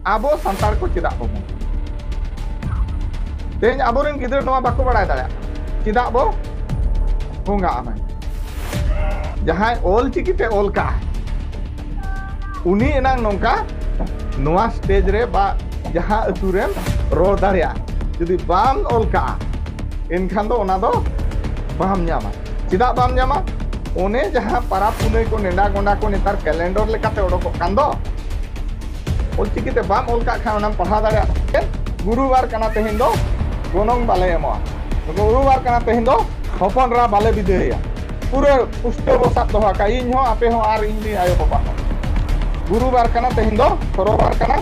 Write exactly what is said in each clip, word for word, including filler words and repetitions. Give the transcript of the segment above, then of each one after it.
ᱟᱵᱚ ᱥᱟᱱᱛᱟᱲ ᱠᱚ ᱪᱮᱫᱟᱜ ᱵᱚ ᱵᱚᱸᱜᱟᱜᱼᱟ? ᱛᱮᱦᱮᱧ ᱟᱵᱚᱨᱮᱱ ᱜᱤᱫᱽᱨᱟᱹ ᱱᱚᱣᱟ ᱵᱟᱠᱚ ᱵᱟᱲᱟᱭ ᱫᱟᱲᱮᱭᱟᱜ ᱠᱟᱱᱟ, ᱪᱮᱫᱟᱜ ᱵᱚ ᱵᱚᱸᱜᱟᱜᱼᱟ ᱢᱮᱱᱛᱮ᱾ ᱡᱟᱦᱟᱸᱭ ᱚᱞ ᱪᱤᱠᱤ ᱛᱮ ᱚᱞ ᱠᱟᱜᱼᱟ, ᱩᱱᱤ ᱮᱱᱟᱝ ᱱᱚᱝᱠᱟ ᱱᱚᱣᱟ ᱥᱴᱮᱡ ᱨᱮ ᱵᱟ ᱡᱟᱦᱟᱸ ᱟᱹᱛᱩ ᱨᱮᱢ ᱨᱚᱲ ᱫᱟᱲᱮᱭᱟᱜᱼᱟ᱾ ᱡᱩᱫᱤ ᱵᱟᱢ ᱚᱞ ᱠᱟᱜᱼᱟ, ᱮᱱᱠᱷᱟᱱ ᱫᱚ ᱚᱱᱟ ᱫᱚ ᱵᱟᱢ ᱧᱟᱢᱟ᱾ ᱪᱮᱫᱟᱜ ᱵᱟᱢ ᱧᱟᱢᱟ? ᱚᱱᱮ ᱡᱟᱦᱟᱸ ᱯᱟᱨᱟᱵᱽ ᱯᱩᱱᱟᱹᱭ ᱠᱚ, ᱱᱮᱰᱟ ᱜᱚᱸᱰᱟ ᱠᱚ ᱱᱮᱛᱟᱨ ᱠᱮᱞᱮᱱᱰᱚᱨ ᱞᱮᱠᱟᱛᱮ ᱚᱰᱚᱠᱚᱜ ᱠᱟᱱ ᱫᱚ, ᱚᱞᱪᱤᱠᱤ ᱛᱮ ᱵᱟᱢ ᱚᱞ ᱠᱟᱜ ᱠᱷᱟᱱ ᱚᱱᱟᱢ ᱯᱟᱲᱦᱟᱣ ᱫᱟᱲᱮᱭᱟᱜᱼᱟ᱾ ᱜᱩᱨᱩᱵᱟᱨ ᱠᱟᱱᱟ, ᱛᱮᱦᱮᱧ ᱫᱚ ᱜᱚᱱᱚᱝ ᱵᱟᱞᱮ ᱮᱢᱚᱜᱼᱟ, ᱜᱩᱨᱩᱵᱟᱨ ᱠᱟᱱᱟ, ᱛᱮᱦᱮᱧ ᱫᱚ ᱦᱚᱯᱚᱱ ᱮᱨᱟ ᱵᱟᱞᱮ ᱵᱤᱫᱟᱹᱭᱟ᱾ ᱯᱩᱨᱟᱹ ᱯᱩᱥᱴᱟᱹᱣ ᱵᱚ ᱥᱟᱵ ᱫᱚᱦᱚ ᱠᱟᱜᱼᱟ, ᱤᱧ ᱦᱚᱸ, ᱟᱯᱮ ᱦᱚᱸ ᱟᱨ ᱤᱧ ᱨᱮᱱ ᱟᱭᱳ ᱵᱟᱵᱟ ᱦᱚᱸ᱾ ᱜᱩᱨᱩᱵᱟᱨ ᱠᱟᱱᱟ, ᱛᱮᱦᱮᱧ ᱫᱚ ᱥᱚᱨᱚᱵᱟᱨ ᱠᱟᱱᱟ,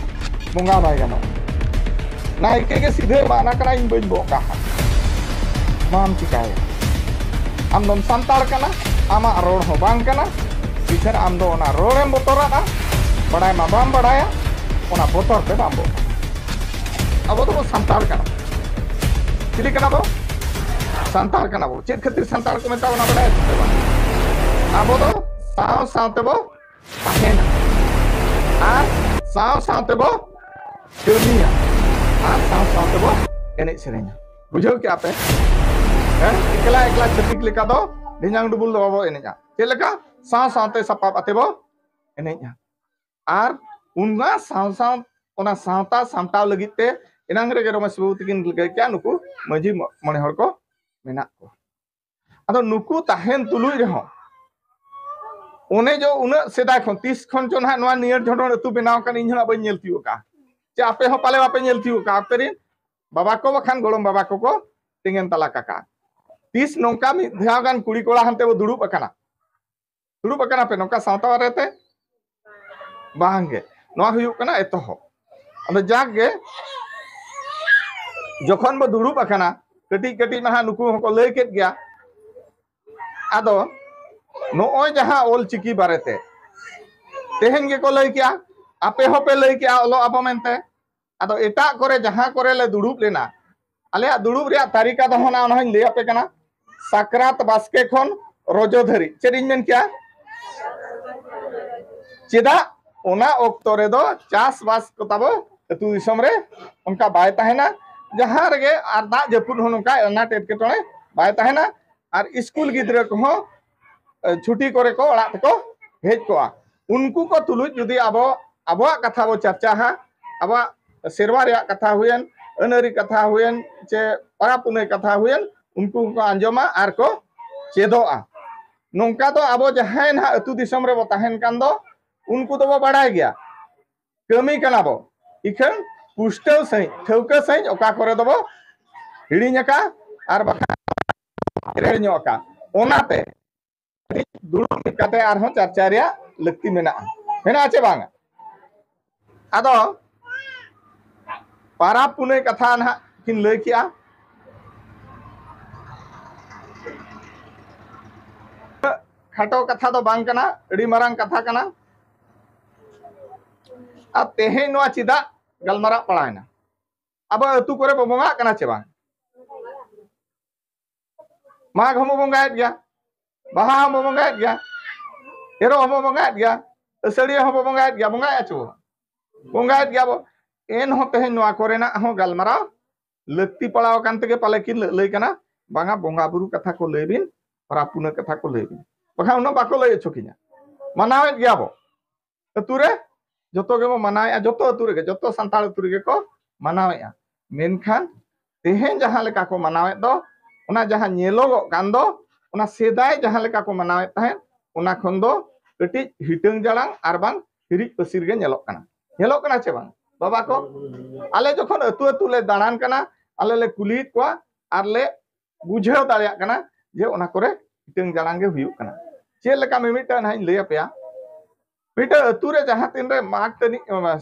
ᱵᱚᱸᱜᱟ ᱵᱟᱭ ᱜᱟᱱᱚᱜᱼᱟ᱾ ᱱᱟᱭᱠᱮ ᱜᱮ ᱥᱤᱫᱷᱟᱹ ᱮᱢᱟᱜ ᱠᱟᱱᱟ, ᱤᱧ ᱵᱟᱹᱧ ᱵᱚᱸᱜᱟ ᱦᱟᱜ᱾ ᱢᱟᱢ ᱪᱤᱠᱟᱹᱭᱟ? ᱟᱢ ᱫᱚᱢ ᱥᱟᱱᱛᱟᱲ ᱠᱟᱱᱟ, ᱟᱢᱟᱜ ᱨᱚᱲ ᱦᱚᱸ ᱵᱟᱝ ᱠᱟᱱᱟ, ᱯᱤᱪᱷᱟᱹ ᱨᱮ ᱟᱢ ᱫᱚ ᱚᱱᱟ ᱨᱚᱲᱮᱢ ᱵᱚᱛᱚᱨᱟᱜᱼᱟ, ᱵᱟᱲᱟᱭ ᱢᱟ ᱵᱟᱢ ᱵᱟᱲᱟᱭᱟ, ᱚᱱᱟ ᱵᱚᱛᱚᱨ ᱛᱮ ᱵᱟᱢ ᱵᱚᱸᱜᱟ᱾ ᱟᱵᱚ ᱫᱚᱵᱚ ᱥᱟᱱᱛᱟᱲ ᱠᱟᱱᱟ᱾ ᱪᱤᱞᱤ ᱠᱟᱱᱟ ᱵᱚ? ᱥᱟᱱᱛᱟᱲ ᱠᱟᱱᱟ ᱵᱚ᱾ ᱪᱮᱫ ᱠᱷᱟᱹᱛᱤᱨ ᱥᱟᱱᱛᱟᱲ ᱠᱚ ᱢᱮᱛᱟ ᱵᱚᱱᱟ ᱵᱟᱲᱟᱭᱟ ᱥᱮ ᱵᱟᱝ? ᱟᱵᱚ ᱫᱚ ᱥᱟᱶ ᱥᱟᱶ ᱛᱮᱵᱚ ᱛᱟᱦᱮᱱᱟ ᱟᱨ ᱥᱟᱶ ᱥᱟᱶ ᱛᱮᱵᱚ ᱠᱟᱹᱢᱤᱭᱟ ᱟᱨ ᱥᱟᱶ ᱥᱟᱶ ᱛᱮᱵᱚ ᱮᱱᱮᱡ ᱥᱮᱨᱮᱧᱟ᱾ ᱵᱩᱡᱷᱟᱹᱣ ᱠᱮᱜᱼᱟ ᱯᱮ? ᱦᱮᱸ, ᱮᱠᱞᱟ ᱮᱠᱞᱟ ᱪᱷᱟᱹᱛᱤᱠ ᱞᱮᱠᱟ ᱫᱚ ᱰᱷᱤᱧᱟᱝ ᱰᱩᱵᱩᱞ ᱫᱚ ᱵᱟᱵᱚ ᱮᱱᱮᱡᱼᱟ᱾ ᱪᱮᱫ ᱞᱮᱠᱟ? ᱥᱟᱶ ᱥᱟᱶᱛᱮ ᱥᱟᱯᱟᱵ ᱟᱛᱮ ᱵᱚ ᱮᱱᱮᱡᱼᱟ᱾ ᱟᱨ ᱚᱱᱟ ᱥᱟᱶ ᱥᱟᱶ, ᱚᱱᱟ ᱥᱟᱶᱛᱟ ᱥᱟᱢᱴᱟᱣ ᱞᱟᱹᱜᱤᱫ ᱛᱮ ᱮᱱᱟᱝ ᱨᱮᱜᱮ ᱨᱚᱢᱮᱥ ᱵᱟᱹᱵᱩ ᱛᱟᱹᱠᱤᱱ ᱞᱟᱹᱭ ᱠᱮᱜᱼᱟ, ᱱᱩᱠᱩ ᱢᱟᱹᱡᱷᱤ ᱢᱚ-, ᱢᱚᱬᱮ ᱦᱚᱲ ᱠᱚ ᱢᱮᱱᱟᱜ ᱠᱚᱣᱟ᱾ ᱟᱫᱚ ᱱᱩᱠᱩ ᱛᱟᱦᱮᱱ ᱛᱩᱞᱩᱡ ᱨᱮᱦᱚᱸ ᱚᱱᱮ ᱡᱚ ᱩᱱᱟᱹᱜ ᱥᱮᱫᱟᱭ ᱠᱷᱚᱱ, ᱛᱤᱥ ᱠᱷᱚᱱ ᱪᱚ ᱱᱟᱦᱟᱜ ᱱᱚᱣᱟ ᱱᱤᱭᱟᱹ ᱡᱷᱚᱸᱰᱚᱲ ᱟᱹᱛᱩ ᱵᱮᱱᱟᱣ ᱠᱟᱱ, ᱤᱧ ᱦᱚᱸ ᱱᱟᱜ ᱵᱟᱹᱧ ᱧᱮᱞ ᱛᱤᱭᱳᱜ ᱠᱟᱜᱼᱟ᱾ ᱪᱮ ᱟᱯᱮ ᱦᱚᱸ ᱯᱟᱞᱮ ᱵᱟᱯᱮ ᱧᱮᱞ ᱛᱤᱭᱳᱜ ᱠᱟᱜᱼᱟ? ᱟᱯᱮ ᱨᱮᱱ ᱵᱟᱵᱟ ᱠᱚ ᱵᱟᱠᱷᱟᱱ ᱜᱚᱲᱚᱢ ᱵᱟᱵᱟ ᱠᱚᱠᱚ ᱛᱮᱸᱜᱮᱱ ᱛᱟᱞᱟ ᱠᱟᱠᱟ᱾ ᱛᱤᱥ ᱱᱚᱝᱠᱟ ᱢᱤᱫ ᱫᱷᱟᱣ ᱜᱟᱱ ᱠᱩᱲᱤ ᱠᱚᱲᱟ ᱦᱟᱱᱛᱮ ᱵᱚ ᱫᱩᱲᱩᱵ ᱟᱠᱟᱱᱟ? ᱫᱩᱲᱩᱵ ᱟᱠᱟᱱᱟ ᱯᱮ ᱱᱚᱝᱠᱟ ᱥᱟᱶᱛᱟ ᱵᱟᱨᱮᱛᱮ? ᱵᱟᱝᱜᱮ᱾ ᱱᱚᱣᱟ ᱦᱩᱭᱩᱜ ᱠᱟᱱᱟ ᱮᱛᱚᱦᱚᱵ᱾ ᱟᱫᱚ ᱡᱟᱠ ᱜᱮ, ᱡᱚᱠᱷᱚᱱ ᱵᱚ ᱫᱩᱲᱩᱵ ᱟᱠᱟᱱᱟ, ᱠᱟᱹᱴᱤᱡ ᱠᱟᱹᱴᱤᱡ ᱢᱟ ᱦᱟᱸᱜ ᱱᱩᱠᱩ ᱦᱚᱸᱠᱚ ᱞᱟᱹᱭ ᱠᱮᱫ ᱜᱮᱭᱟ᱾ ᱟᱫᱚ ᱱᱚᱜᱼᱚᱭ ᱡᱟᱦᱟᱸ ᱚᱞᱪᱤᱠᱤ ᱵᱟᱨᱮᱛᱮ ᱛᱮᱦᱮᱧ ᱜᱮᱠᱚ ᱞᱟᱹᱭ ᱠᱮᱜᱼᱟ, ᱟᱯᱮ ᱦᱚᱸᱯᱮ ᱞᱟᱹᱭ ᱠᱮᱜᱼᱟ ᱚᱞᱚᱜ ᱟᱵᱚ ᱢᱮᱱᱛᱮ᱾ ᱟᱫᱚ ᱮᱴᱟᱜ ᱠᱚᱨᱮ ᱡᱟᱦᱟᱸ ᱠᱚᱨᱮ ᱞᱮ ᱫᱩᱲᱩᱵ ᱞᱮᱱᱟ, ᱟᱞᱮᱭᱟᱜ ᱫᱩᱲᱩᱵ ᱨᱮᱭᱟᱜ ᱛᱟᱹᱨᱤᱠᱟ ᱫᱚ ᱦᱚᱸ ᱚᱱᱟ ᱦᱚᱸᱧ ᱞᱟᱹᱭ ᱟᱯᱮ ᱠᱟᱱᱟ᱾ ᱥᱟᱠᱨᱟᱛ ᱵᱟᱥᱠᱮ ᱠᱷᱚᱱ ᱨᱚᱡᱚ ᱫᱷᱟᱹᱨᱤᱡ᱾ ᱪᱮᱫ ᱤᱧ ᱢᱮᱱ ᱠᱮᱜᱼᱟ? ᱪᱮᱫᱟᱜ? ᱚᱱᱟ ᱚᱠᱛᱚ ᱨᱮᱫᱚ ᱪᱟᱥᱵᱟᱥ ᱠᱚ ᱛᱟᱵᱚ ᱟᱹᱛᱩ ᱫᱤᱥᱚᱢ ᱨᱮ ᱚᱱᱠᱟ ᱵᱟᱭ ᱛᱟᱦᱮᱱᱟ᱾ ᱡᱟᱦᱟᱸ ᱨᱮᱜᱮ ᱟᱨ ᱫᱟᱜ ᱡᱟᱹᱯᱩᱫ ᱦᱚᱸ ᱱᱚᱝᱠᱟ ᱟᱱᱟᱴ ᱮᱴᱠᱮᱴᱚᱬᱮ ᱵᱟᱭ ᱛᱟᱦᱮᱱᱟ᱾ ᱟᱨ ᱥᱠᱩᱞ ᱜᱤᱫᱽᱨᱟᱹ ᱠᱚᱦᱚᱸ ᱪᱷᱩᱴᱤ ᱠᱚᱨᱮ ᱠᱚ ᱚᱲᱟᱜ ᱛᱮᱠᱚ ᱦᱮᱡ ᱠᱚᱜᱼᱟ᱾ ᱩᱱᱠᱩ ᱠᱚ ᱛᱩᱞᱩᱡ ᱡᱩᱫᱤ ᱟᱵᱚ ᱟᱵᱚᱣᱟᱜ ᱠᱟᱛᱷᱟ ᱵᱚ ᱪᱟᱨᱪᱟᱦᱟ, ᱟᱵᱚᱣᱟᱜ ᱥᱮᱨᱣᱟ ᱨᱮᱭᱟᱜ ᱠᱟᱛᱷᱟ ᱦᱩᱭᱮᱱ, ᱟᱹᱱ ᱟᱹᱨᱤ ᱠᱟᱛᱷᱟ ᱦᱩᱭᱮᱱ, ᱪᱮ ᱯᱚᱨᱚᱵᱽ ᱯᱩᱱᱟᱹᱭ ᱠᱟᱛᱷᱟ ᱦᱩᱭᱮᱱ, ᱩᱱᱠᱩ ᱠᱚ ᱟᱸᱡᱚᱢᱟ ᱟᱨ ᱠᱚ ᱪᱮᱫᱚᱜᱼᱟ᱾ ᱱᱚᱝᱠᱟ ᱫᱚ ᱟᱵᱚ ᱡᱟᱦᱟᱸᱭ ᱱᱟᱦᱟᱜ ᱟᱹᱛᱩ ᱫᱤᱥᱚᱢ ᱨᱮᱵᱚ ᱛᱟᱦᱮᱱ ᱠᱟᱱ ᱫᱚ, ᱩᱱᱠᱩ ᱫᱚᱵᱚ ᱵᱟᱲᱟᱭ ᱜᱮᱭᱟ, ᱠᱟᱹᱢᱤ ᱠᱟᱱᱟ ᱵᱚ᱾ ᱤᱠᱷᱟᱹᱱ ᱯᱩᱥᱴᱟᱹᱣ ᱥᱟᱺᱦᱤᱡ, ᱴᱷᱟᱹᱣᱠᱟᱹ ᱥᱟᱺᱦᱤᱡ ᱚᱠᱟ ᱠᱚᱨᱮ ᱫᱚᱵᱚ ᱦᱤᱲᱤᱧ ᱟᱠᱟᱫ ᱟᱨ ᱵᱟᱠᱷᱟᱱ ᱮᱲᱮ ᱧᱚᱜ ᱟᱠᱟᱫ᱾ ᱚᱱᱟᱛᱮ ᱫᱩᱲᱩᱵ ᱢᱤᱫ ᱠᱟᱛᱮ ᱟᱨᱦᱚᱸ ᱪᱟᱨᱪᱟ ᱨᱮᱭᱟᱜ ᱞᱟᱹᱠᱛᱤ ᱢᱮᱱᱟᱜᱼᱟ᱾ ᱢᱮᱱᱟᱜᱼᱟ ᱪᱮ ᱵᱟᱝ? ᱟᱫᱚ ᱯᱟᱨᱟᱵᱽ ᱯᱩᱱᱟᱹᱭ ᱠᱟᱛᱷᱟ ᱱᱟᱦᱟᱜ ᱠᱤᱱ ᱞᱟᱹᱭ ᱠᱮᱜᱼᱟ᱾ ᱠᱷᱟᱴᱚ ᱠᱟᱛᱷᱟ ᱫᱚ ᱵᱟᱝ ᱠᱟᱱᱟ, ᱟᱹᱰᱤ ᱢᱟᱨᱟᱝ ᱠᱟᱛᱷᱟ ᱠᱟᱱᱟ᱾ ᱟᱨ ᱛᱮᱦᱮᱧ ᱱᱚᱣᱟ ᱪᱮᱫᱟᱜ ᱜᱟᱞᱢᱟᱨᱟᱣ ᱯᱟᱲᱟᱣᱮᱱᱟ? ᱟᱵᱚ ᱟᱹᱛᱩ ᱠᱚᱨᱮ ᱵᱚ ᱵᱚᱸᱜᱟᱜ ᱠᱟᱱᱟ ᱪᱮ ᱵᱟᱝ? ᱢᱟᱜᱽ ᱦᱚᱸᱵᱚ ᱵᱚᱸᱜᱟᱭᱮᱫ ᱜᱮᱭᱟ, ᱵᱟᱦᱟ ᱦᱚᱸᱵᱚ ᱵᱚᱸᱜᱟᱭᱮᱫ ᱜᱮᱭᱟ, ᱮᱨᱚᱜ ᱦᱚᱸᱵᱚ ᱵᱚᱸᱜᱟᱭᱮᱫ ᱜᱮᱭᱟ, ᱟᱹᱥᱟᱹᱲᱤᱭᱟᱹ ᱦᱚᱸᱵᱚ ᱵᱚᱸᱜᱟᱭᱮᱫ ᱜᱮᱭᱟ, ᱵᱚᱸᱜᱟᱭᱮᱫᱼᱟ ᱪᱮ ᱵᱚ? ᱵᱚᱸᱜᱟᱭᱮᱫ ᱜᱮᱭᱟ ᱵᱚ᱾ ᱮᱱᱦᱚᱸ ᱛᱮᱦᱮᱧ ᱱᱚᱣᱟ ᱠᱚᱨᱮᱱᱟᱜ ᱦᱚᱸ ᱜᱟᱞᱢᱟᱨᱟᱣ ᱞᱟᱹᱠᱛᱤ ᱯᱟᱲᱟᱣ ᱟᱠᱟᱱ ᱛᱮᱜᱮ ᱯᱟᱞᱮ ᱠᱤᱱ ᱞᱟᱹᱞᱟᱹᱭ ᱠᱟᱱᱟ, ᱵᱟᱝᱟ ᱵᱚᱸᱜᱟ ᱵᱩᱨᱩ ᱠᱟᱛᱷᱟ ᱠᱚ ᱞᱟᱹᱭ ᱵᱤᱱ, ᱯᱚᱨᱚᱵᱽ ᱯᱩᱱᱟᱹᱭ ᱠᱟᱛᱷᱟ ᱠᱚ ᱞᱟᱹᱭ ᱵᱤᱱ, ᱵᱟᱠᱷᱟᱱ ᱩᱱᱟᱹᱜ ᱵᱟᱠᱚ ᱞᱟᱹᱭ ᱦᱚᱪᱚ ᱠᱤᱧᱟ᱾ ᱢᱟᱱᱟᱣᱮᱫ ᱜᱮᱭᱟ ᱵᱚ᱾ ᱟᱹᱛᱩ ᱨᱮ ᱡᱚᱛᱚ ᱜᱮᱵᱚ ᱢᱟᱱᱟᱣᱮᱫᱼᱟ, ᱡᱚᱛᱚ ᱟᱹᱛᱩ ᱨᱮᱜᱮ, ᱡᱚᱛᱚ ᱥᱟᱱᱛᱟᱲ ᱟᱹᱛᱩ ᱨᱮᱜᱮ ᱠᱚ ᱢᱟᱱᱟᱣᱮᱫᱼᱟ᱾ ᱢᱮᱱᱠᱷᱟᱱ ᱛᱮᱦᱮᱧ ᱡᱟᱦᱟᱸ ᱞᱮᱠᱟ ᱠᱚ ᱢᱟᱱᱟᱣᱮᱫ ᱫᱚ, ᱚᱱᱟ ᱡᱟᱦᱟᱸ ᱧᱮᱞᱚᱜᱚᱜ ᱠᱟᱱ ᱫᱚ, ᱚᱱᱟ ᱥᱮᱫᱟᱭ ᱡᱟᱦᱟᱸ ᱞᱮᱠᱟ ᱠᱚ ᱢᱟᱱᱟᱣᱮᱫ ᱛᱟᱦᱮᱸᱫ, ᱚᱱᱟ ᱠᱷᱚᱱ ᱫᱚ ᱠᱟᱹᱴᱤᱡ ᱦᱤᱴᱟᱹᱝ ᱡᱟᱲᱟᱝ ᱟᱨ ᱵᱟᱝ ᱦᱤᱨᱤᱡ ᱯᱟᱹᱥᱤᱨ ᱜᱮ ᱧᱮᱞᱚᱜ ᱠᱟᱱᱟ᱾ ᱧᱮᱞᱚᱜ ᱠᱟᱱᱟ ᱪᱮ ᱵᱟᱝ, ᱵᱟᱵᱟ ᱠᱚ? ᱟᱞᱮ ᱡᱚᱠᱷᱚᱱ ᱟᱹᱛᱩ ᱟᱹᱛᱩ ᱞᱮ ᱫᱟᱬᱟᱱ ᱠᱟᱱᱟ, ᱟᱞᱮ ᱞᱮ ᱠᱩᱞᱤᱭᱮᱫ ᱠᱚᱣᱟ ᱟᱨ ᱞᱮ ᱵᱩᱡᱷᱟᱹᱣ ᱫᱟᱲᱮᱭᱟᱜ ᱠᱟᱱᱟ ᱡᱮ ᱚᱱᱟ ᱠᱚᱨᱮ ᱦᱤᱴᱟᱹᱝ ᱡᱟᱲᱟᱝ ᱜᱮ ᱦᱩᱭᱩᱜ ᱠᱟᱱᱟ᱾ ᱪᱮᱫ ᱞᱮᱠᱟ ᱢᱤᱢᱤᱫᱴᱟᱝ ᱱᱟᱦᱟᱜ ᱤᱧ ᱞᱟᱹᱭ ᱟᱯᱮᱭᱟ᱾ ᱢᱤᱫᱴᱟᱝ ᱟᱹᱛᱩ ᱨᱮ ᱡᱟᱦᱟᱸ ᱛᱤᱱ ᱨᱮ ᱢᱟᱜᱽ ᱛᱟᱹᱱᱤᱡ,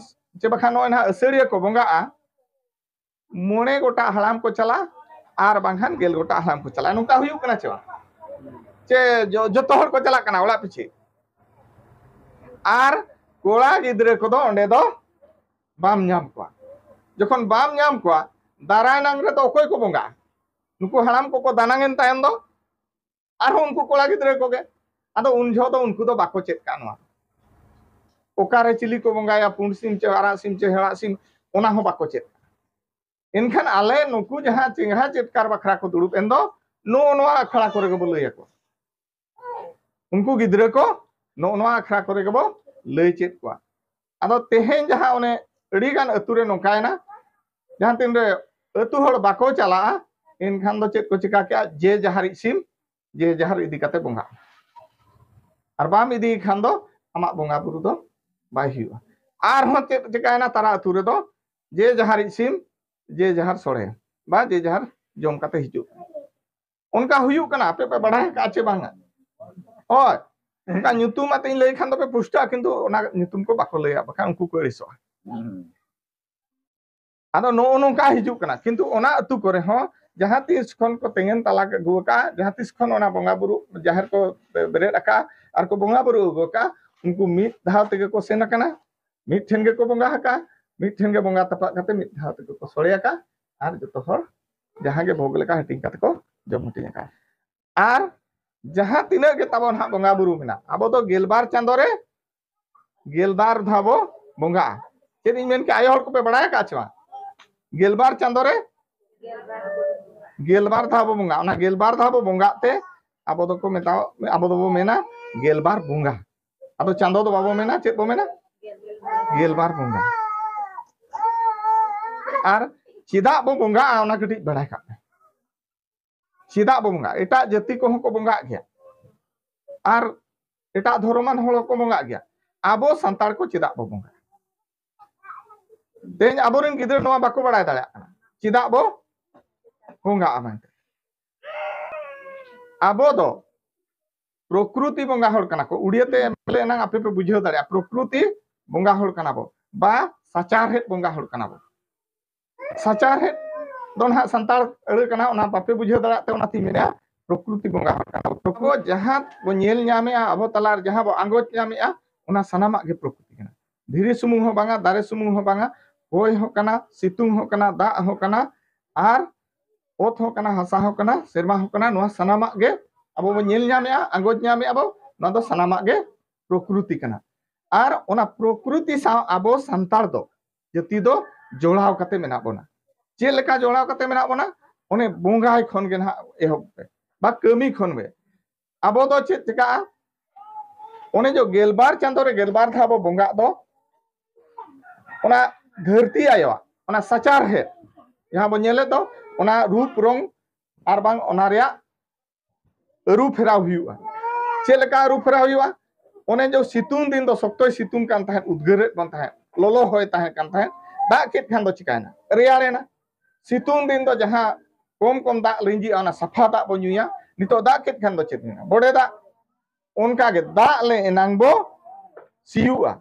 ᱪᱮ ᱵᱟᱠᱷᱟᱱ ᱱᱚᱜᱼᱚᱭ ᱱᱟᱦᱟᱜ ᱟᱹᱥᱟᱹᱲᱤᱭᱟᱹ ᱠᱚ ᱵᱚᱸᱜᱟᱜᱼᱟ, ᱢᱚᱬᱮ ᱜᱚᱴᱟᱝ ᱦᱟᱲᱟᱢ ᱠᱚ ᱪᱟᱞᱟᱜᱼᱟ ᱟᱨ ᱵᱟᱝᱠᱷᱟᱱ ᱜᱮᱞ ᱜᱚᱴᱟᱝ ᱦᱟᱲᱟᱢ ᱠᱚ ᱪᱟᱞᱟᱜᱼᱟ᱾ ᱱᱚᱝᱠᱟ ᱦᱩᱭᱩᱜ ᱠᱟᱱᱟ ᱪᱮ ᱵᱟᱝ? ᱪᱮ ᱡᱚ-, ᱡᱚᱛᱚ ᱦᱚᱲ ᱠᱚ ᱪᱟᱞᱟᱜ ᱠᱟᱱᱟ ᱚᱲᱟᱜ ᱯᱤᱪᱷᱤ? ᱟᱨ ᱠᱚᱲᱟ ᱜᱤᱫᱽᱨᱟᱹ ᱠᱚᱫᱚ ᱚᱸᱰᱮ ᱫᱚ ᱵᱟᱢ ᱧᱟᱢ ᱠᱚᱣᱟ᱾ ᱡᱚᱠᱷᱚᱱ ᱵᱟᱢ ᱧᱟᱢ ᱠᱚᱣᱟ, ᱫᱟᱨᱟᱭ ᱱᱟᱝ ᱨᱮᱫᱚ ᱚᱠᱚᱭ ᱠᱚ ᱵᱚᱸᱜᱟᱜᱼᱟ? ᱱᱩᱠᱩ ᱦᱟᱲᱟᱢ ᱠᱚᱠᱚ ᱫᱟᱱᱟᱝ ᱮᱱ ᱛᱟᱭᱚᱢ ᱫᱚ ᱟᱨᱦᱚᱸ ᱩᱱᱠᱩ ᱠᱚᱲᱟ ᱜᱤᱫᱽᱨᱟᱹ ᱠᱚᱜᱮ᱾ ᱟᱫᱚ ᱩᱱ ᱡᱚᱦᱚᱜ ᱫᱚ ᱩᱱᱠᱩ ᱫᱚ ᱵᱟᱠᱚ ᱪᱮᱫ ᱠᱟᱜ ᱱᱚᱣᱟ᱾ ᱚᱠᱟᱨᱮ ᱪᱤᱞᱤ ᱠᱚ ᱵᱚᱸᱜᱟᱭᱟ, ᱯᱩᱸᱰ ᱥᱤᱢ ᱪᱮ ᱟᱨᱟᱜ ᱥᱤᱢ ᱪᱮ ᱦᱮᱲᱟᱜ ᱥᱤᱢ, ᱚᱱᱟ ᱦᱚᱸ ᱵᱟᱠᱚ ᱪᱮᱫ᱾ ᱮᱱᱠᱷᱟᱱ ᱟᱞᱮ ᱱᱩᱠᱩ ᱡᱟᱦᱟᱸ ᱪᱮᱸᱜᱷᱟ ᱪᱮᱫᱠᱟᱨ ᱵᱟᱠᱷᱨᱟ ᱠᱚ ᱫᱩᱲᱩᱵ ᱮᱱ ᱫᱚ, ᱱᱚᱜᱼᱚ ᱱᱚᱣᱟ ᱟᱠᱷᱲᱟ ᱠᱚᱨᱮ ᱜᱮᱵᱚ ᱞᱟᱹᱭ ᱟᱠᱚᱣᱟ᱾ ᱩᱱᱠᱩ ᱜᱤᱫᱽᱨᱟᱹ ᱠᱚ ᱱᱚᱜᱼᱚ ᱱᱚᱣᱟ ᱟᱠᱷᱲᱟ ᱠᱚᱨᱮ ᱜᱮᱵᱚ ᱞᱟᱹᱭ ᱪᱮᱫ ᱠᱚᱣᱟ᱾ ᱟᱫᱚ ᱛᱮᱦᱮᱧ ᱡᱟᱦᱟᱸ ᱚᱱᱮ ᱟᱹᱰᱤᱜᱟᱱ ᱟᱹᱛᱩ ᱨᱮ ᱱᱚᱝᱠᱟᱭᱮᱱᱟ, ᱡᱟᱦᱟᱸ ᱛᱤᱱᱨᱮ ᱟᱹᱛᱩ ᱦᱚᱲ ᱵᱟᱠᱚ ᱪᱟᱞᱟᱜᱼᱟ, ᱮᱱᱠᱷᱟᱱ ᱫᱚ ᱪᱮᱫ ᱠᱚ ᱪᱤᱠᱟ ᱠᱮᱜᱼᱟ? ᱡᱮ ᱡᱟᱦᱟᱨ ᱥᱤᱢ ᱡᱮ ᱡᱟᱦᱟᱨ ᱤᱫᱤ ᱠᱟᱛᱮ ᱵᱚᱸᱜᱟ᱾ ᱟᱨ ᱵᱟᱢ ᱤᱫᱤᱭ ᱠᱷᱟᱱ ᱫᱚ ᱟᱢᱟᱜ ᱵᱚᱸᱜᱟ ᱵᱩᱨᱩ ᱫᱚ ᱵᱟᱭ ᱦᱩᱭᱩᱜᱼᱟ᱾ ᱟᱨᱦᱚᱸ ᱪᱮᱫ ᱪᱤᱠᱟᱭᱮᱱᱟ? ᱛᱟᱨᱟ ᱟᱹᱛᱩ ᱨᱮᱫᱚ ᱡᱮ ᱡᱟᱦᱟᱨ ᱥᱤᱢ ᱡᱮ ᱡᱟᱦᱟᱨ ᱥᱚᱲᱮ, ᱵᱟ ᱡᱮ ᱡᱟᱦᱟᱨ ᱡᱚᱢ ᱠᱟᱛᱮ ᱦᱤᱡᱩᱜ᱾ ᱚᱱᱠᱟ ᱦᱩᱭᱩᱜ ᱠᱟᱱᱟ, ᱟᱯᱮ ᱯᱮ ᱵᱟᱲᱟᱭ ᱟᱠᱟᱫᱼᱟ ᱪᱮ ᱵᱟᱝᱟ? ᱦᱳᱭ, ᱚᱱᱠᱟ ᱧᱩᱛᱩᱢ ᱟᱛᱮᱧ ᱞᱟᱹᱭ ᱠᱷᱟᱱ ᱫᱚᱯᱮ ᱯᱩᱥᱴᱟᱹᱜᱼᱟ, ᱠᱤᱱᱛᱩ ᱚᱱᱟ ᱧᱩᱛᱩᱢ ᱠᱚ ᱵᱟᱠᱚ ᱞᱟᱹᱭᱟ, ᱵᱟᱠᱷᱟᱱ ᱩᱱᱠᱩ ᱠᱚ ᱟᱹᱲᱤᱥᱚᱜᱼᱟ᱾ ᱦᱩᱸ᱾ ᱟᱫᱚ ᱱᱚᱜᱼᱚ ᱱᱚᱝᱠᱟ ᱦᱤᱡᱩᱜ ᱠᱟᱱᱟ, ᱠᱤᱱᱛᱩ ᱚᱱᱟ ᱟᱹᱛᱩ ᱠᱚᱨᱮ ᱦᱚᱸ ᱡᱟᱦᱟᱸ ᱛᱤᱥ ᱠᱷᱚᱱ ᱠᱚ ᱛᱮᱸᱜᱮᱱ ᱛᱟᱞᱟ ᱟᱹᱜᱩ ᱟᱠᱟᱫᱼᱟ, ᱡᱟᱦᱟᱸ ᱛᱤᱥ ᱠᱷᱚᱱ ᱚᱱᱟ ᱵᱚᱸᱜᱟ ᱵᱩᱨᱩ ᱡᱟᱦᱮᱨ ᱠᱚ ᱵᱮᱨᱮᱫ ᱟᱠᱟᱫᱼᱟ ᱟᱨ ᱠᱚ ᱵᱚᱸᱜᱟ ᱵᱩᱨᱩ ᱟᱹᱜᱩ ᱟᱠᱟᱫᱼᱟ, ᱩᱱᱠᱩ ᱢᱤᱫ ᱫᱷᱟᱣ ᱛᱮᱜᱮ ᱠᱚ ᱥᱮᱱ ᱟᱠᱟᱱᱟ, ᱢᱤᱫ ᱴᱷᱮᱱ ᱜᱮᱠᱚ ᱵᱚᱸᱜᱟ ᱟᱠᱟᱫᱼᱟ, ᱢᱤᱫ ᱴᱷᱮᱱ ᱜᱮ ᱵᱚᱸᱜᱟ ᱛᱟᱯᱟᱜ ᱠᱟᱛᱮ ᱢᱤᱫ ᱫᱷᱟᱣ ᱛᱮᱜᱮ ᱠᱚ ᱥᱚᱲᱮ ᱟᱠᱟᱫᱼᱟ ᱟᱨ ᱡᱚᱛᱚ ᱦᱚᱲ ᱡᱟᱦᱟᱸ ᱜᱮ ᱵᱷᱳᱜᱽ ᱞᱮᱠᱟ ᱦᱟᱹᱴᱤᱧ ᱠᱟᱛᱮ ᱠᱚ ᱡᱚᱢ ᱦᱟᱹᱴᱤᱧ ᱟᱠᱟᱫᱼᱟ᱾ ᱟᱨ ᱡᱟᱦᱟᱸ ᱛᱤᱱᱟᱹᱜ ᱜᱮ ᱛᱟᱵᱚᱱ ᱦᱟᱸᱜ ᱵᱚᱸᱜᱟ ᱵᱩᱨᱩ ᱢᱮᱱᱟᱜ, ᱟᱵᱚ ᱫᱚ ᱜᱮᱞᱵᱟᱨ ᱪᱟᱸᱫᱳ ᱨᱮ ᱜᱮᱞᱵᱟᱨ ᱫᱷᱟᱣ ᱵᱚ ᱵᱚᱸᱜᱟᱜᱼᱟ᱾ ᱪᱮᱫ ᱤᱧ ᱢᱮᱱ ᱠᱮᱜᱼᱟ? ᱟᱭᱳ ᱦᱚᱲ ᱠᱚᱯᱮ ᱵᱟᱲᱟᱭ ᱟᱠᱟᱫᱼᱟ ᱪᱮ ᱵᱟᱝ? ᱜᱮᱞᱵᱟᱨ ᱪᱟᱸᱫᱳ ᱨᱮ ᱜᱮᱞᱵᱟᱨ ᱫᱷᱟᱣ ᱵᱚ ᱵᱚᱸᱜᱟᱜᱼᱟ᱾ ᱚᱱᱟ ᱜᱮᱞᱵᱟᱨ ᱫᱷᱟᱣ ᱵᱚ ᱵᱚᱸᱜᱟᱜ ᱛᱮ ᱟᱵᱚ ᱫᱚᱠᱚ ᱢᱮᱛᱟᱣ, ᱟᱵᱚ ᱫᱚᱵᱚ ᱢᱮᱱᱟ ᱜᱮᱞᱵᱟᱨ ᱵᱚᱸᱜᱟ᱾ ᱟᱫᱚ ᱪᱟᱸᱫᱳ ᱫᱚ ᱵᱟᱵᱚ ᱢᱮᱱᱟ, ᱪᱮᱫ ᱵᱚ ᱢᱮᱱᱟ? ᱜᱮᱞᱵᱟᱨ ᱵᱚᱸᱜᱟ᱾ ᱟᱨ ᱪᱮᱫᱟᱜ ᱵᱚ ᱵᱚᱸᱜᱟᱜᱼᱟ, ᱚᱱᱟ ᱠᱟᱹᱴᱤᱡ ᱵᱟᱲᱟᱭ ᱠᱟᱜ ᱯᱮ᱾ ᱪᱮᱫᱟᱜ ᱵᱚ ᱵᱚᱸᱜᱟᱜᱼᱟ? ᱮᱴᱟᱜ ᱡᱟᱹᱛᱤ ᱠᱚᱦᱚᱸ ᱠᱚ ᱵᱚᱸᱜᱟᱜ ᱜᱮᱭᱟ, ᱟᱨ ᱮᱴᱟᱜ ᱫᱷᱚᱨᱚᱢᱟᱱ ᱦᱚᱲ ᱦᱚᱸᱠᱚ ᱵᱚᱸᱜᱟᱜ ᱜᱮᱭᱟ᱾ ᱟᱵᱚ ᱥᱟᱱᱛᱟᱲ ᱠᱚ ᱪᱮᱫᱟᱜ ᱵᱚ ᱵᱚᱸᱜᱟᱜᱼᱟ? ᱛᱮᱦᱮᱧ ᱟᱵᱚᱨᱮᱱ ᱜᱤᱫᱽᱨᱟᱹ ᱱᱚᱣᱟ ᱵᱟᱠᱚ ᱵᱟᱲᱟᱭ ᱫᱟᱲᱮᱭᱟᱜ ᱠᱟᱱᱟ ᱪᱮᱫᱟᱜ ᱵᱚ ᱵᱚᱸᱜᱟᱜᱼᱟ ᱢᱮᱱᱛᱮ᱾ ᱟᱵᱚ ᱫᱚ ᱯᱨᱚᱠᱨᱩᱛᱤ ᱵᱚᱸᱜᱟ ᱦᱚᱲ ᱠᱟᱱᱟ ᱠᱚ᱾ ᱩᱲᱤᱭᱟᱹ ᱛᱮ ᱮᱢ ᱞᱮ ᱮᱱᱟᱝ ᱟᱯᱮ ᱯᱮ ᱵᱩᱡᱷᱟᱹᱣ ᱫᱟᱲᱮᱭᱟᱜᱼᱟ, ᱯᱨᱚᱠᱨᱩᱛᱤ ᱵᱚᱸᱜᱟ ᱦᱚᱲ ᱠᱟᱱᱟ ᱵᱚ, ᱵᱟ ᱥᱟᱪᱟᱨᱦᱮᱫ ᱵᱚᱸᱜᱟ ᱦᱚᱲ ᱠᱟᱱᱟ ᱵᱚ᱾ ᱥᱟᱪᱟᱨᱦᱮᱫ ᱫᱚ ᱱᱟᱦᱟᱜ ᱥᱟᱱᱛᱟᱲ ᱟᱹᱲᱟᱹ ᱠᱟᱱᱟ, ᱚᱱᱟ ᱵᱟᱯᱮ ᱵᱩᱡᱷᱟᱹᱣ ᱫᱟᱲᱮᱭᱟᱜ ᱛᱮ ᱚᱱᱟᱛᱤᱧ ᱢᱮᱱᱮᱫᱼᱟ, ᱯᱨᱚᱠᱨᱩᱛᱤ ᱵᱚᱸᱜᱟ ᱦᱚᱲ ᱠᱟᱱᱟ ᱵᱚ᱾ ᱟᱵᱚ ᱡᱟᱦᱟᱸ ᱵᱚ ᱧᱮᱞ ᱧᱟᱢᱮᱜᱼᱟ, ᱟᱵᱚ ᱛᱟᱞᱟ ᱨᱮ ᱡᱟᱦᱟᱸ ᱵᱚ ᱟᱸᱜᱚᱪ ᱧᱟᱢᱮᱜᱼᱟ, ᱚᱱᱟ ᱥᱟᱱᱟᱢᱟᱜ ᱜᱮ ᱯᱨᱚᱠᱨᱩᱛᱤ ᱠᱟᱱᱟ᱾ ᱫᱷᱤᱨᱤ ᱥᱩᱢᱩᱝ ᱦᱚᱸ ᱵᱟᱝᱟ, ᱫᱟᱨᱮ ᱥᱩᱢᱩᱝ ᱦᱚᱸ ᱵᱟᱝᱟ, ᱦᱚᱭ ᱦᱚᱸ ᱠᱟᱱᱟ, ᱥᱤᱛᱩᱝ ᱦᱚᱸ ᱠᱟᱱᱟ, ᱫᱟᱜ ᱦᱚᱸ ᱠᱟᱱᱟ, ᱟᱨ ᱚᱛ ᱦᱚᱸ ᱠᱟᱱᱟ, ᱦᱟᱥᱟ ᱦᱚᱸ ᱠᱟᱱᱟ, ᱥᱮᱨᱢᱟ ᱦᱚᱸ ᱠᱟᱱᱟ᱾ ᱱᱚᱣᱟ ᱥᱟᱱᱟᱢᱟᱜ ᱜᱮ ᱟᱵᱚ ᱵᱚ ᱧᱮᱞ ᱧᱟᱢᱮᱜᱼᱟ, ᱟᱸᱜᱚᱪ ᱧᱟᱢᱮᱜᱼᱟ ᱵᱚ, ᱱᱚᱣᱟ ᱫᱚ ᱥᱟᱱᱟᱢᱟᱜ ᱜᱮ ᱯᱨᱚᱠᱨᱩᱛᱤ ᱠᱟᱱᱟ᱾ ᱟᱨ ᱚᱱᱟ ᱯᱨᱚᱠᱨᱤᱛᱤ ᱥᱟᱶ ᱟᱵᱚ ᱥᱟᱱᱛᱟᱲ ᱫᱚ, ᱡᱟᱹᱛᱤ ᱫᱚ ᱡᱚᱲᱟᱣ ᱠᱟᱛᱮ ᱢᱮᱱᱟᱜ ᱵᱚᱱᱟ᱾ ᱪᱮᱫ ᱞᱮᱠᱟ ᱡᱚᱲᱟᱣ ᱠᱟᱛᱮ ᱢᱮᱱᱟᱜ ᱵᱚᱱᱟ? ᱚᱱᱮ ᱵᱚᱸᱜᱟᱭ ᱠᱷᱚᱱ ᱜᱮ ᱱᱟᱦᱟᱜ ᱮᱦᱚᱵ ᱯᱮ, ᱵᱟ ᱠᱟᱹᱢᱤ ᱠᱷᱚᱱ ᱜᱮ᱾ ᱟᱵᱚ ᱫᱚ ᱪᱮᱫ ᱪᱤᱠᱟᱜᱼᱟ? ᱚᱱᱮ ᱡᱚ ᱜᱮᱞᱵᱟᱨ ᱪᱟᱸᱫᱳ ᱨᱮ ᱜᱮᱞᱵᱟᱨ ᱫᱷᱟᱣ ᱵᱚ ᱵᱚᱸᱜᱟᱜ ᱫᱚ, ᱚᱱᱟ ᱫᱷᱟᱹᱨᱛᱤ ᱟᱭᱳᱣᱟᱜ ᱚᱱᱟ ᱥᱟᱪᱟᱨᱦᱮᱫ ᱡᱟᱦᱟᱸ ᱵᱚ ᱧᱮᱞᱮᱫ ᱫᱚ, ᱚᱱᱟ ᱨᱩᱯ ᱨᱚᱝ ᱟᱨ ᱵᱟᱝ ᱚᱱᱟ ᱨᱮᱭᱟᱜ ᱟᱹᱨᱩ ᱯᱷᱮᱨᱟᱣ ᱦᱩᱭᱩᱜᱼᱟ᱾ ᱪᱮᱫ ᱞᱮᱠᱟ ᱟᱹᱨᱩ ᱯᱷᱮᱨᱟᱣ ᱦᱩᱭᱩᱜᱼᱟ? ᱚᱱᱮ ᱡᱚ ᱥᱤᱛᱩᱝ ᱫᱤᱱ ᱫᱚ ᱥᱚᱠᱛᱚᱭ ᱥᱤᱛᱩᱝ ᱠᱟᱱ ᱛᱟᱦᱮᱸᱫ, ᱩᱫᱽᱜᱟᱹᱨᱮᱫ ᱵᱚᱱ ᱛᱟᱦᱮᱸᱫ, ᱞᱚᱞᱚ ᱦᱚᱭ ᱛᱟᱦᱮᱸ ᱠᱟᱱ ᱛᱟᱦᱮᱸᱫ, ᱫᱟᱜ ᱠᱮᱫ ᱠᱷᱟᱱ ᱫᱚ ᱪᱤᱠᱟᱭᱮᱱᱟ? ᱨᱮᱭᱟᱲᱮᱱᱟ᱾ ᱥᱤᱛᱩᱝ ᱫᱤᱱ ᱫᱚ ᱡᱟᱦᱟᱸ ᱠᱚᱢ ᱠᱚᱢ ᱫᱟᱜ ᱞᱤᱸᱡᱤᱜᱼᱟ, ᱚᱱᱟ ᱥᱟᱯᱷᱟ ᱫᱟᱜ ᱵᱚᱱ ᱧᱩᱭᱟ, ᱱᱤᱛᱚᱜ ᱫᱟᱜ ᱠᱮᱫ ᱠᱷᱟᱱ ᱫᱚ ᱪᱮᱫ ᱦᱩᱭᱩᱜᱼᱟ? ᱵᱚᱰᱮ ᱫᱟᱜ᱾ ᱚᱱᱠᱟᱜᱮ ᱫᱟᱜ ᱞᱮ ᱮᱱᱟᱝ ᱵᱚ ᱥᱤᱭᱳᱜᱼᱟ,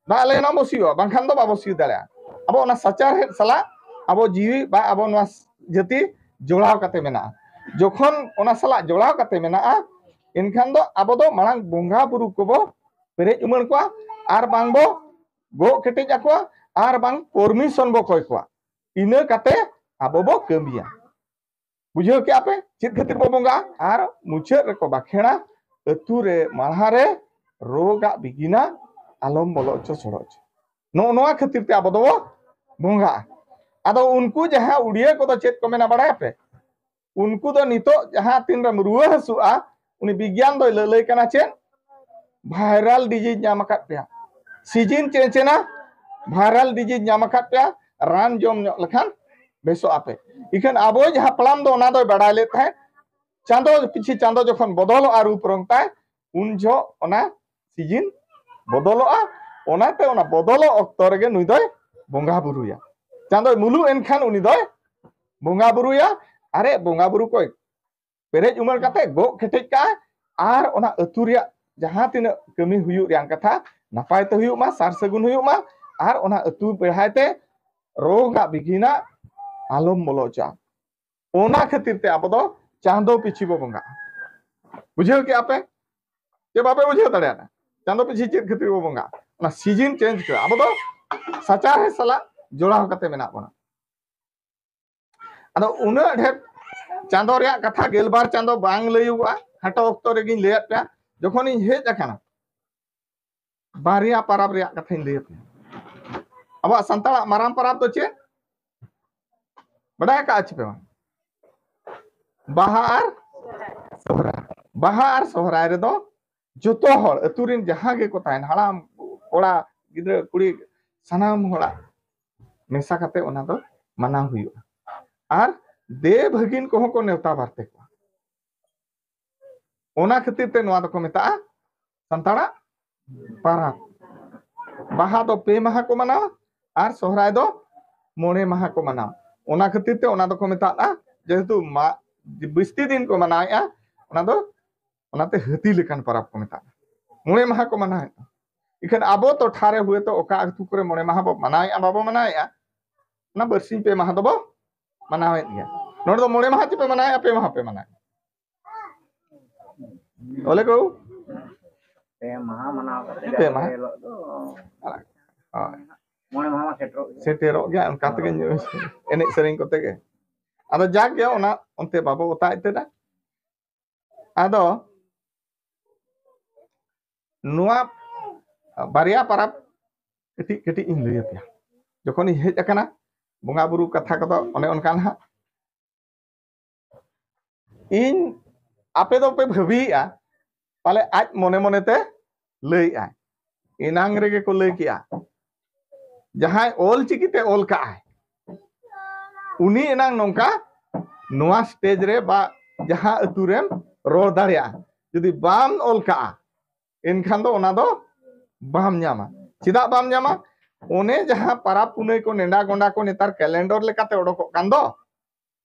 ᱫᱟᱜ ᱞᱮ ᱮᱱᱟᱝ ᱵᱚ ᱥᱤᱭᱳᱜᱼᱟ, ᱵᱟᱝᱠᱷᱟᱱ ᱫᱚ ᱵᱟᱵᱚ ᱥᱤᱭᱳᱜ ᱫᱟᱲᱮᱭᱟᱜᱼᱟ᱾ ᱟᱵᱚ ᱚᱱᱟ ᱥᱟᱪᱟᱨᱦᱮᱫ ᱥᱟᱞᱟᱜ ᱟᱵᱚ ᱡᱤᱣᱤ ᱵᱟ ᱟᱵᱚ ᱱᱚᱣᱟ ᱡᱟᱹᱛᱤ ᱡᱚᱲᱟᱣ ᱠᱟᱛᱮ ᱢᱮᱱᱟᱜᱼᱟ᱾ ᱡᱚᱠᱷᱚᱱ ᱚᱱᱟ ᱥᱟᱞᱟᱜ ᱡᱚᱲᱟᱣ ᱠᱟᱛᱮ ᱢᱮᱱᱟᱜᱼᱟ, ᱮᱱᱠᱷᱟᱱ ᱫᱚ ᱟᱵᱚ ᱫᱚ ᱢᱟᱲᱟᱝ ᱵᱚᱸᱜᱟ ᱵᱩᱨᱩ ᱠᱚᱵᱚ ᱯᱮᱨᱮᱡ ᱩᱢᱟᱹᱲ ᱠᱚᱣᱟ, ᱟᱨ ᱵᱟᱝ ᱵᱚ ᱜᱚᱜ ᱠᱮᱴᱮᱡ ᱟᱠᱚᱣᱟ, ᱟᱨ ᱵᱟᱝ ᱯᱚᱨᱢᱤᱥᱚᱱ ᱵᱚ ᱠᱚᱭ ᱠᱚᱣᱟ᱾ ᱤᱱᱟᱹ ᱠᱟᱛᱮ ᱟᱵᱚ ᱵᱚ ᱠᱟᱹᱢᱤᱭᱟ᱾ ᱵᱩᱡᱷᱟᱹᱣ ᱠᱮᱜᱼᱟ ᱯᱮ ᱪᱮᱫ ᱠᱷᱟᱹᱛᱤᱨ ᱵᱚ ᱵᱚᱸᱜᱟᱜᱼᱟ? ᱟᱨ ᱢᱩᱪᱟᱹᱫ ᱨᱮᱠᱚ ᱵᱟᱠᱷᱮᱲᱟ, "ᱟᱹᱛᱩ ᱨᱮ ᱢᱟᱲᱦᱟ ᱨᱮ ᱨᱳᱜᱟᱜ ᱵᱤᱜᱤᱱᱟ ᱟᱞᱚᱢ ᱵᱚᱞᱚ ᱦᱚᱪᱚ ᱥᱚᱲᱚ ᱦᱚᱪᱚ᱾" ᱱᱚᱜᱼᱚ ᱱᱚᱣᱟ ᱠᱷᱟᱹᱛᱤᱨ ᱛᱮ ᱟᱵᱚ ᱫᱚᱵᱚ ᱵᱚᱸᱜᱟᱜᱼᱟ᱾ ᱟᱫᱚ ᱩᱱᱠᱩ ᱡᱟᱦᱟᱸ ᱩᱰᱤᱭᱟᱹ ᱠᱚᱫᱚ ᱪᱮᱫ ᱠᱚ ᱢᱮᱱᱟ ᱵᱟᱲᱟᱭᱟᱯᱮ? ᱩᱱᱠᱩ ᱫᱚ ᱱᱤᱛᱚᱜ ᱡᱟᱦᱟᱸ ᱛᱤᱱᱨᱮᱢ ᱨᱩᱣᱟᱹ ᱦᱟᱹᱥᱩᱜᱼᱟ, ᱩᱱᱤ ᱵᱤᱜᱽᱜᱟᱱ ᱫᱚᱭ ᱞᱟᱹᱞᱟᱹᱭ ᱠᱟᱱᱟ ᱪᱮᱫ? ᱵᱷᱟᱭᱨᱟᱞ ᱰᱤᱡᱤᱡᱽ ᱧᱟᱢ ᱟᱠᱟᱫ ᱯᱮᱭᱟ, ᱥᱤᱡᱤᱱ ᱪᱮᱧᱡᱽ ᱮᱱᱟ, ᱵᱷᱟᱭᱨᱟᱞ ᱰᱤᱡᱤᱡᱽ ᱧᱟᱢ ᱟᱠᱟᱫ ᱯᱮᱭᱟ, ᱨᱟᱱ ᱡᱚᱢ ᱧᱚᱜ ᱞᱮᱠᱷᱟᱱ ᱵᱮᱥᱚᱜ ᱟᱯᱮ᱾ ᱤᱠᱷᱟᱹᱱ ᱟᱵᱚᱭᱤᱡ ᱦᱟᱯᱲᱟᱢ ᱫᱚ ᱚᱱᱟ ᱫᱚᱭ ᱵᱟᱲᱟᱭ ᱞᱮᱫ ᱛᱟᱦᱮᱸᱫ, ᱪᱟᱸᱫᱚ ᱯᱤᱪᱷᱤ ᱪᱟᱸᱫᱚ ᱡᱚᱠᱷᱚᱱ ᱵᱚᱫᱚᱞᱚᱜᱼᱟ ᱨᱩᱯ ᱨᱚᱝ ᱛᱟᱭ, ᱩᱱ ᱡᱚᱦᱚᱜ ᱚᱱᱟ ᱥᱤᱡᱤᱱ ᱵᱚᱫᱚᱞᱚᱜᱼᱟ᱾ ᱚᱱᱟᱛᱮ ᱚᱱᱟ ᱵᱚᱫᱚᱞᱚᱜ ᱚᱠᱛᱚ ᱨᱮᱜᱮ ᱱᱩᱭ ᱫᱚᱭ ᱵᱚᱸᱜᱟ ᱵᱩᱨᱩᱭᱟ᱾ ᱪᱟᱸᱫᱚᱭ ᱢᱩᱞᱩᱜ ᱮᱱᱠᱷᱟᱱ ᱩᱱᱤ ᱫᱚᱭ ᱵᱚᱸᱜᱟ ᱵᱩᱨᱩᱭᱟ᱾ ᱟᱨᱮ ᱵᱚᱸᱜᱟ ᱵᱩᱨᱩ ᱠᱚᱭ ᱯᱮᱨᱮᱡ ᱩᱢᱟᱹᱲ ᱠᱟᱛᱮ ᱜᱚᱜ ᱠᱮᱴᱮᱡ ᱠᱟᱜᱼᱟ᱾ ᱟᱨ ᱚᱱᱟ ᱟᱹᱛᱩ ᱨᱮᱭᱟᱜ ᱡᱟᱦᱟᱸ ᱛᱤᱱᱟᱹᱜ ᱠᱟᱹᱢᱤ ᱦᱩᱭᱩᱜ ᱨᱮᱭᱟᱜ ᱠᱟᱛᱷᱟ ᱱᱟᱯᱟᱭ ᱛᱮ ᱦᱩᱭᱩᱜ ᱢᱟ, ᱥᱟᱨ ᱥᱟᱹᱜᱩᱱ ᱦᱩᱭᱩᱜ ᱢᱟ, ᱟᱨ ᱚᱱᱟ ᱟᱹᱛᱩ ᱵᱮᱲᱦᱟᱭ ᱛᱮ ᱨᱳᱜᱟᱜ ᱵᱤᱜᱷᱤᱱᱟᱜ ᱟᱞᱚᱢ ᱵᱚᱞᱚ ᱦᱚᱪᱚᱜᱼᱟ᱾ ᱚᱱᱟ ᱠᱷᱟᱹᱛᱤᱨ ᱛᱮ ᱟᱵᱚ ᱫᱚ ᱪᱟᱸᱫᱚ ᱯᱤᱪᱷᱤ ᱵᱚ ᱵᱚᱸᱜᱟᱜᱼᱟ᱾ ᱵᱩᱡᱷᱟᱹᱣ ᱠᱮᱜᱼᱟ ᱯᱮ? ᱪᱮ ᱵᱟᱯᱮ ᱵᱩᱡᱷᱟᱹᱣ ᱫᱟᱲᱮᱭᱟᱫᱟ? ᱪᱟᱸᱫᱚ ᱯᱤᱪᱷᱤ ᱪᱮᱫ ᱠᱷᱟᱹᱛᱤᱨ ᱵᱚ ᱵᱚᱸᱜᱟᱜᱼᱟ? ᱚᱱᱟ ᱥᱤᱡᱤᱱ ᱪᱮᱧᱡᱽ ᱠᱟᱛᱮ ᱟᱵᱚ ᱫᱚ ᱥᱟᱪᱟᱨᱦᱮᱫ ᱥᱟᱞᱟᱜ ᱡᱚᱲᱟᱣ ᱠᱟᱛᱮ ᱢᱮᱱᱟᱜ ᱵᱚᱱᱟ᱾ ᱟᱫᱚ ᱩᱱᱟᱹᱜ ᱰᱷᱮᱨ ᱪᱟᱸᱫᱚ ᱨᱮᱭᱟᱜ ᱠᱟᱛᱷᱟ ᱜᱮᱞᱵᱟᱨ ᱪᱟᱸᱫᱚ ᱵᱟᱝ ᱞᱟᱹᱭᱚᱜᱚᱜᱼᱟ, ᱦᱟᱴᱚ ᱚᱠᱛᱚ ᱨᱮᱜᱤᱧ ᱞᱟᱹᱭᱟᱫ ᱯᱮᱭᱟ᱾ ᱡᱚᱠᱷᱚᱱᱤᱧ ᱦᱮᱡ ᱟᱠᱟᱱᱟ, ᱵᱟᱨᱭᱟ ᱯᱟᱨᱟᱵᱽ ᱨᱮᱭᱟᱜ ᱠᱟᱛᱷᱟᱧ ᱞᱟᱹᱭ ᱟᱯᱮᱭᱟ᱾ ᱟᱵᱚᱣᱟᱜ ᱥᱟᱱᱛᱟᱲᱟᱜ ᱢᱟᱨᱟᱝ ᱯᱟᱨᱟᱵᱽ ᱫᱚ ᱪᱮᱫ? ᱵᱟᱰᱟᱭ ᱟᱠᱟᱫ ᱪᱮ ᱯᱮ ᱵᱟᱝ? ᱵᱟᱦᱟ ᱟᱨ ᱥᱚᱦᱨᱟᱭ᱾ ᱵᱟᱦᱟ ᱟᱨ ᱥᱚᱦᱨᱟᱭ ᱨᱮᱫᱚ ᱡᱚᱛᱚ ᱦᱚᱲ, ᱟᱹᱛᱩ ᱨᱮᱱ ᱡᱟᱦᱟᱸ ᱜᱮᱠᱚ ᱛᱟᱦᱮᱱ, ᱦᱟᱲᱟᱢ, ᱠᱚᱲᱟ, ᱜᱤᱫᱽᱨᱟᱹ, ᱠᱩᱲᱤ, ᱥᱟᱱᱟᱢ ᱦᱚᱲᱟᱜ ᱢᱮᱥᱟ ᱠᱟᱛᱮ ᱚᱱᱟ ᱫᱚ ᱢᱟᱱᱟᱣ ᱦᱩᱭᱩᱜᱼᱟ᱾ ᱟᱨ ᱫᱮ ᱵᱷᱟᱹᱜᱤᱱ ᱠᱚᱦᱚᱸ ᱠᱚ ᱱᱮᱣᱛᱟ ᱵᱟᱨᱛᱮ ᱠᱚᱣᱟ᱾ ᱚᱱᱟ ᱠᱷᱟᱹᱛᱤᱨ ᱛᱮ ᱱᱚᱣᱟ ᱫᱚᱠᱚ ᱢᱮᱛᱟᱜᱼᱟ ᱥᱟᱱᱛᱟᱲᱟᱜ ᱯᱟᱨᱟᱵᱽ᱾ ᱵᱟᱦᱟ ᱫᱚ ᱯᱮ ᱢᱟᱦᱟ ᱠᱚ ᱢᱟᱱᱟᱣᱟ ᱟᱨ ᱥᱚᱦᱨᱟᱭ ᱫᱚ ᱢᱚᱬᱮ ᱢᱟᱦᱟ ᱠᱚ ᱢᱟᱱᱟᱣᱟ᱾ ᱚᱱᱟ ᱠᱷᱟᱹᱛᱤᱨ ᱛᱮ ᱚᱱᱟ ᱫᱚᱠᱚ ᱢᱮᱛᱟᱜᱼᱟ, ᱡᱮᱦᱮᱛᱩ ᱢᱟ-, ᱵᱤᱥᱛᱤ ᱫᱤᱱ ᱠᱚ ᱢᱟᱱᱟᱣᱮᱫᱼᱟ, ᱚᱱᱟ ᱫᱚ, ᱚᱱᱟᱛᱮ ᱦᱟᱹᱛᱤ ᱞᱮᱠᱟᱱ ᱯᱟᱨᱟᱵᱽ ᱠᱚ ᱢᱮᱛᱟᱜᱼᱟ᱾ ᱢᱚᱬᱮ ᱢᱟᱦᱟ ᱠᱚ ᱢᱟᱱᱟᱣᱮᱫᱼᱟ᱾ ᱤᱠᱷᱟᱹᱱ ᱟᱵᱚ ᱴᱚᱴᱷᱟ ᱨᱮ ᱦᱚᱭᱛᱳ ᱚᱠᱟ ᱟᱹᱛᱩ ᱠᱚᱨᱮ ᱢᱚᱬᱮ ᱢᱟᱦᱟ ᱵᱚ ᱢᱟᱱᱟᱣᱮᱫᱼᱟ, ᱵᱟᱵᱚ ᱢᱟᱱᱟᱣᱮᱫᱼᱟ, ᱚᱱᱟ ᱵᱟᱨᱥᱤᱧ ᱯᱮ ᱢᱟᱦᱟ ᱫᱚᱵᱚ ᱢᱟᱱᱟᱣᱮᱫ ᱜᱮᱭᱟ᱾ ᱱᱚᱰᱮ ᱫᱚ ᱢᱚᱬᱮ ᱢᱟᱦᱟ ᱪᱮ ᱯᱮ ᱢᱟᱱᱟᱣᱮᱫᱼᱟ, ᱯᱮ ᱢᱟᱦᱟ ᱯᱮ ᱢᱟᱱᱟᱣᱮᱫᱼᱟ? ᱚᱞᱮ ᱠᱚ ᱯᱮ ᱢᱟᱦᱟ ᱢᱟᱱᱟᱣ ᱠᱟᱛᱮ ᱯᱮ ᱡᱟᱦᱟᱸ ᱢᱟᱦᱟ᱾ ᱦᱤᱞᱳᱜ ᱫᱚ ᱦᱳᱭ᱾ ᱢᱚᱬᱮ ᱢᱟᱦᱟ ᱢᱟ ᱥᱮᱴᱮᱨᱚᱜ ᱜᱮᱭᱟ᱾ ᱥᱮᱴᱮᱨᱚᱜ ᱜᱮᱭᱟ, ᱚᱱᱠᱟ ᱛᱮᱜᱮ ᱧᱩ-, ᱮᱱᱮᱡ ᱥᱮᱨᱮᱧ ᱠᱚᱛᱮ ᱜᱮ᱾ ᱟᱫᱚ ᱡᱟᱠ ᱜᱮ, ᱚᱱᱟ ᱚᱱᱛᱮ ᱵᱟᱵᱚ ᱚᱛᱟ ᱩᱛᱟᱹᱨᱟ᱾ ᱟᱫᱚ ᱱᱚᱣᱟ ᱵᱟᱨᱭᱟ ᱯᱟᱨᱟᱵᱽ ᱠᱟᱹᱴᱤᱡ ᱠᱟᱹᱴᱤᱡ ᱤᱧ ᱞᱟᱹᱭ ᱟᱯᱮᱭᱟ᱾ ᱡᱚᱠᱷᱚᱱᱤᱧ ᱦᱮᱡ ᱟᱠᱟᱱᱟ ᱵᱚᱸᱜᱟ ᱵᱩᱨᱩ ᱠᱟᱛᱷᱟ ᱠᱚᱫᱚ ᱚᱱᱮ ᱚᱱᱠᱟ ᱱᱟᱦᱟᱜ᱾ ᱤᱧ, ᱟᱯᱮ ᱫᱚᱯᱮ ᱵᱷᱟᱹᱵᱤᱭᱮᱜᱼᱟ ᱯᱟᱞᱮ ᱟᱡ ᱢᱚᱱᱮ ᱢᱚᱱᱮ ᱛᱮ ᱞᱟᱹᱭᱮᱜᱼᱟᱭ᱾ ᱮᱱᱟᱝ ᱨᱮᱜᱮ ᱠᱚ ᱞᱟᱹᱭ ᱠᱮᱜᱼᱟ, ᱡᱟᱦᱟᱸᱭ ᱚᱞ ᱪᱤᱠᱤ ᱛᱮ ᱚᱞ ᱠᱟᱜᱼᱟᱭ, ᱩᱱᱤ ᱮᱱᱟᱝ ᱱᱚᱝᱠᱟ ᱱᱚᱣᱟ ᱥᱴᱮᱡ ᱨᱮ ᱵᱟ ᱡᱟᱦᱟᱸ ᱟᱹᱛᱩ ᱨᱮᱢ ᱨᱚᱲ ᱫᱟᱲᱮᱭᱟᱜᱼᱟ᱾ ᱡᱩᱫᱤ ᱵᱟᱢ ᱚᱞ ᱠᱟᱜᱼᱟ, ᱮᱱᱠᱷᱟᱱ ᱫᱚ ᱚᱱᱟ ᱫᱚ ᱵᱟᱢ ᱧᱟᱢᱟ᱾ ᱪᱮᱫᱟᱜ ᱵᱟᱢ ᱧᱟᱢᱟ? ᱚᱱᱮ ᱡᱟᱦᱟᱸ ᱯᱟᱨᱟᱵᱽ ᱯᱩᱱᱟᱹᱭ ᱠᱚ, ᱱᱮᱰᱟ ᱜᱚᱸᱰᱟ ᱠᱚ ᱱᱮᱛᱟᱨ ᱠᱮᱞᱮᱱᱰᱚᱨ ᱞᱮᱠᱟᱛᱮ ᱚᱰᱚᱠᱚᱜ ᱠᱟᱱ ᱫᱚ,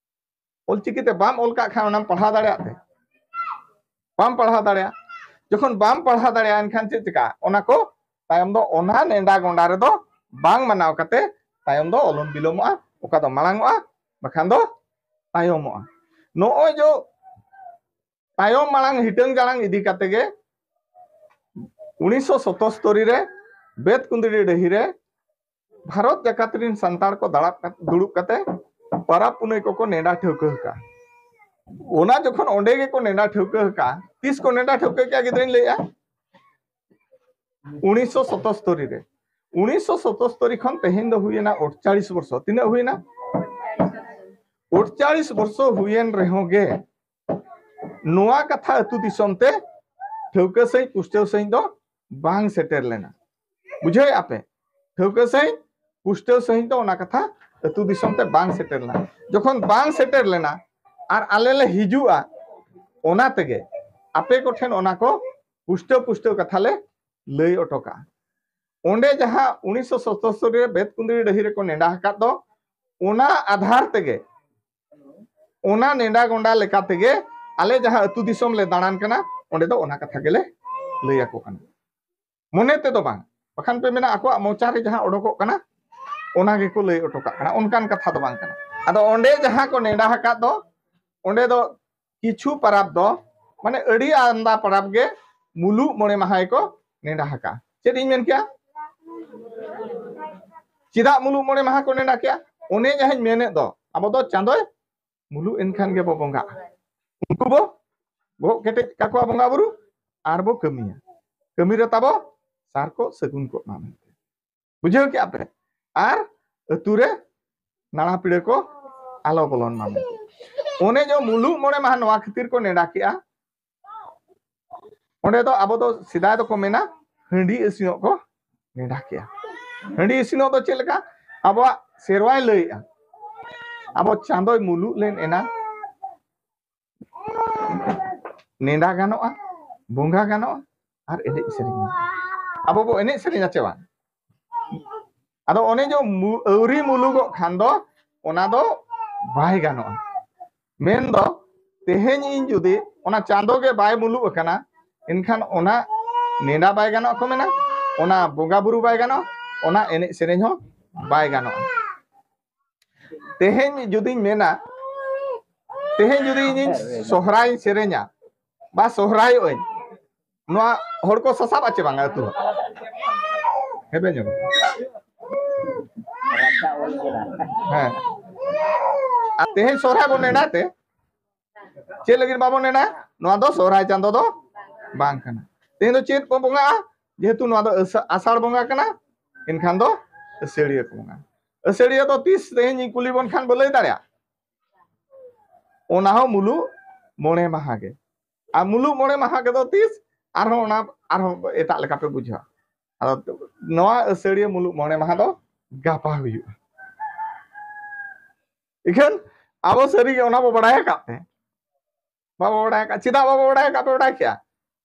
ᱚᱞᱪᱤᱠᱤ ᱛᱮ ᱵᱟᱢ ᱚᱞ ᱠᱟᱜ ᱠᱷᱟᱱ ᱚᱱᱟᱢ ᱯᱟᱲᱦᱟᱣ ᱫᱟᱲᱮᱭᱟᱜ ᱛᱮ? ᱵᱟᱢ ᱯᱟᱲᱦᱟᱣ ᱫᱟᱲᱮᱭᱟᱜᱼᱟ᱾ ᱡᱚᱠᱷᱚᱱ ᱵᱟᱢ ᱯᱟᱲᱦᱟᱣ ᱫᱟᱲᱮᱭᱟᱜᱼᱟ, ᱮᱱᱠᱷᱟᱱ ᱪᱮᱫ ᱪᱤᱠᱟᱹᱜᱼᱟ? ᱚᱱᱟ ᱠᱚ ᱛᱟᱭᱚᱢ ᱫᱚ ᱚᱱᱟ ᱱᱮᱰᱟ ᱜᱚᱸᱰᱟ ᱨᱮᱫᱚ ᱵᱟᱝ ᱢᱟᱱᱟᱣ ᱠᱟᱛᱮ ᱛᱟᱭᱚᱢ ᱫᱚ ᱚᱞᱚᱢ ᱵᱤᱞᱚᱢᱚᱜᱼᱟ, ᱚᱠᱟ ᱫᱚ ᱢᱟᱲᱟᱝᱚᱜᱼᱟ, ᱵᱟᱠᱷᱟᱱ ᱫᱚ ᱛᱟᱭᱚᱢᱚᱜᱼᱟ᱾ ᱱᱚᱜᱼᱚᱭ ᱡᱚ ᱛᱟᱭᱚᱢ ᱢᱟᱲᱟᱝ ᱦᱤᱴᱟᱹᱝ ᱡᱟᱲᱟᱝ ᱤᱫᱤ ᱠᱟᱛᱮ ᱜᱮ ᱩᱱᱤᱥᱥᱚ ᱥᱚᱛᱚᱥᱛᱚᱨᱤ ᱨᱮ ᱵᱮᱛᱠᱩᱸᱫᱽᱨᱤ ᱰᱟᱹᱦᱤ ᱨᱮ ᱵᱷᱟᱨᱚᱛ ᱡᱟᱠᱟᱛ ᱨᱤᱱ ᱥᱟᱱᱛᱟᱲ ᱠᱚ ᱫᱟᱲᱟᱵ ᱠᱟᱛᱮ, ᱫᱩᱲᱩᱵ ᱠᱟᱛᱮ ᱯᱟᱨᱟᱵᱽ ᱯᱩᱱᱟᱹᱭ ᱠᱚᱠᱚ ᱱᱮᱰᱟ ᱴᱷᱟᱹᱣᱠᱟᱹ ᱟᱠᱟᱫᱼᱟ᱾ ᱚᱱᱟ ᱡᱚᱠᱷᱚᱱ ᱚᱸᱰᱮ ᱜᱮᱠᱚ ᱱᱮᱰᱟ ᱴᱷᱟᱹᱣᱠᱟᱹ ᱟᱠᱟᱫᱼᱟ, ᱛᱤᱥ ᱠᱚ ᱱᱮᱰᱟ ᱴᱷᱟᱹᱣᱠᱟᱹ ᱠᱮᱫᱼᱟ ᱜᱤᱫᱽᱨᱟᱹᱧ ᱞᱟᱹᱭᱮᱫᱼᱟ? ᱩᱱᱤᱥᱥᱚ ᱥᱚᱛᱚᱥᱛᱚᱨᱤ ᱨᱮ᱾ ᱩᱱᱤᱥᱥᱚ ᱥᱚᱛᱚᱥᱛᱚᱨᱤ ᱠᱷᱚᱱ ᱛᱮᱦᱮᱧ ᱫᱚ ᱦᱩᱭᱮᱱᱟ ᱟᱴᱪᱟᱲᱤᱥ ᱵᱚᱨᱥᱚ᱾ ᱛᱤᱱᱟᱹᱜ ᱦᱩᱭᱮᱱᱟ? ᱟᱴᱪᱟᱲᱤᱥ ᱵᱚᱨᱥᱚ ᱦᱩᱭᱮᱱ ᱨᱮᱦᱚᱸ ᱜᱮ ᱱᱚᱣᱟ ᱠᱟᱛᱷᱟ ᱟᱹᱛᱩ ᱫᱤᱥᱚᱢ ᱛᱮ ᱴᱷᱟᱹᱣᱠᱟᱹ ᱥᱟᱺᱦᱤᱡ ᱯᱩᱥᱴᱟᱹᱣ ᱥᱟᱺᱦᱤᱡ ᱫᱚ ᱵᱟᱝ ᱥᱮᱴᱮᱨ ᱞᱮᱱᱟ᱾ ᱵᱩᱡᱷᱟᱹᱣᱮᱫᱼᱟ ᱯᱮ? ᱴᱷᱟᱹᱣᱠᱟᱹ ᱥᱟᱺᱦᱤᱡ ᱯᱩᱥᱴᱟᱹᱣ ᱥᱟᱺᱦᱤᱡ ᱫᱚ ᱚᱱᱟ ᱠᱟᱛᱷᱟ ᱟᱹᱛᱩ ᱫᱤᱥᱚᱢ ᱛᱮ ᱵᱟᱝ ᱥᱮᱴᱮᱨ ᱞᱮᱱᱟ᱾ ᱡᱚᱠᱷᱚᱱ ᱵᱟᱝ ᱥᱮᱴᱮᱨ ᱞᱮᱱᱟ ᱟᱨ ᱟᱞᱮ ᱞᱮ ᱦᱤᱡᱩᱜᱼᱟ, ᱚᱱᱟ ᱛᱮᱜᱮ ᱟᱯᱮ ᱠᱚᱴᱷᱮᱱ ᱚᱱᱟ ᱠᱚ ᱯᱩᱥᱴᱟᱹᱣ ᱯᱩᱥᱴᱟᱹᱣ ᱠᱟᱛᱷᱟ ᱞᱮ ᱞᱟᱹᱭ ᱚᱴᱚ ᱠᱟᱜᱼᱟ᱾ ᱚᱸᱰᱮ ᱡᱟᱦᱟᱸ ᱩᱱᱤᱥᱥᱚ ᱥᱚᱛᱚᱥᱛᱚᱨᱤ ᱨᱮ ᱵᱮᱛᱠᱩᱸᱫᱽᱨᱤ ᱰᱟᱹᱦᱤ ᱨᱮᱠᱚ ᱱᱮᱰᱟ ᱟᱠᱟᱫ ᱫᱚ, ᱚᱱᱟ ᱟᱫᱷᱟᱨ ᱛᱮᱜᱮ, ᱚᱱᱟ ᱱᱮᱰᱟ ᱜᱚᱸᱰᱟ ᱞᱮᱠᱟ ᱛᱮᱜᱮ ᱟᱞᱮ ᱡᱟᱦᱟᱸ ᱟᱹᱛᱩ ᱫᱤᱥᱚᱢ ᱞᱮ ᱫᱟᱬᱟᱱ ᱠᱟᱱᱟ, ᱚᱸᱰᱮ ᱫᱚ ᱚᱱᱟ ᱠᱟᱛᱷᱟ ᱜᱮᱞᱮ ᱞᱟᱹᱭ ᱟᱠᱚ ᱠᱟᱱᱟ᱾ ᱢᱚᱱᱮ ᱛᱮᱫᱚ ᱵᱟᱝ, ᱵᱟᱠᱷᱟᱱ ᱯᱮ ᱢᱮᱱᱟ ᱟᱠᱚᱣᱟᱜ ᱢᱚᱪᱟ ᱨᱮ ᱡᱟᱦᱟᱸ ᱚᱰᱚᱠᱚᱜ ᱠᱟᱱᱟ, ᱚᱱᱟ ᱜᱮᱠᱚ ᱞᱟᱹᱭ ᱚᱴᱚ ᱠᱟᱜ ᱠᱟᱱᱟ, ᱚᱱᱠᱟᱱ ᱠᱟᱛᱷᱟ ᱫᱚ ᱵᱟᱝ ᱠᱟᱱᱟ᱾ ᱟᱫᱚ ᱚᱸᱰᱮ ᱡᱟᱦᱟᱸ ᱠᱚ ᱱᱮᱰᱟ ᱟᱠᱟᱫ ᱫᱚ, ᱚᱸᱰᱮ ᱫᱚ ᱠᱤᱪᱷᱩ ᱯᱟᱨᱟᱵᱽ ᱫᱚ, ᱢᱟᱱᱮ ᱟᱹᱰᱤ ᱟᱢᱫᱟ ᱯᱟᱨᱟᱵᱽ ᱜᱮ ᱢᱩᱞᱩᱜ ᱢᱚᱬᱮ ᱢᱟᱦᱟ ᱜᱮᱠᱚ ᱱᱮᱰᱟ ᱟᱠᱟᱫᱼᱟ᱾ ᱪᱮᱫ ᱤᱧ ᱢᱮᱱ ᱠᱮᱜᱼᱟ? ᱪᱮᱫᱟᱜ ᱢᱩᱞᱩᱜ ᱢᱚᱬᱮ ᱢᱟᱦᱟ ᱠᱚ ᱱᱮᱰᱟ ᱠᱮᱜᱼᱟ? ᱚᱱᱮ ᱡᱟᱦᱟᱸᱧ ᱢᱮᱱᱮᱫ ᱫᱚ, ᱟᱵᱚ ᱫᱚ ᱪᱟᱸᱫᱚᱭ ᱢᱩᱞᱩᱜ ᱮᱱᱠᱷᱟᱱ ᱜᱮᱵᱚ ᱵᱚᱸᱜᱟᱜᱼᱟ᱾ ᱩᱱᱠᱩ ᱵᱚ ᱜᱚᱜ ᱠᱮᱴᱮᱡ ᱠᱟᱠᱚᱣᱟ ᱵᱚᱸᱜᱟ ᱵᱩᱨᱩ, ᱟᱨ ᱵᱚ ᱠᱟᱹᱢᱤᱭᱟ᱾ ᱠᱟᱹᱢᱤ ᱨᱮ ᱛᱟᱵᱚ ᱥᱟᱨ ᱠᱚ ᱥᱟᱹᱜᱩᱱ ᱠᱚᱜ ᱢᱟ ᱢᱮᱱᱛᱮ᱾ ᱵᱩᱡᱷᱟᱹᱣ ᱠᱮᱜᱼᱟ ᱯᱮ? ᱟᱨ ᱟᱹᱛᱩ ᱨᱮ ᱱᱟᱲᱟ ᱯᱤᱲᱟᱹ ᱠᱚ ᱟᱞᱚ ᱵᱚᱞᱚᱱ ᱢᱟ ᱢᱮᱱᱛᱮ᱾ ᱚᱱᱮ ᱡᱮ ᱢᱩᱞᱩᱜ ᱢᱚᱬᱮ ᱢᱟᱦᱟ ᱱᱚᱣᱟ ᱠᱷᱟᱹᱛᱤᱨ ᱠᱚ ᱱᱮᱰᱟ ᱠᱮᱜᱼᱟ᱾ ᱚᱸᱰᱮ ᱫᱚ ᱟᱵᱚ ᱫᱚ ᱥᱮᱫᱟᱭ ᱫᱚᱠᱚ ᱢᱮᱱᱟ ᱦᱟᱺᱰᱤ ᱤᱥᱤᱱᱚᱜ ᱠᱚ ᱱᱮᱰᱟ ᱠᱮᱜᱼᱟ᱾ ᱦᱟᱺᱰᱤ ᱤᱥᱤᱱᱚᱜ ᱫᱚ ᱪᱮᱫ ᱞᱮᱠᱟ? ᱟᱵᱚᱣᱟᱜ ᱥᱮᱨᱣᱟᱭ ᱞᱟᱹᱭᱮᱜᱼᱟ, ᱟᱵᱚ ᱪᱟᱸᱫᱚᱭ ᱢᱩᱞᱩᱜ ᱞᱮᱱ ᱮᱱᱟ, ᱱᱮᱰᱟ ᱜᱟᱱᱚᱜᱼᱟ, ᱵᱚᱸᱜᱟ ᱜᱟᱱᱚᱜᱼᱟ, ᱟᱨ ᱮᱱᱮᱡ ᱥᱮᱨᱮᱧ ᱜᱟᱱᱚᱜᱼᱟ᱾ ᱟᱵᱚ ᱵᱚ ᱮᱱᱮᱡ ᱥᱮᱨᱮᱧᱟ ᱪᱮ ᱵᱟᱝ? ᱟᱫᱚ ᱚᱱᱮ ᱡᱮ ᱢᱩ-, ᱟᱹᱣᱨᱤ ᱢᱩᱞᱩᱜᱚᱜ ᱠᱷᱟᱱ ᱫᱚ ᱚᱱᱟ ᱫᱚ ᱵᱟᱭ ᱜᱟᱱᱚᱜᱼᱟ᱾ ᱢᱮᱱᱫᱚ ᱛᱮᱦᱮᱧ ᱤᱧ ᱡᱩᱫᱤ ᱚᱱᱟ ᱪᱟᱸᱫᱚ ᱜᱮ ᱵᱟᱭ ᱢᱩᱞᱩᱜ ᱟᱠᱟᱱᱟ, ᱮᱱᱠᱷᱟᱱ ᱚᱱᱟ ᱱᱮᱰᱟ ᱵᱟᱭ ᱜᱟᱱᱚᱜᱼᱟ ᱠᱚ ᱢᱮᱱᱟ, ᱚᱱᱟ ᱵᱚᱸᱜᱟ ᱵᱩᱨᱩ ᱵᱟᱭ ᱜᱟᱱᱚᱜᱼᱟ, ᱚᱱᱟ ᱮᱱᱮᱡ ᱥᱮᱨᱮᱧ ᱦᱚᱸ ᱵᱟᱭ ᱜᱟᱱᱚᱜᱼᱟ᱾ ᱛᱮᱦᱮᱧ ᱡᱩᱫᱤᱧ ᱢᱮᱱᱟ, ᱛᱮᱦᱮᱧ ᱡᱩᱫᱤ ᱤᱧᱤᱧ ᱥᱚᱦᱨᱟᱭᱤᱧ ᱥᱮᱨᱮᱧᱟ ᱵᱟ ᱥᱚᱦᱨᱟᱭᱚᱜ ᱟᱹᱧ, ᱱᱚᱣᱟ ᱦᱚᱲ ᱠᱚ ᱥᱟᱥᱟᱵ ᱟᱪᱮ ᱵᱟᱝᱟ ᱟᱹᱛᱩ ᱦᱚᱲ? ᱦᱮᱵᱮ ᱧᱚᱜ᱾ ᱦᱮᱸ᱾ ᱟᱨ ᱛᱮᱦᱮᱧ ᱥᱚᱦᱨᱟᱭ ᱵᱚᱱ ᱱᱮᱰᱟ ᱛᱮ, ᱪᱮᱫ ᱞᱟᱹᱜᱤᱫ ᱵᱟᱵᱚᱱ ᱱᱮᱰᱟ? ᱱᱚᱣᱟ ᱫᱚ ᱥᱚᱦᱨᱟᱭ ᱪᱟᱸᱫᱚ ᱫᱚ ᱵᱟᱝ ᱠᱟᱱᱟ᱾ ᱛᱮᱦᱮᱧ ᱫᱚ ᱪᱮᱫ ᱵᱚᱱ ᱵᱚᱸᱜᱟᱜᱼᱟ? ᱡᱮᱦᱮᱛᱩ ᱱᱚᱣᱟ ᱫᱚ ᱟᱥᱟ- ᱟᱥᱟᱲ ᱵᱚᱸᱜᱟ ᱠᱟᱱᱟ, ᱮᱱᱠᱷᱟᱱ ᱫᱚ ᱟᱹᱥᱟᱹᱲᱤᱭᱟᱹ ᱠᱚ ᱵᱚᱸᱜᱟ᱾ ᱟᱹᱥᱟᱹᱲᱤᱭᱟᱹ ᱫᱚ ᱛᱤᱥ ᱛᱮᱦᱮᱧ ᱤᱧ ᱠᱩᱞᱤ ᱵᱚᱱ ᱠᱷᱟᱱ ᱵᱚ ᱞᱟᱹᱭ ᱫᱟᱲᱮᱭᱟᱜᱼᱟ? ᱚᱱᱟ ᱦᱚᱸ ᱢᱩᱞᱩᱜ ᱢᱚᱬᱮ ᱢᱟᱦᱟ ᱜᱮ᱾ ᱟᱨ ᱢᱩᱞᱩᱜ ᱢᱚᱬᱮ ᱢᱟᱦᱟ ᱜᱮᱫᱚ ᱛᱤᱥ? ᱟᱨᱦᱚᱸ ᱚᱱᱟ ᱟᱨᱦᱚᱸ ᱮᱴᱟᱜ ᱞᱮᱠᱟ ᱯᱮ ᱵᱩᱡᱷᱟᱹᱣᱟ᱾ ᱟᱫᱚ ᱱᱚᱣᱟ ᱟᱹᱥᱟᱹᱲᱤᱭᱟᱹ ᱢᱩᱞᱩᱜ ᱢᱚᱬᱮ ᱢᱟᱦᱟ ᱫᱚ ᱜᱟᱯᱟ ᱦᱩᱭᱩᱜᱼᱟ᱾ ᱤᱠᱷᱟᱹᱱ ᱟᱵᱚ ᱥᱟᱹᱨᱤᱜᱮ ᱚᱱᱟ ᱵᱚ ᱵᱟᱲᱟᱭ ᱟᱠᱟᱫ ᱛᱮ ᱵᱟᱵᱚ ᱵᱟᱲᱟᱭ ᱟᱠᱟᱫ᱾ ᱪᱮᱫᱟᱜ ᱵᱟᱵᱚ ᱵᱟᱲᱟᱭ ᱟᱠᱟᱫ? ᱯᱮ ᱵᱟᱲᱟᱭ ᱠᱮᱭᱟ,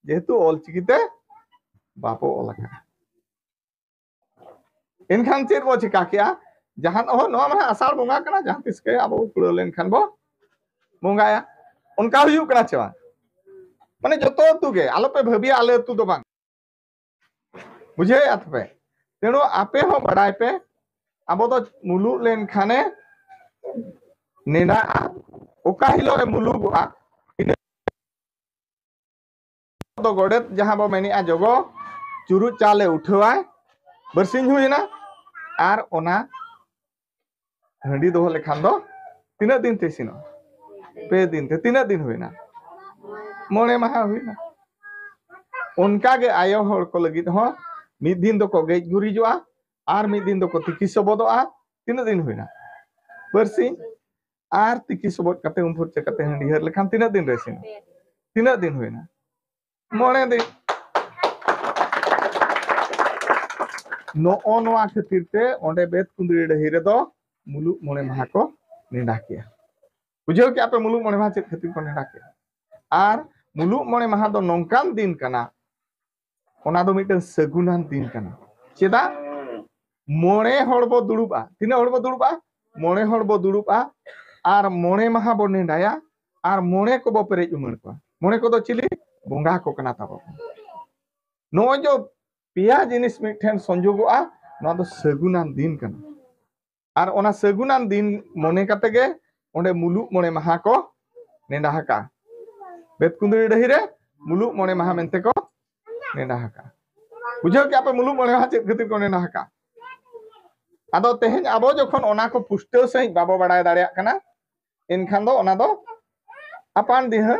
ᱡᱮᱦᱮᱛᱩ ᱚᱞᱪᱤᱠᱤ ᱛᱮ ᱵᱟᱵᱚ ᱚᱞ ᱟᱠᱟᱫᱼᱟ᱾ ᱮᱱᱠᱷᱟᱱ ᱪᱮᱫ ᱵᱚ ᱪᱤᱠᱟ ᱠᱮᱜᱼᱟ? ᱡᱟᱦᱟᱸ ᱦᱚᱸ ᱱᱚᱣᱟ ᱢᱟ ᱟᱥᱟᱲ ᱵᱚᱸᱜᱟ ᱠᱟᱱᱟ, ᱡᱟᱦᱟᱸ ᱛᱤᱥ ᱜᱮ ᱟᱵᱚ ᱠᱩᱲᱟᱹᱣ ᱞᱮᱱᱠᱷᱟᱱ ᱵᱚ ᱵᱚᱸᱜᱟᱭᱟ᱾ ᱚᱱᱠᱟ ᱦᱩᱭᱩᱜ ᱠᱟᱱᱟ ᱪᱮ ᱵᱟᱝ? ᱢᱟᱱᱮ ᱡᱚᱛᱚ ᱟᱹᱛᱩ ᱜᱮ, ᱟᱞᱚᱯᱮ ᱵᱷᱟᱹᱵᱤᱭᱟ ᱟᱞᱮ ᱟᱹᱛᱩ ᱫᱚ ᱵᱟᱝ, ᱵᱩᱡᱷᱟᱹᱣᱮᱫᱼᱟ ᱛᱚᱯᱮ? ᱛᱮᱬᱩ ᱟᱯᱮ ᱦᱚᱸ ᱵᱟᱲᱟᱭ ᱯᱮ, ᱟᱵᱚ ᱫᱚ ᱢᱩᱞᱩᱜ ᱞᱮᱱᱠᱷᱟᱱᱮ ᱱᱮᱰᱟᱜᱼᱟ᱾ ᱚᱠᱟ ᱦᱤᱞᱳᱜ ᱮ ᱢᱩᱞᱩᱜᱚᱜᱼᱟ, ᱤᱱᱟᱹ ᱫᱚ ᱜᱚᱰᱮᱛ ᱡᱟᱦᱟᱸ ᱵᱚ ᱢᱮᱱᱮᱜᱼᱟ ᱡᱚᱜᱚ, ᱪᱩᱨᱩᱡ ᱪᱟᱣᱞᱮ ᱩᱴᱷᱟᱹᱣᱟᱭ, ᱵᱟᱨᱥᱤᱧ ᱦᱩᱭᱮᱱᱟ, ᱟᱨ ᱚᱱᱟ ᱦᱟᱺᱰᱤ ᱫᱚᱦᱚ ᱞᱮᱠᱷᱟᱱ ᱫᱚ ᱛᱤᱱᱟᱹᱜ ᱫᱤᱱ ᱛᱮ ᱤᱥᱤᱱᱚᱜᱼᱟ? ᱯᱮ ᱫᱤᱱ ᱛᱮ᱾ ᱛᱤᱱᱟᱹᱜ ᱫᱤᱱ ᱦᱩᱭᱱᱟ? ᱢᱚᱬᱮ ᱢᱟᱦᱟ ᱦᱩᱭᱱᱟ᱾ ᱚᱱᱠᱟ ᱜᱮ ᱟᱭᱳ ᱦᱚᱲ ᱠᱚ ᱞᱟᱹᱜᱤᱫ ᱦᱚᱸ ᱢᱤᱫ ᱫᱤᱱ ᱫᱚᱠᱚ ᱜᱮᱡ ᱜᱩᱨᱤᱡᱚᱜᱼᱟ, ᱟᱨ ᱢᱤᱫ ᱫᱤᱱ ᱫᱚᱠᱚ ᱛᱤᱠᱤ ᱥᱚᱵᱚᱫᱚᱜᱼᱟ᱾ ᱛᱤᱱᱟᱹᱜ ᱫᱤᱱ ᱦᱩᱭᱱᱟ? ᱵᱟᱨᱥᱤᱧ᱾ ᱟᱨ ᱛᱤᱠᱤ ᱥᱚᱵᱚᱫ ᱠᱟᱛᱮ ᱩᱢ ᱯᱷᱟᱨᱪᱟ ᱠᱟᱛᱮ ᱦᱟᱺᱰᱤ ᱦᱟᱹᱨ ᱞᱮᱠᱷᱟᱱ ᱛᱤᱱᱟᱹᱜ ᱫᱤᱱ ᱨᱮ ᱤᱥᱤᱱᱟ? ᱛᱤᱱᱟᱹᱜ ᱫᱤᱱ ᱦᱩᱭᱱᱟ? ᱢᱚᱬᱮ ᱫᱤᱱ᱾ ᱱᱚᱜᱼᱚ ᱱᱚᱣᱟ ᱠᱷᱟᱹᱛᱤᱨ ᱛᱮ ᱚᱸᱰᱮ ᱵᱮᱛ ᱠᱩᱸᱫᱽᱨᱤ ᱰᱟᱹᱦᱤ ᱨᱮᱫᱚ ᱢᱩᱞᱩᱜ ᱢᱚᱬᱮ ᱢᱟᱦᱟ ᱠᱚ ᱱᱮᱰᱟ ᱠᱮᱜᱼᱟ᱾ ᱵᱩᱡᱷᱟᱹᱣ ᱠᱮᱜᱼᱟ ᱯᱮ ᱢᱩᱞᱩᱜ ᱢᱚᱬᱮ ᱢᱟᱦᱟ ᱪᱮᱫ ᱠᱷᱟᱹᱛᱤᱨ ᱠᱚ ᱱᱮᱰᱟ ᱠᱮᱜᱼᱟ? ᱟᱨ ᱢᱩᱞᱩᱜ ᱢᱚᱬᱮ ᱢᱟᱦᱟ ᱫᱚ ᱱᱚᱝᱠᱟᱱ ᱫᱤᱱ ᱠᱟᱱᱟ, ᱚᱱᱟ ᱫᱚ ᱢᱤᱫᱴᱟᱝ ᱥᱟᱹᱜᱩᱱᱟᱱ ᱫᱤᱱ ᱠᱟᱱᱟ᱾ ᱪᱮᱫᱟᱜ? ᱢᱚᱬᱮ ᱦᱚᱲ ᱵᱚ ᱫᱩᱲᱩᱵᱼᱟ᱾ ᱛᱤᱱᱟᱹᱜ ᱦᱚᱲ ᱵᱚ ᱫᱩᱲᱩᱵᱼᱟ? ᱢᱚᱬᱮ ᱦᱚᱲ ᱵᱚ ᱫᱩᱲᱩᱵᱼᱟ᱾ ᱟᱨ ᱢᱚᱬᱮ ᱢᱟᱦᱟ ᱵᱚ ᱱᱮᱰᱟᱭᱟ᱾ ᱟᱨ ᱢᱚᱬᱮ ᱠᱚᱵᱚ ᱯᱮᱨᱮᱡ ᱩᱢᱟᱹᱲ ᱠᱚᱣᱟ᱾ ᱢᱚᱬᱮ ᱠᱚᱫᱚ ᱪᱤᱞᱤ? ᱵᱚᱸᱜᱟ ᱠᱚ ᱠᱟᱱᱟ ᱛᱟᱵᱚ᱾ ᱱᱚᱜᱼᱚᱭ ᱡᱮ ᱯᱮᱭᱟ ᱡᱤᱱᱤᱥ ᱢᱤᱫᱴᱷᱮᱱ ᱥᱚᱝᱡᱳᱜᱚᱜᱼᱟ, ᱱᱚᱣᱟ ᱫᱚ ᱥᱟᱹᱜᱩᱱᱟᱱ ᱫᱤᱱ ᱠᱟᱱᱟ᱾ ᱟᱨ ᱚᱱᱟ ᱥᱟᱹᱜᱩᱱᱟᱱ ᱫᱤᱱ ᱢᱚᱱᱮ ᱠᱟᱛᱮ ᱜᱮ ᱚᱸᱰᱮ ᱢᱩᱞᱩᱜ ᱢᱚᱬᱮ ᱢᱟᱦᱟ ᱠᱚ ᱱᱮᱰᱟ ᱟᱠᱟᱜᱼᱟ᱾ ᱵᱮᱛᱠᱩᱸᱫᱽᱨᱤ ᱰᱟᱹᱦᱤ ᱨᱮ ᱢᱩᱞᱩᱜ ᱢᱚᱬᱮ ᱢᱟᱦᱟ ᱢᱮᱱᱛᱮ ᱠᱚ ᱱᱮᱰᱟ ᱟᱠᱟᱜᱼᱟ᱾ ᱵᱩᱡᱷᱟᱹᱣ ᱠᱮᱜᱼᱟ ᱯᱮ ᱢᱩᱞᱩᱜ ᱢᱚᱬᱮ ᱢᱟᱦᱟ ᱪᱮᱫ ᱠᱷᱟᱹᱛᱤᱨ ᱠᱚ ᱱᱮᱰᱟ ᱟᱠᱟᱜᱼᱟ? ᱟᱫᱚ ᱛᱮᱦᱮᱧ ᱟᱵᱚ ᱡᱚᱠᱷᱚᱱ ᱚᱱᱟ ᱠᱚ ᱯᱩᱥᱴᱟᱹᱣ ᱥᱟᱺᱦᱤᱡ ᱵᱟᱵᱚ ᱵᱟᱲᱟᱭ ᱫᱟᱲᱮᱭᱟᱜ ᱠᱟᱱᱟ, ᱮᱱᱠᱷᱟᱱ ᱫᱚ ᱚᱱᱟ ᱫᱚ ᱟᱯᱟᱱ ᱫᱤᱦᱟᱹ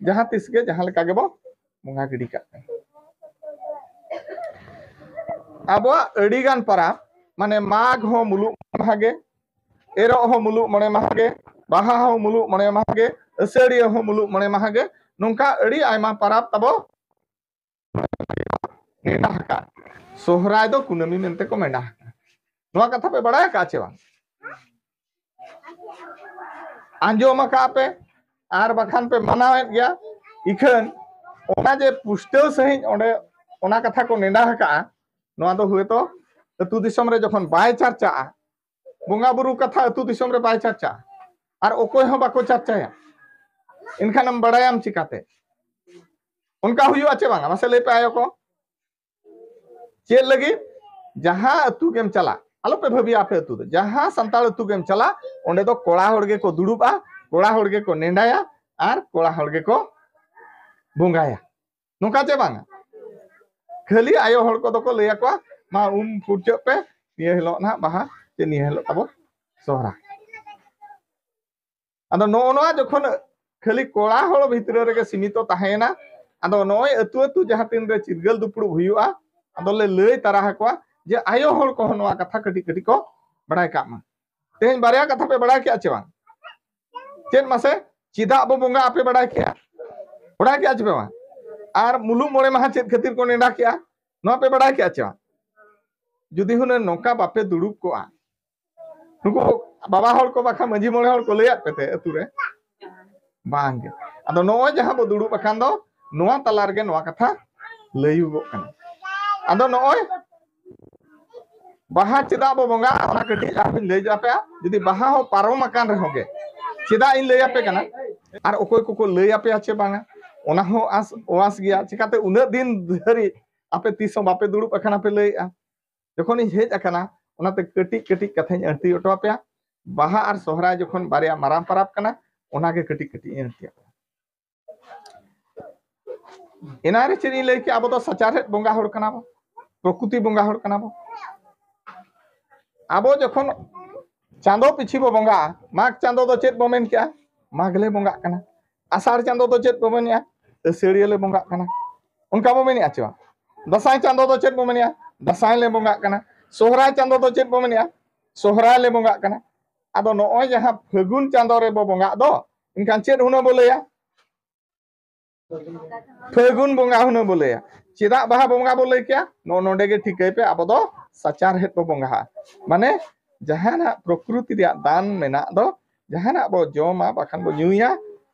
ᱡᱟᱦᱟᱸ ᱛᱤᱥ ᱜᱮ ᱡᱟᱦᱟᱸ ᱞᱮᱠᱟ ᱜᱮᱵᱚ ᱵᱚᱸᱜᱟ ᱜᱤᱰᱤ ᱠᱟᱜ ᱠᱟᱱᱟ᱾ ᱟᱵᱚᱣᱟᱜ ᱟᱹᱰᱤᱜᱟᱱ ᱯᱟᱨᱟᱵᱽ, ᱢᱟᱱᱮ ᱢᱟᱜᱽ ᱦᱚᱸ ᱢᱩᱞᱩᱜ ᱢᱟᱦᱟ ᱜᱮ, ᱮᱨᱚᱜ ᱦᱚᱸ ᱢᱩᱞᱩᱜ ᱢᱚᱬᱮ ᱢᱟᱦᱟ ᱜᱮ, ᱵᱟᱦᱟ ᱦᱚᱸ ᱢᱩᱞᱩᱜ ᱢᱚᱬᱮ ᱢᱟᱦᱟ ᱜᱮ, ᱟᱹᱥᱟᱹᱲᱤᱭᱟᱹ ᱦᱚᱸ ᱢᱩᱞᱩᱜ ᱢᱚᱬᱮ ᱢᱟᱦᱟ ᱜᱮ, ᱱᱚᱝᱠᱟ ᱟᱹᱰᱤ ᱟᱭᱢᱟ ᱯᱟᱨᱟᱵᱽ ᱛᱟᱵᱚ ᱱᱮᱰᱟ ᱟᱠᱟᱫ᱾ ᱥᱚᱦᱨᱟᱭ ᱫᱚ ᱠᱩᱱᱟᱹᱢᱤ ᱢᱮᱱᱛᱮ ᱠᱚ ᱱᱮᱰᱟ ᱟᱠᱟᱫ᱾ ᱱᱚᱣᱟ ᱠᱟᱛᱷᱟ ᱯᱮ ᱵᱟᱲᱟᱭ ᱟᱠᱟᱫ ᱪᱮ ᱵᱟᱝ? ᱟᱸᱡᱚᱢ ᱟᱠᱟᱫ ᱯᱮ ᱟᱨ ᱵᱟᱠᱷᱟᱱ ᱯᱮ ᱢᱟᱱᱟᱣᱮᱫ ᱜᱮᱭᱟ᱾ ᱤᱠᱷᱟᱹᱱ ᱚᱱᱟ ᱡᱮ ᱯᱩᱥᱴᱟᱹᱣ ᱥᱟᱺᱦᱤᱡ ᱚᱸᱰᱮ ᱚᱱᱟ ᱠᱟᱛᱷᱟ ᱠᱚ ᱱᱮᱰᱟ ᱟᱠᱟᱫᱼᱟ, ᱱᱚᱣᱟ ᱫᱚ ᱦᱚᱭᱛᱚ ᱟᱹᱛᱩ ᱫᱤᱥᱚᱢ ᱨᱮ ᱡᱚᱠᱷᱚᱱ ᱵᱟᱭ ᱪᱟᱨᱪᱟᱜᱼᱟ, ᱵᱚᱸᱜᱟ ᱵᱩᱨᱩ ᱠᱟᱛᱷᱟ ᱟᱹᱛᱩ ᱫᱤᱥᱚᱢ ᱨᱮ ᱵᱟᱭ ᱪᱟᱨᱪᱟᱜᱼᱟ, ᱟᱨ ᱚᱠᱚᱭ ᱦᱚᱸ ᱵᱟᱠᱚ ᱪᱟᱨᱪᱟᱭᱟ, ᱮᱱᱠᱷᱟᱱᱮᱢ ᱵᱟᱲᱟᱭᱟᱢ ᱪᱤᱠᱟᱛᱮ? ᱚᱱᱠᱟ ᱦᱩᱭᱩᱜᱼᱟ ᱪᱮ ᱵᱟᱝᱟ? ᱢᱟᱥᱮ ᱞᱟᱹᱭ ᱯᱮ ᱟᱭᱳ ᱠᱚ᱾ ᱪᱮᱫ ᱞᱟᱹᱜᱤᱫ? ᱡᱟᱦᱟᱸ ᱟᱹᱛᱩ ᱜᱮᱢ ᱪᱟᱞᱟᱜ, ᱟᱞᱚᱯᱮ ᱵᱷᱟᱹᱵᱤᱭᱟ ᱟᱯᱮ ᱟᱹᱛᱩ ᱫᱚ, ᱡᱟᱦᱟᱸ ᱥᱟᱱᱛᱟᱲ ᱟᱹᱛᱩ ᱜᱮᱢ ᱪᱟᱞᱟᱜ, ᱚᱸᱰᱮ ᱫᱚ ᱠᱚᱲᱟ ᱦᱚᱲ ᱜᱮᱠᱚ ᱫᱩᱲᱩᱵᱼᱟ, ᱠᱚᱲᱟ ᱦᱚᱲ ᱜᱮᱠᱚ ᱱᱮᱰᱟᱭᱟ ᱟᱨ ᱠᱚᱲᱟ ᱦᱚᱲ ᱜᱮᱠᱚ ᱵᱚᱸᱜᱟᱭᱟ᱾ ᱱᱚᱝᱠᱟ ᱪᱮ ᱵᱟᱝᱟ? ᱠᱷᱟᱹᱞᱤ ᱟᱭᱳ ᱦᱚᱲ ᱠᱚᱫᱚ ᱠᱚ ᱞᱟᱹᱭ ᱟᱠᱚᱣᱟ, "ᱢᱟ ᱩᱢ ᱯᱷᱩᱨᱪᱟᱹᱜ ᱯᱮ, ᱱᱤᱭᱟᱹ ᱦᱤᱞᱳᱜ ᱱᱟᱦᱟᱜ ᱵᱟᱦᱟ, ᱪᱮ ᱱᱤᱭᱟᱹ ᱦᱤᱞᱳᱜ ᱛᱟᱵᱚ ᱥᱚᱦᱨᱟᱭ᱾" ᱟᱫᱚ ᱱᱚᱜᱼᱚ ᱱᱚᱣᱟ ᱡᱚᱠᱷᱚᱱ ᱠᱷᱟᱹᱞᱤ ᱠᱚᱲᱟ ᱦᱚᱲ ᱵᱷᱤᱛᱨᱤ ᱨᱮᱜᱮ ᱥᱤᱢᱤᱛᱚ ᱛᱟᱦᱮᱸᱭᱮᱱᱟ, ᱟᱫᱚ ᱱᱚᱜᱼᱚᱭ ᱟᱹᱛᱩ ᱟᱹᱛᱩ ᱡᱟᱦᱟᱸ ᱛᱤᱱ ᱨᱮ ᱪᱤᱨᱜᱟᱹᱞ ᱫᱩᱯᱲᱩᱵ ᱦᱩᱭᱩᱜᱼᱟ, ᱟᱫᱚ ᱞᱮ ᱞᱟᱹᱭ ᱛᱟᱨᱟ ᱟᱠᱚᱣᱟ ᱡᱮ ᱟᱭᱳ ᱦᱚᱲ ᱠᱚᱦᱚᱸ ᱱᱚᱣᱟ ᱠᱟᱛᱷᱟ ᱠᱟᱹᱴᱤᱡ ᱠᱟᱹᱴᱤᱡ ᱠᱚ ᱵᱟᱲᱟᱭ ᱠᱟᱜ ᱢᱟ᱾ ᱛᱮᱦᱮᱧ ᱵᱟᱨᱭᱟ ᱠᱟᱛᱷᱟ ᱯᱮ ᱵᱟᱲᱟᱭ ᱠᱮᱜᱼᱟ ᱪᱮ ᱵᱟᱝ? ᱪᱮᱫ ᱢᱟᱥᱮ? ᱪᱮᱫᱟᱜ ᱵᱚ ᱵᱚᱸᱜᱟ ᱟᱯᱮ ᱵᱟᱲᱟᱭ ᱠᱮᱜᱼᱟ? ᱵᱟᱲᱟᱭ ᱠᱮᱜᱼᱟ ᱪᱮ ᱯᱮ ᱵᱟᱝ? ᱟᱨ ᱢᱩᱞᱩᱜ ᱢᱚᱬᱮ ᱢᱟᱦᱟ ᱪᱮᱫ ᱠᱷᱟᱹᱛᱤᱨ ᱠᱚ ᱱᱮᱰᱟ ᱠᱮᱜᱼᱟ? ᱱᱚᱣᱟ ᱯᱮ ᱵᱟᱲᱟᱭ ᱠᱮᱜᱼᱟ ᱪᱮ ᱵᱟᱝ? ᱡᱩᱫᱤ ᱦᱩᱱᱟᱹᱝ ᱱᱚᱝᱠᱟ ᱵᱟᱯᱮ ᱫᱩᱲᱩᱵ ᱠᱚᱜᱼᱟ, ᱱᱩᱠᱩ ᱵᱟᱵᱟ ᱦᱚᱲ ᱠᱚ ᱵᱟᱠᱷᱟᱱ ᱢᱟᱹᱡᱷᱤ ᱢᱚᱬᱮ ᱦᱚᱲ ᱠᱚ ᱞᱟᱹᱭᱟᱫ ᱯᱮ ᱛᱮ ᱟᱹᱛᱩ ᱨᱮ? ᱵᱟᱝ ᱜᱮ᱾ ᱟᱫᱚ ᱱᱚᱜᱼᱚᱭ ᱡᱟᱦᱟᱸ ᱵᱚ ᱫᱩᱲᱩᱵ ᱟᱠᱟᱱ ᱫᱚ, ᱱᱚᱣᱟ ᱛᱟᱞᱟ ᱨᱮᱜᱮ ᱱᱚᱣᱟ ᱠᱟᱛᱷᱟ ᱞᱟᱹᱭᱩᱜᱚᱜ ᱠᱟᱱᱟ᱾ ᱟᱫᱚ ᱱᱚᱜᱼᱚᱭ ᱵᱟᱦᱟ ᱪᱮᱫᱟᱜ ᱵᱚ ᱵᱚᱸᱜᱟᱜᱼᱟ, ᱚᱱᱟ ᱠᱟᱹᱴᱤᱡ ᱟᱨᱦᱚᱸᱧ ᱞᱟᱹᱭ ᱟᱯᱮᱭᱟ᱾ ᱡᱩᱫᱤ ᱵᱟᱦᱟ ᱦᱚᱸ ᱯᱟᱨᱚᱢ ᱟᱠᱟᱱ ᱨᱮᱦᱚᱸ ᱜᱮ, ᱪᱮᱫᱟᱜ ᱤᱧ ᱞᱟᱹᱭ ᱟᱯᱮ ᱠᱟᱱᱟ, ᱟᱨ ᱚᱠᱚᱭ ᱠᱚᱠᱚ ᱞᱟᱹᱭ ᱟᱯᱮᱭᱟ ᱪᱮ ᱵᱟᱝᱟ, ᱚᱱᱟ ᱦᱚᱸ ᱟᱸᱥ ᱚᱣᱟᱥ ᱜᱮᱭᱟ᱾ ᱪᱤᱠᱟᱛᱮ ᱩᱱᱟᱹᱜ ᱫᱤᱱ ᱫᱷᱟᱹᱨᱤᱡ ᱟᱯᱮ ᱛᱤᱥ ᱦᱚᱸ ᱵᱟᱯᱮ ᱫᱩᱲᱩᱵ ᱟᱠᱟᱱᱟ ᱯᱮ ᱞᱟᱹᱭᱮᱜᱼᱟ᱾ ᱡᱚᱠᱷᱚᱱᱤᱧ ᱦᱮᱡ ᱟᱠᱟᱱᱟ, ᱚᱱᱟᱛᱮ ᱠᱟᱹᱴᱤᱡ ᱠᱟᱹᱴᱤᱡ ᱠᱟᱛᱷᱟᱧ ᱟᱹᱬᱛᱤ ᱦᱚᱴᱚ ᱟᱯᱮᱭᱟ᱾ ᱵᱟᱦᱟ ᱟᱨ ᱥᱚᱦᱨᱟᱭ ᱡᱚᱠᱷᱚᱱ ᱵᱟᱨᱭᱟ ᱢᱟᱨᱟᱝ ᱯᱟᱨᱟᱵᱽ ᱠᱟᱱᱟ, ᱚᱱᱟᱜᱮ ᱠᱟᱹᱴᱤᱡ ᱠᱟᱹᱴᱤᱡ ᱤᱧ ᱟᱹᱬᱛᱤ ᱟᱯᱮᱭᱟ᱾ ᱮᱱᱟᱝ ᱨᱮ ᱪᱮᱫ ᱤᱧ ᱞᱟᱹᱭ ᱠᱮᱜᱼᱟ? ᱟᱵᱚ ᱫᱚ ᱥᱟᱪᱟᱨᱦᱮᱫ ᱵᱚᱸᱜᱟ ᱦᱚᱲ ᱠᱟᱱᱟ ᱵᱚ, ᱯᱨᱚᱠᱨᱤᱛᱤ ᱵᱚᱸᱜᱟ ᱦᱚᱲ ᱠᱟᱱᱟ ᱵᱚ᱾ ᱟᱵᱚ ᱡᱚᱠᱷᱚᱱ ᱪᱟᱸᱫᱚ ᱯᱤᱪᱷᱤ ᱵᱚ ᱵᱚᱸᱜᱟᱜᱼᱟ, ᱢᱟᱜᱽ ᱪᱟᱸᱫᱚ ᱫᱚ ᱪᱮᱫ ᱵᱚ ᱢᱮᱱ ᱠᱮᱜᱼᱟ? ᱢᱟᱜᱽ ᱞᱮ ᱵᱚᱸᱜᱟᱜ ᱠᱟᱱᱟ᱾ ᱟᱥᱟᱲ ᱪᱟᱸᱫᱚ ᱫᱚ ᱪᱮᱫ ᱵᱚ ᱢᱮᱱᱮᱜᱼᱟ? ᱟᱹᱥᱟᱹᱲᱤᱭᱟᱹ ᱞᱮ ᱵᱚᱸᱜᱟᱜ ᱠᱟᱱᱟ᱾ ᱚᱱᱠᱟ ᱵᱚ ᱢᱮᱱᱮᱜᱼᱟ ᱪᱮ ᱵᱟᱝ? ᱫᱟᱸᱥᱟᱭ ᱪᱟᱸᱫᱚ ᱫᱚ ᱪᱮᱫ ᱵᱚ ᱢᱮᱱᱮᱜᱼᱟ? ᱫᱟᱸᱥᱟᱭ ᱞᱮ ᱵᱚᱸᱜᱟᱜ ᱠᱟᱱᱟ᱾ ᱥᱚᱦᱨᱟᱭ ᱪᱟᱸᱫᱚ ᱫᱚ ᱪᱮᱫ ᱵᱚ ᱢᱮᱱᱮᱜᱼᱟ? ᱥᱚᱦᱨᱟᱭ ᱞᱮ ᱵᱚᱸᱜᱟᱜ ᱠᱟᱱᱟ᱾ ᱟᱫᱚ ᱱᱚᱜᱼᱚᱭ ᱡᱟᱦᱟᱸ ᱯᱷᱟᱹᱜᱩᱱ ᱪᱟᱸᱫᱚ ᱨᱮᱵᱚ ᱵᱚᱸᱜᱟᱜ ᱫᱚ, ᱮᱱᱠᱷᱟᱱ ᱪᱮᱫ ᱦᱩᱱᱟᱹᱝ ᱵᱚ ᱞᱟᱹᱭᱟ? ᱯᱷᱟᱹᱜᱩᱱ ᱵᱚᱸᱜᱟ ᱦᱩᱱᱟᱹᱝ ᱵᱚ ᱞᱟᱹᱭᱟ᱾ ᱪᱮᱫᱟᱜ ᱵᱟᱦᱟ ᱵᱚᱸᱜᱟ ᱵᱚ ᱞᱟᱹᱭ ᱠᱮᱭᱟ? ᱱᱚᱜᱼᱚ ᱱᱚᱰᱮ ᱜᱮ ᱴᱷᱤᱠᱟᱹᱭ ᱯᱮ, ᱟᱵᱚ ᱫᱚ ᱥᱟᱪᱟᱨᱦᱮᱫ ᱵᱚ ᱵᱚᱸᱜᱟᱜᱼᱟ᱾ ᱢᱟᱱᱮ ᱡᱟᱦᱟᱱᱟᱜ ᱯᱨᱚᱠᱨᱤᱛᱤ ᱨᱮᱭᱟᱜ ᱫᱟᱱ ᱢᱮᱱᱟᱜ ᱫᱚ, ᱡᱟᱦᱟᱱᱟᱜ ᱵᱚ ᱡᱚᱢᱟ ᱵᱟᱠᱷᱟᱱ ᱵᱚ ᱧᱩᱭᱟ,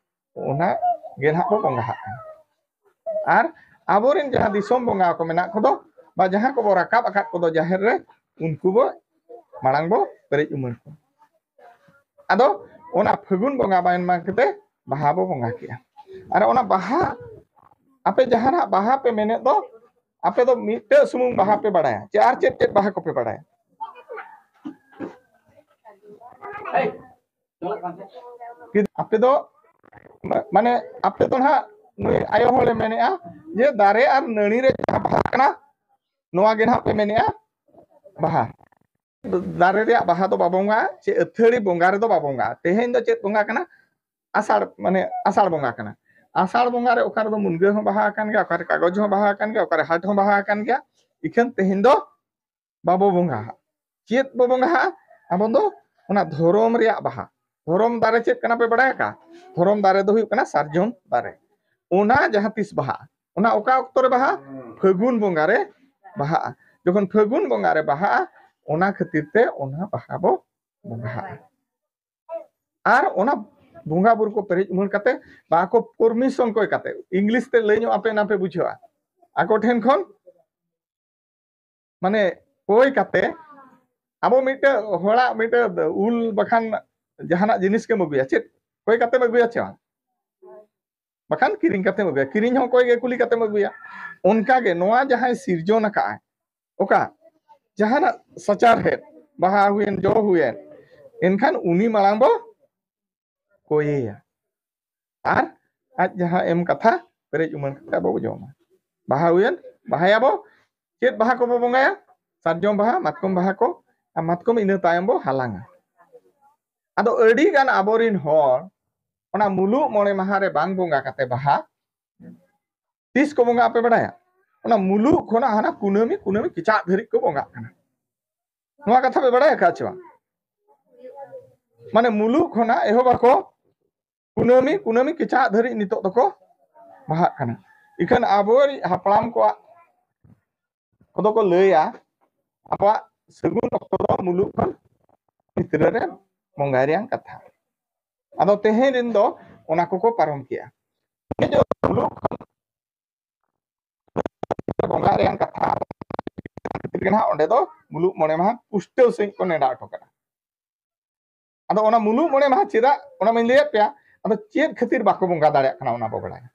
ᱚᱱᱟ ᱜᱮ ᱱᱟᱦᱟᱜ ᱵᱚ ᱵᱚᱸᱜᱟᱜ ᱠᱟᱱᱟ᱾ ᱟᱨ ᱟᱵᱚᱨᱮᱱ ᱡᱟᱦᱟᱸ ᱫᱤᱥᱚᱢ ᱵᱚᱸᱜᱟ ᱠᱚ ᱢᱮᱱᱟᱜ ᱠᱚᱫᱚ, ᱵᱟ ᱡᱟᱦᱟᱸ ᱠᱚᱵᱚ ᱨᱟᱠᱟᱵ ᱟᱠᱟᱫ ᱠᱚᱫᱚ ᱡᱟᱦᱮᱨ ᱨᱮ, ᱩᱱᱠᱩ ᱵᱚ ᱢᱟᱲᱟᱝ ᱵᱚ ᱯᱮᱨᱮᱡ ᱩᱢᱟᱹᱲ ᱠᱚᱣᱟ᱾ ᱟᱫᱚ ᱚᱱᱟ ᱯᱷᱟᱹᱜᱩᱱ ᱵᱚᱸᱜᱟ ᱵᱟᱭ ᱢᱟ ᱠᱟᱛᱮ ᱵᱟᱦᱟ ᱵᱚ ᱵᱚᱸᱜᱟ ᱠᱮᱜᱼᱟ᱾ ᱟᱨ ᱚᱱᱟ ᱵᱟᱦᱟ, ᱟᱯᱮ ᱡᱟᱦᱟᱱᱟᱜ ᱵᱟᱦᱟ ᱯᱮ ᱢᱮᱱᱮᱫ ᱫᱚ, ᱟᱯᱮ ᱫᱚ ᱢᱤᱫᱴᱟᱹᱜ ᱥᱩᱢᱩᱝ ᱵᱟᱦᱟ ᱯᱮ ᱵᱟᱲᱟᱭᱟ ᱪᱮ ᱟᱨ ᱪᱮᱫ ᱪᱮᱫ ᱵᱟᱦᱟ ᱠᱚᱯᱮ ᱵᱟᱲᱟᱭᱟ? ᱟᱯᱮ ᱫᱚ ᱢᱟᱱᱮ ᱟᱯᱮ ᱫᱚ ᱱᱟᱦᱟᱜ ᱱᱩᱭ ᱟᱭᱳ ᱦᱚᱲᱮ ᱢᱮᱱᱮᱜᱼᱟ ᱡᱮ ᱫᱟᱨᱮ ᱟᱨ ᱱᱟᱹᱲᱤ ᱨᱮ ᱡᱟᱦᱟᱸ ᱵᱟᱦᱟ ᱠᱟᱱᱟ, ᱱᱚᱣᱟ ᱜᱮ ᱱᱟᱦᱟᱜ ᱯᱮ ᱢᱮᱱᱮᱜᱼᱟ ᱵᱟᱦᱟ᱾ ᱫᱟᱨᱮ ᱨᱮᱭᱟᱜ ᱵᱟᱦᱟ ᱫᱚ ᱵᱟᱵᱚ ᱵᱚᱸᱜᱟᱜᱼᱟ, ᱪᱮ ᱟᱹᱛᱷᱟᱹᱲᱤ ᱵᱚᱸᱜᱟ ᱨᱮᱫᱚ ᱵᱟᱵᱚ ᱵᱚᱸᱜᱟᱜᱼᱟ᱾ ᱛᱮᱦᱮᱧ ᱫᱚ ᱪᱮᱫ ᱵᱚᱸᱜᱟ ᱠᱟᱱᱟ? ᱟᱥᱟᱲ, ᱢᱟᱱᱮ ᱟᱥᱟᱲ ᱵᱚᱸᱜᱟ ᱠᱟᱱᱟ᱾ ᱟᱥᱟᱲ ᱵᱚᱸᱜᱟ ᱨᱮ ᱚᱠᱟ ᱨᱮᱫᱚ ᱢᱩᱱᱜᱟᱹ ᱦᱚᱸ ᱵᱟᱦᱟ ᱟᱠᱟᱱ ᱜᱮᱭᱟ, ᱚᱠᱟᱨᱮ ᱠᱟᱜᱚᱡᱽ ᱦᱚᱸ ᱵᱟᱦᱟ ᱟᱠᱟᱱ ᱜᱮᱭᱟ, ᱚᱠᱟᱨᱮ ᱦᱟᱴ ᱦᱚᱸ ᱵᱟᱦᱟ ᱟᱠᱟᱱ ᱜᱮᱭᱟ᱾ ᱤᱠᱷᱟᱹᱱ ᱛᱮᱦᱮᱧ ᱫᱚ ᱵᱟᱵᱚ ᱵᱚᱸᱜᱟᱜᱼᱟ᱾ ᱪᱮᱫ ᱵᱚ ᱵᱚᱸᱜᱟᱜᱼᱟ? ᱟᱵᱚ ᱫᱚ ᱚᱱᱟ ᱫᱷᱚᱨᱚᱢ ᱨᱮᱭᱟᱜ ᱵᱟᱦᱟ᱾ ᱫᱷᱚᱨᱚᱢ ᱫᱟᱨᱮ ᱪᱮᱫ ᱠᱟᱱᱟ ᱯᱮ ᱵᱟᱲᱟᱭ ᱟᱠᱟᱫ? ᱫᱷᱚᱨᱚᱢ ᱫᱟᱨᱮ ᱫᱚ ᱦᱩᱭᱩᱜ ᱠᱟᱱᱟ ᱥᱟᱨᱡᱚᱢ ᱫᱟᱨᱮ᱾ ᱚᱱᱟ ᱡᱟᱦᱟᱸ ᱛᱤᱥ ᱵᱟᱦᱟᱜᱼᱟ, ᱚᱱᱟ ᱚᱠᱟ ᱚᱠᱛᱚ ᱨᱮ ᱵᱟᱦᱟᱜᱼᱟ? ᱯᱷᱟᱹᱜᱩᱱ ᱵᱚᱸᱜᱟ ᱨᱮ ᱵᱟᱦᱟᱜᱼᱟ᱾ ᱡᱚᱠᱷᱚᱱ ᱯᱷᱟᱹᱜᱩᱱ ᱵᱚᱸᱜᱟ ᱨᱮ ᱵᱟᱦᱟᱜᱼᱟ, ᱚᱱᱟ ᱠᱷᱟᱹᱛᱤᱨ ᱛᱮ ᱚᱱᱟ ᱵᱟᱦᱟ ᱵᱚ ᱵᱚᱸᱜᱟᱜᱼᱟ᱾ ᱟᱨ ᱚᱱᱟ ᱵᱚᱸᱜᱟ ᱵᱩᱨᱩ ᱠᱚ ᱯᱮᱨᱮᱡ ᱩᱢᱟᱹᱲ ᱠᱟᱛᱮ, ᱵᱟ ᱠᱚ ᱯᱟᱨᱢᱤᱥᱚᱱ ᱠᱚᱭ ᱠᱟᱛᱮ, ᱤᱝᱞᱤᱥ ᱛᱮ ᱞᱟᱹᱭ ᱧᱚᱜ ᱟᱯᱮ ᱱᱟᱯᱮ ᱵᱩᱡᱷᱟᱹᱣᱟ, ᱟᱠᱚ ᱴᱷᱮᱱ ᱠᱷᱚᱱ ᱢᱟᱱᱮ ᱠᱚᱭ ᱠᱟᱛᱮ, ᱟᱵᱚ ᱢᱤᱫᱴᱮᱡ ᱦᱚᱲᱟᱜ ᱢᱤᱫᱴᱮᱡ ᱩᱞ ᱵᱟᱠᱷᱟᱱ ᱡᱟᱦᱟᱱᱟᱜ ᱡᱤᱱᱤᱥ ᱜᱮᱢ ᱟᱹᱜᱩᱭᱟ, ᱪᱮᱫ ᱠᱚᱭ ᱠᱟᱛᱮᱢ ᱟᱹᱜᱩᱭᱟ ᱪᱮ ᱵᱟᱝ? ᱵᱟᱠᱷᱟᱱ ᱠᱤᱨᱤᱧ ᱠᱟᱛᱮᱢ ᱟᱹᱜᱩᱭᱟ, ᱠᱤᱨᱤᱧ ᱦᱚᱸ ᱠᱚᱭ ᱜᱮ ᱠᱩᱞᱤ ᱠᱟᱛᱮᱢ ᱟᱹᱜᱩᱭᱟ᱾ ᱚᱱᱠᱟ ᱜᱮ ᱱᱚᱣᱟ ᱡᱟᱦᱟᱸᱭ ᱥᱤᱨᱡᱚᱱ ᱟᱠᱟᱫᱼᱟᱭ, ᱚᱠᱟ ᱡᱟᱦᱟᱱᱟᱜ ᱥᱟᱪᱟᱨᱦᱮᱫ, ᱵᱟᱦᱟ ᱦᱩᱭᱮᱱ, ᱡᱚ ᱦᱩᱭᱮᱱ, ᱮᱱᱠᱷᱟᱱ ᱩᱱᱤ ᱢᱟᱲᱟᱝ ᱵᱚ ᱠᱚᱭᱮᱭᱟ᱾ ᱟᱨ ᱟᱡ ᱡᱟᱦᱟᱸ ᱮᱢ ᱠᱟᱛᱷᱟ ᱯᱮᱨᱮᱡ ᱩᱢᱟᱹᱱ ᱠᱟᱛᱮ ᱟᱵᱚ ᱵᱚ ᱡᱚᱢᱟ᱾ ᱵᱟᱦᱟ ᱦᱩᱭᱮᱱ, ᱵᱟᱦᱟᱭᱟᱵᱚ᱾ ᱪᱮᱫ ᱵᱟᱦᱟ ᱠᱚᱵᱚ ᱵᱚᱸᱜᱟᱭᱟ? ᱥᱟᱨᱡᱚᱢ ᱵᱟᱦᱟ, ᱢᱟᱛᱠᱚᱢ ᱵᱟᱦᱟ ᱠᱚ, ᱟᱨ ᱢᱟᱛᱠᱚᱢ ᱤᱱᱟᱹ ᱛᱟᱭᱚᱢ ᱵᱚ ᱦᱟᱞᱟᱝᱟ᱾ ᱟᱫᱚ ᱟᱹᱰᱤ ᱜᱟᱱ ᱟᱵᱚᱨᱤᱱ ᱦᱚᱲ ᱚᱱᱟ ᱢᱩᱞᱩᱜ ᱢᱚᱬᱮ ᱢᱟᱦᱟ ᱨᱮ ᱵᱟᱝ ᱵᱚᱸᱜᱟ ᱠᱟᱛᱮ ᱵᱟᱦᱟ ᱛᱤᱥ ᱠᱚ ᱵᱚᱸᱜᱟ ᱟᱯᱮ ᱵᱟᱲᱟᱭᱟ? ᱚᱱᱟ ᱢᱩᱞᱩᱜ ᱠᱷᱚᱱᱟᱜ ᱦᱟᱱᱟ ᱠᱩᱱᱟᱹᱢᱤ, ᱠᱩᱱᱟᱹᱢᱤ ᱠᱮᱪᱟᱜ ᱫᱷᱟᱹᱨᱤᱡ ᱠᱚ ᱵᱚᱸᱜᱟᱜ ᱠᱟᱱᱟ᱾ ᱱᱚᱣᱟ ᱠᱟᱛᱷᱟ ᱯᱮ ᱵᱟᱲᱟᱭ ᱟᱠᱟᱫ ᱪᱮ ᱵᱟᱝ? ᱢᱟᱱᱮ ᱢᱩᱞᱩᱜ ᱠᱷᱚᱱᱟᱜ ᱮᱦᱚᱵ ᱟᱠᱚ ᱠᱩᱱᱟᱹᱢᱤ, ᱠᱩᱱᱟᱹᱢᱤ ᱠᱮᱪᱟᱜ ᱫᱷᱟᱹᱨᱤᱡ ᱱᱤᱛᱚᱜ ᱫᱚᱠᱚ ᱵᱟᱦᱟᱜ ᱠᱟᱱᱟ᱾ ᱤᱠᱷᱟᱹᱱ ᱟᱵᱚ ᱦᱟᱯᱲᱟᱢ ᱠᱚᱣᱟᱜ ᱠᱚᱫᱚ ᱠᱚ ᱞᱟᱹᱭᱟ ᱟᱵᱚᱣᱟᱜ ᱥᱟᱹᱜᱩᱱ ᱚᱠᱛᱚ ᱫᱚ ᱢᱩᱞᱩᱜ ᱠᱷᱚᱱ ᱵᱷᱤᱛᱨᱤ ᱨᱮ ᱵᱚᱸᱜᱟᱭ ᱨᱮᱭᱟᱜ ᱠᱟᱛᱷᱟ᱾ ᱟᱫᱚ ᱛᱮᱦᱮᱧ ᱨᱤᱱ ᱫᱚ ᱚᱱᱟ ᱠᱚᱠᱚ ᱯᱟᱨᱚᱢ ᱠᱮᱜᱼᱟ᱾ ᱢᱩᱞᱩᱜ ᱠᱷᱚᱱ ᱵᱚᱸᱜᱟ ᱨᱮᱭᱟᱜ ᱠᱟᱛᱷᱟ ᱠᱷᱟᱹᱛᱤᱨ ᱜᱮ ᱱᱟᱦᱟᱜ ᱚᱸᱰᱮ ᱫᱚ ᱢᱩᱞᱩᱜ ᱢᱚᱬᱮ ᱢᱟᱦᱟ ᱯᱩᱥᱴᱟᱹᱣ ᱥᱟᱺᱦᱤᱡ ᱠᱚ ᱱᱮᱰᱟ ᱦᱚᱴᱚ ᱠᱟᱜᱼᱟ᱾ ᱟᱫᱚ ᱚᱱᱟ ᱢᱩᱞᱩᱜ ᱢᱚᱬᱮ ᱢᱟᱦᱟ ᱪᱮᱫᱟᱜ, ᱚᱱᱟ ᱢᱟᱧ ᱞᱟᱹᱭᱟᱫ ᱯᱮᱭᱟ, ᱟᱫᱚ ᱪᱮᱫ ᱠᱷᱟᱹᱛᱤᱨ ᱵᱟᱠᱚ ᱵᱚᱸᱜᱟ ᱫᱟᱲᱮᱭᱟᱜ ᱠᱟᱱᱟ ᱚᱱᱟ ᱵᱚ ᱵᱟᱲᱟᱭᱟ᱾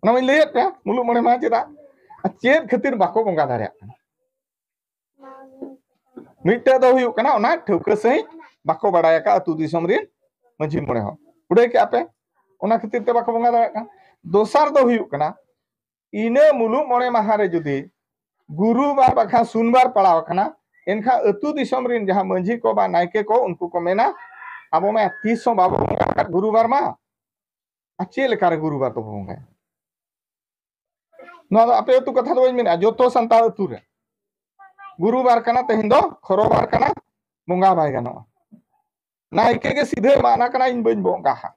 ᱚᱱᱟ ᱢᱟᱧ ᱞᱟᱹᱭᱟᱫ ᱯᱮᱭᱟ, ᱢᱩᱞᱩᱜ ᱢᱚᱬᱮ ᱢᱟᱦᱟ ᱪᱮᱫᱟᱜ ᱟᱨ ᱪᱮᱫ ᱠᱷᱟᱹᱛᱤᱨ ᱵᱟᱠᱚ ᱵᱚᱸᱜᱟ ᱫᱟᱲᱮᱭᱟᱜ ᱠᱟᱱᱟ, ᱢᱤᱫᱴᱮᱡ ᱫᱚ ᱦᱩᱭᱩᱜ ᱠᱟᱱᱟ ᱚᱱᱟ ᱴᱷᱟᱹᱣᱠᱟᱹ ᱥᱟᱺᱦᱤᱡ ᱵᱟᱠᱚ ᱵᱟᱲᱟᱭ ᱟᱠᱟᱫ ᱟᱹᱛᱩ ᱫᱤᱥᱚᱢ ᱨᱮᱱ ᱢᱟᱹᱡᱷᱤ ᱢᱚᱬᱮ ᱦᱚᱲ᱾ ᱩᱰᱟᱹᱭ ᱠᱮᱜᱼᱟ ᱯᱮ, ᱚᱱᱟ ᱠᱷᱟᱹᱛᱤᱨ ᱛᱮ ᱵᱟᱠᱚ ᱵᱚᱸᱜᱟ ᱫᱟᱲᱮᱭᱟᱜ ᱠᱟᱱᱟ᱾ ᱫᱚᱥᱟᱨ ᱫᱚ ᱦᱩᱭᱩᱜ ᱠᱟᱱᱟ, ᱤᱱᱟᱹ ᱢᱩᱞᱩᱜ ᱢᱚᱬᱮ ᱢᱟᱦᱟ ᱨᱮ ᱡᱩᱫᱤ ᱜᱩᱨᱩᱵᱟᱨ ᱵᱟᱠᱷᱟᱱ ᱥᱩᱱᱵᱟᱨ ᱯᱟᱲᱟᱣ ᱟᱠᱟᱱᱟ, ᱮᱱᱠᱷᱟᱱ ᱟᱹᱛᱩ ᱫᱤᱥᱚᱢ ᱨᱮᱱ ᱡᱟᱦᱟᱸ ᱢᱟᱹᱡᱷᱤ ᱠᱚ ᱵᱟ ᱱᱟᱭᱠᱮ ᱠᱚ, ᱩᱱᱠᱩ ᱠᱚ ᱢᱮᱱᱟ, ᱟᱵᱚ ᱢᱟ ᱛᱤᱥ ᱦᱚᱸ ᱵᱟᱵᱚ ᱵᱚᱸᱜᱟ ᱟᱠᱟᱫ ᱜᱩᱨᱩᱵᱟᱨ ᱢᱟ, ᱟᱨ ᱪᱮᱫ ᱞᱮᱠᱟᱨᱮ ᱜᱩᱨᱩᱵᱟᱨ ᱫᱚᱵᱚ ᱵᱚᱸᱜᱟᱭᱟ? ᱱᱚᱣᱟ ᱫᱚ ᱟᱯᱮ ᱟᱹᱛᱩ ᱠᱟᱛᱷᱟ ᱫᱚ ᱵᱟᱹᱧ ᱢᱮᱱᱟ, ᱡᱚᱛᱚ ᱥᱟᱱᱛᱟᱲ ᱟᱹᱛᱩ ᱨᱮ ᱜᱩᱨᱩᱵᱟᱨ ᱠᱟᱱᱟ, ᱛᱮᱦᱮᱧ ᱫᱚ ᱠᱷᱚᱨᱚᱵᱟᱨ ᱠᱟᱱᱟ, ᱵᱚᱸᱜᱟ ᱵᱟᱭ ᱜᱟᱱᱚᱜᱼᱟ᱾ ᱱᱟᱭᱠᱮ ᱜᱮ ᱥᱤᱫᱷᱟᱹᱭ ᱢᱟᱱᱟ ᱠᱟᱱᱟ, ᱤᱧ ᱵᱟᱹᱧ ᱵᱚᱸᱜᱟ ᱦᱟᱸᱜ,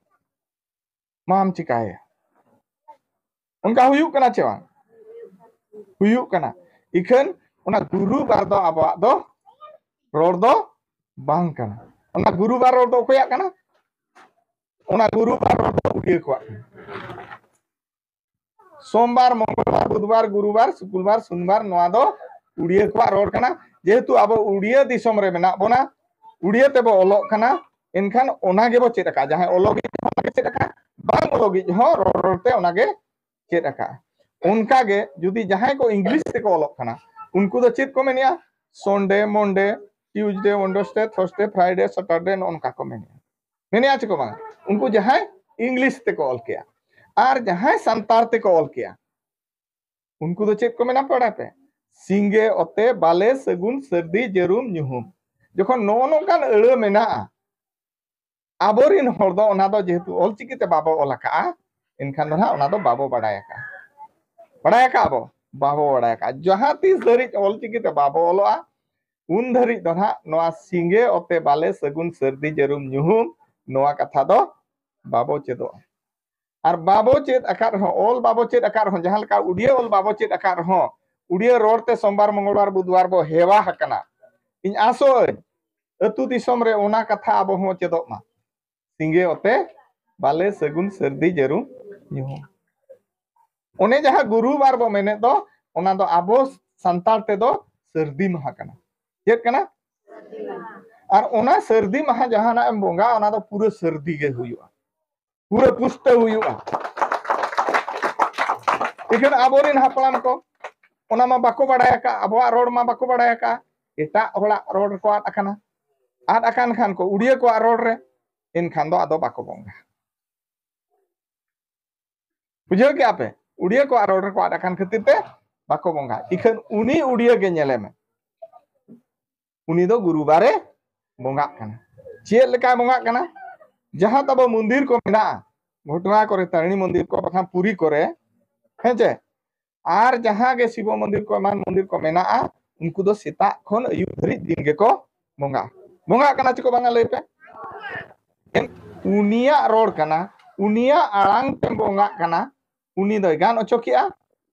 ᱢᱟᱢ ᱪᱤᱠᱟᱭᱟ? ᱚᱱᱠᱟ ᱦᱩᱭᱩᱜ ᱠᱟᱱᱟ ᱪᱮ ᱵᱟᱝ? ᱦᱩᱭᱩᱜ ᱠᱟᱱᱟ᱾ ᱤᱠᱷᱟᱹᱱ ᱚᱱᱟ ᱜᱩᱨᱩᱵᱟᱨ ᱫᱚ ᱟᱵᱚᱣᱟᱜ ᱫᱚ ᱨᱚᱲ ᱫᱚ ᱵᱟᱝ ᱠᱟᱱᱟ᱾ ᱚᱱᱟ ᱜᱩᱨᱩᱵᱟᱨ ᱨᱚᱲ ᱫᱚ ᱚᱠᱚᱭᱟᱜ ᱠᱟᱱᱟ? ᱚᱱᱟ ᱜᱩᱨᱩᱵᱟᱨ ᱨᱚᱲ ᱫᱚ ᱩᱰᱤᱭᱟᱹ ᱠᱚᱣᱟᱜ ᱠᱟᱱᱟ᱾ ᱥᱳᱢᱵᱟᱨ, ᱢᱚᱝᱜᱚᱞᱵᱟᱨ, ᱵᱩᱫᱷᱵᱟᱨ, ᱜᱩᱨᱩᱵᱟᱨ, ᱥᱩᱠᱩᱞᱵᱟᱨ, ᱥᱩᱱᱵᱟᱨ, ᱱᱚᱣᱟ ᱫᱚ ᱩᱰᱤᱭᱟᱹ ᱠᱚᱣᱟᱜ ᱨᱚᱲ ᱠᱟᱱᱟ᱾ ᱡᱮᱦᱮᱛᱩ ᱟᱵᱚ ᱩᱰᱤᱭᱟᱹ ᱫᱤᱥᱚᱢ ᱨᱮ ᱢᱮᱱᱟᱜ ᱵᱚᱱᱟ, ᱩᱰᱤᱭᱟᱹ ᱛᱮᱵᱚ ᱚᱞᱚᱜ ᱠᱟᱱᱟ, ᱮᱱᱠᱷᱟᱱ ᱚᱱᱟ ᱜᱮᱵᱚ ᱪᱮᱫ ᱟᱠᱟᱫᱼᱟ᱾ ᱡᱟᱦᱟᱸᱭ ᱚᱞᱚᱜᱤᱡ ᱦᱚᱸ ᱚᱱᱟ ᱜᱮ ᱪᱮᱫ ᱟᱠᱟᱫᱼᱟ, ᱵᱟᱝ ᱚᱞᱚᱜᱤᱡ ᱦᱚᱸ ᱨᱚᱲ ᱨᱚᱲᱛᱮ ᱚᱱᱟ ᱜᱮ ᱪᱮᱫ ᱟᱠᱟᱫᱼᱟ᱾ ᱚᱱᱠᱟ ᱜᱮ ᱡᱩᱫᱤ ᱡᱟᱦᱟᱸᱭ ᱠᱚ ᱤᱝᱞᱤᱥ ᱛᱮᱠᱚ ᱚᱞᱚᱜ ᱠᱟᱱᱟ, ᱩᱱᱠᱩ ᱫᱚ ᱪᱮᱫ ᱠᱚ ᱢᱮᱱᱮᱜᱼᱟ? Sunday, Monday, Tuesday, Wednesday, Thursday, Friday, Saturday, ᱱᱚᱜᱼᱚ ᱱᱚᱝᱠᱟ ᱠᱚ ᱢᱮᱱᱮᱜᱼᱟ᱾ ᱢᱮᱱᱮᱜᱼᱟ ᱪᱮ ᱠᱚ ᱵᱟᱝᱟ? ᱩᱱᱠᱩ ᱡᱟᱦᱟᱸᱭ ᱤᱝᱞᱤᱥ ᱛᱮᱠᱚ ᱚᱞ ᱠᱮᱜᱼᱟ ᱟᱨ ᱡᱟᱦᱟᱸᱭ ᱥᱟᱱᱛᱟᱲ ᱛᱮᱠᱚ ᱚᱞ ᱠᱮᱜᱼᱟ, ᱩᱱᱠᱩ ᱫᱚ ᱪᱮᱫ ᱠᱚ ᱢᱮᱱᱟ ᱯᱟᱲᱦᱟᱣ ᱯᱮ? ᱥᱤᱸᱜᱮ, ᱚᱛᱮ, ᱵᱟᱞᱮ, ᱥᱟᱹᱜᱩᱱ, ᱥᱟᱹᱨᱫᱤ, ᱡᱟᱹᱨᱩᱢ, ᱧᱩᱦᱩᱢ᱾ ᱡᱚᱠᱷᱚᱱ ᱱᱚᱜᱼᱚ ᱱᱚᱝᱠᱟᱱ ᱟᱹᱲᱟᱹ ᱢᱮᱱᱟᱜᱼᱟ, ᱟᱵᱚᱨᱮᱱ ᱦᱚᱲ ᱫᱚ ᱚᱱᱟ ᱫᱚ ᱡᱮᱦᱮᱛᱩ ᱚᱞᱪᱤᱠᱤ ᱛᱮ ᱵᱟᱵᱚ ᱚᱞ ᱟᱠᱟᱜᱼᱟ, ᱮᱱᱠᱷᱟᱱ ᱫᱚ ᱱᱟᱦᱟᱜ ᱚᱱᱟ ᱫᱚ ᱵᱟᱵᱚ ᱵᱟᱰᱟᱭ ᱟᱠᱟᱜᱼᱟ᱾ ᱵᱟᱲᱟᱭ ᱟᱠᱟᱫ ᱵᱚ? ᱵᱟᱵᱚ ᱵᱟᱲᱟᱭ ᱟᱠᱟᱫ᱾ ᱡᱟᱦᱟᱸ ᱛᱤᱥ ᱫᱷᱟᱹᱨᱤᱡ ᱚᱞᱪᱤᱠᱤ ᱛᱮ ᱵᱟᱵᱚ ᱚᱞᱚᱜᱼᱟ, ᱩᱱ ᱫᱷᱟᱹᱨᱤᱡ ᱫᱚ ᱱᱟᱦᱟᱜ ᱱᱚᱣᱟ ᱥᱤᱸᱜᱮ ᱚᱛᱮ ᱵᱟᱞᱮ ᱥᱟᱹᱜᱩᱱ ᱥᱟᱹᱨᱫᱤ ᱡᱟᱹᱨᱩᱢ ᱧᱩᱦᱩᱢ, ᱱᱚᱣᱟ ᱠᱟᱛᱷᱟ ᱫᱚ ᱵᱟᱵᱚ ᱪᱮᱫᱚᱜᱼᱟ᱾ ᱟᱨ ᱵᱟᱵᱚ ᱪᱮᱫ ᱟᱠᱟᱫ ᱨᱮᱦᱚᱸ, ᱚᱞ ᱵᱟᱵᱚ ᱪᱮᱫ ᱟᱠᱟᱫ ᱨᱮᱦᱚᱸ, ᱡᱟᱦᱟᱸ ᱞᱮᱠᱟ ᱩᱰᱤᱭᱟᱹ ᱚᱞ ᱵᱟᱵᱚ ᱪᱮᱫ ᱟᱠᱟᱫ ᱨᱮᱦᱚᱸ, ᱩᱰᱤᱭᱟᱹ ᱨᱚᱲ ᱛᱮ ᱥᱳᱢᱵᱟᱨ, ᱢᱚᱝᱜᱚᱞᱵᱟᱨ, ᱵᱩᱫᱷᱵᱟᱨ ᱵᱚ ᱦᱮᱣᱟ ᱟᱠᱟᱱᱟ᱾ ᱤᱧ ᱟᱥᱚᱜ ᱟᱹᱧ, ᱟᱹᱛᱩ ᱫᱤᱥᱚᱢ ᱨᱮ ᱚᱱᱟ ᱠᱟᱛᱷᱟ ᱟᱵᱚ ᱦᱚᱸ ᱪᱮᱫᱚᱜ ᱢᱟ᱾ ᱥᱤᱸᱜᱮ ᱚᱛᱮ ᱵᱟᱞᱮ ᱥᱟᱹᱜᱩᱱ ᱥᱟᱹᱨᱫᱤ ᱡᱟᱹᱨᱩᱢ ᱧᱩᱦᱩᱢ᱾ ᱚᱱᱮ ᱡᱟᱦᱟᱸ ᱜᱩᱨᱩᱵᱟᱨ ᱵᱚ ᱢᱮᱱᱮᱫ ᱫᱚ, ᱚᱱᱟ ᱫᱚ ᱟᱵᱚ ᱥᱟᱱᱛᱟᱲ ᱛᱮᱫᱚ ᱥᱟᱹᱨᱫᱤ ᱢᱟᱦᱟ ᱠᱟᱱᱟ᱾ ᱪᱮᱫ ᱠᱟᱱᱟ? ᱟᱨ ᱚᱱᱟ ᱥᱟᱹᱨᱫᱤ ᱢᱟᱦᱟ ᱡᱟᱦᱟᱱᱟᱜ ᱮᱢ ᱵᱚᱸᱜᱟ, ᱚᱱᱟ ᱫᱚ ᱯᱩᱨᱟᱹ ᱥᱟᱹᱨᱫᱤ ᱜᱮ ᱦᱩᱭᱩᱜᱼᱟ, ᱯᱩᱨᱟᱹ ᱯᱩᱥᱴᱟᱹᱣ ᱦᱩᱭᱩᱜᱼᱟ᱾ ᱤᱠᱷᱟᱹᱱ ᱟᱵᱚᱨᱮᱱ ᱦᱟᱯᱲᱟᱢ ᱠᱚ ᱚᱱᱟ ᱢᱟ ᱵᱟᱠᱚ ᱵᱟᱲᱟᱭ ᱟᱠᱟᱫ, ᱟᱵᱚᱣᱟᱜ ᱨᱚᱲ ᱢᱟ ᱵᱟᱠᱚ ᱵᱟᱲᱟᱭ ᱟᱠᱟᱫ, ᱮᱴᱟᱜ ᱦᱚᱲᱟᱜ ᱨᱚᱲ ᱨᱮᱠᱚ ᱟᱫ ᱟᱠᱟᱱᱟ᱾ ᱟᱫ ᱟᱠᱟᱱ ᱠᱷᱟᱱ ᱠᱚ ᱩᱰᱤᱭᱟᱹ ᱠᱚᱣᱟᱜ ᱨᱚᱲ ᱨᱮ, ᱮᱱᱠᱷᱟᱱ ᱫᱚ ᱟᱫᱚ ᱵᱟᱠᱚ ᱵᱚᱸᱜᱟ᱾ ᱵᱩᱡᱷᱟᱹᱣ ᱠᱮᱜᱼᱟ ᱯᱮ? ᱩᱰᱤᱭᱟᱹ ᱠᱚᱣᱟᱜ ᱨᱚᱲ ᱨᱮᱠᱚ ᱟᱫ ᱟᱠᱟᱱ ᱠᱷᱟᱹᱛᱤᱨ ᱛᱮ ᱵᱟᱠᱚ ᱵᱚᱸᱜᱟ᱾ ᱤᱠᱷᱟᱹᱱ ᱩᱱᱤ ᱩᱰᱤᱭᱟᱹ ᱜᱮ ᱧᱮᱞᱮ ᱢᱮ, ᱩᱱᱤ ᱫᱚ ᱜᱩᱨᱩᱵᱟᱨᱮ ᱵᱚᱸᱜᱟᱜ ᱠᱟᱱᱟ᱾ ᱪᱮᱫ ᱞᱮᱠᱟᱭ ᱵᱚᱸᱜᱟᱜ ᱠᱟᱱᱟ? ᱡᱟᱦᱟᱸ ᱛᱟᱵᱚ ᱢᱚᱱᱫᱤᱨ ᱠᱚ ᱢᱮᱱᱟᱜᱼᱟ, ᱜᱷᱚᱴᱚᱱᱟ ᱠᱚᱨᱮ, ᱛᱟᱨᱤᱬᱤ ᱢᱚᱱᱫᱤᱨ ᱠᱚ, ᱵᱟᱠᱷᱟᱱ ᱯᱩᱨᱤ ᱠᱚᱨᱮ, ᱦᱮᱸ ᱪᱮ? ᱟᱨ ᱡᱟᱦᱟᱸ ᱜᱮ ᱥᱤᱵᱚ ᱢᱚᱱᱫᱤᱨ ᱠᱚ, ᱮᱢᱟᱱ ᱢᱚᱱᱫᱤᱨ ᱠᱚ ᱢᱮᱱᱟᱜᱼᱟ, ᱩᱱᱠᱩ ᱫᱚ ᱥᱮᱛᱟᱜ ᱠᱷᱚᱱ ᱟᱹᱭᱩᱵ ᱫᱷᱟᱹᱨᱤᱡ ᱫᱤᱱ ᱜᱮᱠᱚ ᱵᱚᱸᱜᱟ᱾ ᱵᱚᱸᱜᱟᱜ ᱠᱟᱱᱟ ᱪᱮ ᱠᱚ ᱵᱟᱝᱟ, ᱞᱟᱹᱭ ᱯᱮ? ᱩᱱᱤᱭᱟᱜ ᱨᱚᱲ ᱠᱟᱱᱟ, ᱩᱱᱤᱭᱟᱜ ᱟᱲᱟᱝ ᱛᱮᱢ ᱵᱚᱸᱜᱟᱜ ᱠᱟᱱᱟ, ᱩᱱᱤ ᱫᱚᱭ ᱜᱟᱱ ᱚᱪᱚ ᱠᱮᱜᱼᱟ,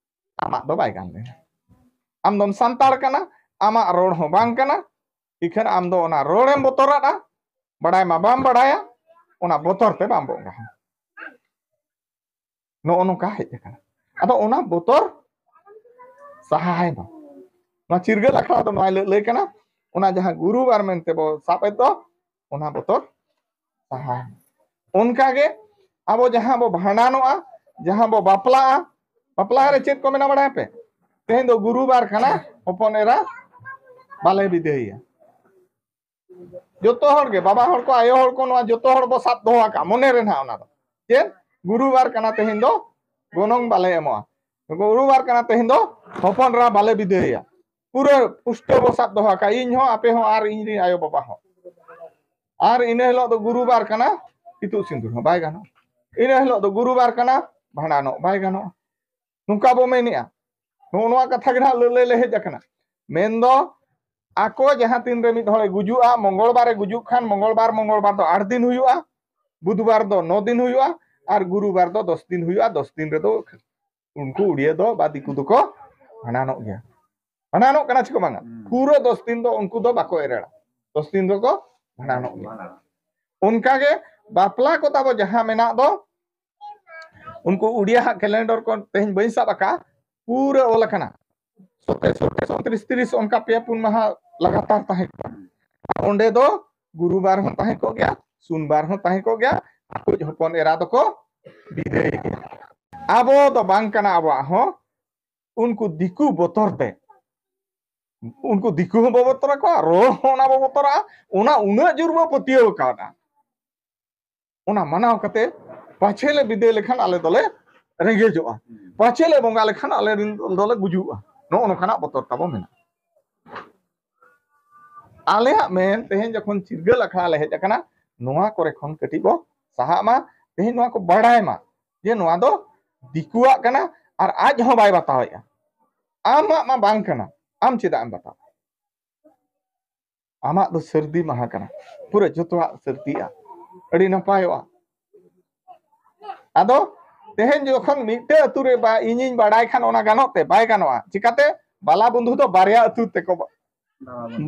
ᱟᱢᱟᱜ ᱫᱚ ᱵᱟᱭ ᱜᱟᱱ ᱞᱮᱱᱟ᱾ ᱟᱢ ᱫᱚᱢ ᱥᱟᱱᱛᱟᱲ ᱠᱟᱱᱟ, ᱟᱢᱟᱜ ᱨᱚᱲ ᱦᱚᱸ ᱵᱟᱝ ᱠᱟᱱᱟ, ᱤᱠᱷᱟᱹᱱ ᱟᱢ ᱫᱚ ᱚᱱᱟ ᱨᱚᱲᱮᱢ ᱵᱚᱛᱚᱨᱟᱫᱼᱟ, ᱵᱟᱲᱟᱭ ᱢᱟ ᱵᱟᱢ ᱵᱟᱲᱟᱭᱟ, ᱚᱱᱟ ᱵᱚᱛᱚᱨ ᱛᱮ ᱵᱟᱢ ᱵᱚᱸᱜᱟ᱾ ᱱᱚᱜᱼᱚ ᱱᱚᱝᱠᱟ ᱦᱮᱡ ᱟᱠᱟᱱᱟ᱾ ᱟᱫᱚ ᱚᱱᱟ ᱵᱚᱛᱚᱨ ᱥᱟᱦᱟᱭ ᱢᱟ᱾ ᱱᱚᱣᱟ ᱪᱤᱨᱜᱟᱹᱞ ᱟᱠᱷᱲᱟ ᱫᱚ ᱱᱚᱣᱟ ᱞᱟᱹ-, ᱞᱟᱹᱭ ᱠᱟᱱᱟ, ᱚᱱᱟ ᱡᱟᱦᱟᱸ ᱜᱩᱨᱩᱵᱟᱨ ᱢᱮᱱᱛᱮ ᱵᱚ ᱥᱟᱵ ᱮᱫ ᱫᱚ, ᱚᱱᱟ ᱵᱚᱛᱚᱨ ᱥᱟᱦᱟᱭ ᱢᱟ᱾ ᱚᱱᱠᱟ ᱜᱮ ᱟᱵᱚ ᱡᱟᱦᱟᱸ ᱵᱚ ᱵᱷᱟᱸᱰᱟᱱᱚᱜᱼᱟ, ᱡᱟᱦᱟᱸ ᱵᱚ ᱵᱟᱯᱞᱟᱜᱼᱟ, ᱵᱟᱯᱞᱟ ᱨᱮ ᱪᱮᱫ ᱠᱚ ᱢᱮᱱᱟ ᱵᱟᱲᱟᱭᱟᱯᱮ? ᱛᱮᱦᱮᱧ ᱫᱚ ᱜᱩᱨᱩᱵᱟᱨ ᱠᱟᱱᱟ, ᱦᱚᱯᱚᱱ ᱮᱨᱟ ᱵᱟᱞᱮ ᱵᱤᱫᱟᱹᱭᱮᱭᱟ᱾ ᱡᱚᱛᱚ ᱦᱚᱲ ᱜᱮ, ᱵᱟᱵᱟ ᱦᱚᱲ ᱠᱚ, ᱟᱭᱳ ᱦᱚᱲ ᱠᱚ, ᱱᱚᱣᱟ ᱡᱚᱛᱚ ᱦᱚᱲ ᱵᱚ ᱥᱟᱵ ᱫᱚᱦᱚ ᱟᱠᱟᱫ ᱢᱚᱱᱮ ᱨᱮ ᱱᱟᱦᱟᱜ ᱚᱱᱟ ᱫᱚ᱾ ᱪᱮᱫ? ᱜᱩᱨᱩᱵᱟᱨ ᱠᱟᱱᱟ, ᱛᱮᱦᱮᱧ ᱫᱚ ᱜᱚᱱᱚᱝ ᱵᱟᱞᱮ ᱮᱢᱚᱜᱼᱟ, ᱜᱩᱨᱩᱵᱟᱨ ᱠᱟᱱᱟ, ᱛᱮᱦᱮᱧ ᱫᱚ ᱦᱚᱯᱚᱱ ᱮᱨᱟ ᱵᱟᱞᱮ ᱵᱤᱫᱟᱹᱭᱮᱭᱟ᱾ ᱯᱩᱨᱟᱹ ᱯᱩᱥᱴᱟᱹᱣ ᱵᱚ ᱥᱟᱵ ᱫᱚᱦᱚ ᱟᱠᱟᱫ, ᱤᱧ ᱦᱚᱸ, ᱟᱯᱮ ᱦᱚᱸ, ᱟᱨ ᱤᱧ ᱨᱮᱱ ᱟᱭᱳ ᱵᱟᱵᱟ ᱦᱚᱸ᱾ ᱟᱨ ᱤᱱᱟᱹ ᱦᱤᱞᱳᱜ ᱫᱚ ᱜᱩᱨᱩᱵᱟᱨ ᱠᱟᱱᱟ, ᱤᱛᱩᱫ ᱥᱤᱸᱫᱩᱨ ᱦᱚᱸ ᱵᱟᱭ ᱜᱟᱱᱚᱜᱼᱟ᱾ ᱤᱱᱟᱹ ᱦᱤᱞᱳᱜ ᱫᱚ ᱜᱩᱨᱩᱵᱟᱨ ᱠᱟᱱᱟ, ᱵᱷᱟᱸᱰᱟᱱᱚᱜ ᱵᱟᱭ ᱜᱟᱱᱚᱜᱼᱟ᱾ ᱱᱚᱝᱠᱟ ᱵᱚ ᱢᱮᱱᱮᱜᱼᱟ᱾ ᱱᱚᱜᱼᱚ ᱱᱚᱣᱟ ᱠᱟᱛᱷᱟ ᱜᱮ ᱱᱟᱦᱟᱜ ᱞᱟᱹᱞᱟᱹᱭ ᱞᱮ ᱦᱮᱡ ᱟᱠᱟᱱᱟ᱾ ᱢᱮᱱᱫᱚ ᱟᱠᱚ ᱡᱟᱦᱟᱸ ᱛᱤᱱ ᱨᱮ ᱢᱤᱫ ᱦᱚᱲᱮ ᱜᱩᱡᱩᱜᱼᱟ, ᱢᱚᱝᱜᱚᱞ ᱵᱟᱨᱮ ᱜᱩᱡᱩᱜ ᱠᱷᱟᱱ ᱢᱚᱝᱜᱚᱞ ᱵᱟᱨ, ᱢᱚᱝᱜᱚᱞ ᱵᱟᱨ ᱫᱚ ᱟᱴ ᱫᱤᱱ ᱦᱩᱭᱩᱜᱼᱟ, ᱵᱩᱫᱷᱵᱟᱨ ᱫᱚ ᱱᱚ ᱫᱤᱱ ᱦᱩᱭᱩᱜᱼᱟ, ᱟᱨ ᱜᱩᱨᱩᱵᱟᱨ ᱫᱚ ᱫᱚᱥ ᱫᱤᱱ ᱦᱩᱭᱩᱜᱼᱟ᱾ ᱫᱚᱥ ᱫᱤᱱ ᱨᱮᱫᱚ ᱩᱱᱠᱩ ᱩᱲᱤᱭᱟᱹ ᱫᱚ ᱵᱟ ᱫᱤᱠᱩ ᱫᱚᱠᱚ ᱵᱷᱟᱸᱰᱟᱱᱚᱜ ᱜᱮᱭᱟ᱾ ᱵᱷᱟᱸᱰᱟᱱᱚᱜ ᱠᱟᱱᱟ ᱪᱮ ᱠᱚ ᱵᱟᱝᱟ? ᱦᱩᱸ᱾ ᱯᱩᱨᱟᱹ ᱫᱚᱥ ᱫᱤᱱ ᱫᱚ ᱩᱱᱠᱩ ᱫᱚ ᱵᱟᱠᱚ ᱮᱨᱮᱲᱟ, ᱫᱚᱥ ᱫᱤᱱ ᱫᱚᱠᱚ ᱵᱷᱟᱸᱰᱟᱱᱚᱜ ᱜᱮᱭᱟ᱾ ᱚᱱᱠᱟᱜᱮ ᱵᱟᱯᱞᱟ ᱠᱚ ᱛᱟᱵᱚ ᱡᱟᱦᱟᱸ ᱢᱮᱱᱟᱜ ᱫᱚ, ᱩᱱᱠᱩ ᱩᱲᱤᱭᱟ ᱦᱟᱜ ᱠᱮᱞᱮᱱᱰᱚᱨ ᱠᱚ ᱛᱮᱦᱮᱧ ᱵᱟᱹᱧ ᱥᱟᱵ ᱟᱠᱟᱫ, ᱯᱩᱨᱟᱹ ᱚᱞ ᱟᱠᱟᱱᱟ᱾ ᱥᱚᱛᱮ ᱥᱚᱛᱮ ᱥᱚᱛᱨᱤᱥ ᱛᱤᱨᱤᱥ ᱚᱱᱠᱟ ᱯᱮ ᱯᱩᱱ ᱢᱟᱦᱟ ᱞᱟᱜᱟᱛᱟᱨ ᱛᱟᱦᱮᱸ ᱠᱟᱱᱟ᱾ ᱚᱸᱰᱮ ᱫᱚ ᱜᱩᱨᱩᱵᱟᱨ ᱦᱚᱸ ᱛᱟᱦᱮᱸ ᱠᱚᱜ ᱜᱮᱭᱟ, ᱥᱩᱱᱵᱟᱨ ᱦᱚᱸ ᱛᱟᱦᱮᱸ ᱠᱚᱜ ᱜᱮᱭᱟ᱾ ᱟᱠᱚ ᱦᱚᱯᱚᱱ ᱮᱨᱟ ᱫᱚᱠᱚ ᱵᱤᱫᱟᱹᱭ ᱜᱮᱭᱟ᱾ ᱟᱵᱚ ᱫᱚ ᱵᱟᱝ ᱠᱟᱱᱟ ᱟᱵᱚᱣᱟᱜ ᱦᱚᱸ, ᱩᱱᱠᱩ ᱫᱤᱠᱩ ᱵᱚᱛᱚᱨ ᱛᱮ, ᱩᱱᱠᱩ ᱫᱤᱠᱩ ᱦᱚᱸ ᱵᱚ ᱵᱚᱛᱚᱨ ᱟᱠᱚᱣᱟ, ᱨᱚ ᱦᱚᱸ ᱚᱱᱟ ᱵᱚ ᱵᱚᱛᱚᱨᱟᱜᱼᱟ᱾ ᱚᱱᱟ ᱩᱱᱟᱹᱜ ᱡᱳᱨ ᱵᱚ ᱯᱟᱹᱛᱭᱟᱹᱣ ᱠᱟᱣᱫᱟ, ᱚᱱᱟ ᱢᱟᱱᱟᱣ ᱠᱟᱛᱮ ᱯᱟᱪᱷᱮ ᱞᱮ ᱵᱤᱫᱟᱹᱭ ᱞᱮᱠᱷᱟᱱ ᱟᱞᱮ ᱫᱚᱞᱮ ᱨᱮᱸᱜᱮᱡᱚᱜᱼᱟ, ᱯᱟᱪᱷᱮ ᱞᱮ ᱵᱚᱸᱜᱟ ᱞᱮᱠᱷᱟᱱ ᱟᱞᱮ ᱨᱮᱱ ᱫᱚᱞᱮ ᱜᱩᱡᱩᱜᱼᱟ᱾ ᱱᱚᱜᱼᱚ ᱱᱚᱝᱠᱟᱱᱟᱜ ᱵᱚᱛᱚᱨ ᱛᱟᱵᱚ ᱢᱮᱱᱟᱜᱼᱟ᱾ ᱟᱞᱮᱭᱟᱜ ᱢᱮᱱ ᱛᱮᱦᱮᱧ ᱡᱚᱠᱷᱚᱱ ᱪᱤᱨᱜᱟᱹᱞ ᱟᱠᱷᱲᱟ ᱞᱮ ᱦᱮᱡ ᱟᱠᱟᱱᱟ, ᱱᱚᱣᱟ ᱠᱚᱨᱮ ᱠᱷᱚᱱ ᱠᱟᱹᱴᱤᱡ ᱵᱚ ᱥᱟᱦᱟᱜ ᱢᱟ, ᱛᱮᱦᱮᱧ ᱱᱚᱣᱟ ᱠᱚ ᱵᱟᱲᱟᱭ ᱢᱟ ᱡᱮ ᱱᱚᱣᱟ ᱫᱚ ᱫᱤᱠᱩᱣᱟᱜ ᱠᱟᱱᱟ ᱟᱨ ᱟᱡ ᱦᱚᱸ ᱵᱟᱭ ᱵᱟᱛᱟᱣᱮᱫᱼᱟ᱾ ᱟᱢᱟᱜ ᱢᱟ ᱵᱟᱝ ᱠᱟᱱᱟ, ᱟᱢ ᱪᱮᱫᱟᱜ ᱮᱢ ᱵᱟᱛᱟᱣᱟ? ᱟᱢᱟᱜ ᱫᱚ ᱥᱟᱹᱨᱫᱤ ᱢᱟᱦᱟ ᱠᱟᱱᱟ, ᱯᱩᱨᱟᱹ ᱡᱚᱛᱚᱣᱟᱜ ᱥᱟᱹᱨᱫᱤᱜᱼᱟ, ᱟᱹᱰᱤ ᱱᱟᱯᱟᱭᱚᱜᱼᱟ᱾ ᱟᱫᱚ ᱛᱮᱦᱮᱧ ᱡᱚᱠᱷᱚᱱ ᱢᱤᱫᱴᱮᱡ ᱟᱹᱛᱩ ᱨᱮ ᱵᱟ-, ᱤᱧᱤᱧ ᱵᱟᱲᱟᱭ ᱠᱷᱟᱱ ᱚᱱᱟ ᱜᱟᱱᱚᱜ ᱛᱮ? ᱵᱟᱭ ᱜᱟᱱᱚᱜᱼᱟ᱾ ᱪᱤᱠᱟᱛᱮ? ᱵᱟᱞᱟ ᱵᱚᱱᱫᱷᱩ ᱫᱚ ᱵᱟᱨᱭᱟ ᱟᱹᱛᱩ ᱛᱮᱠᱚ ᱵᱟ-,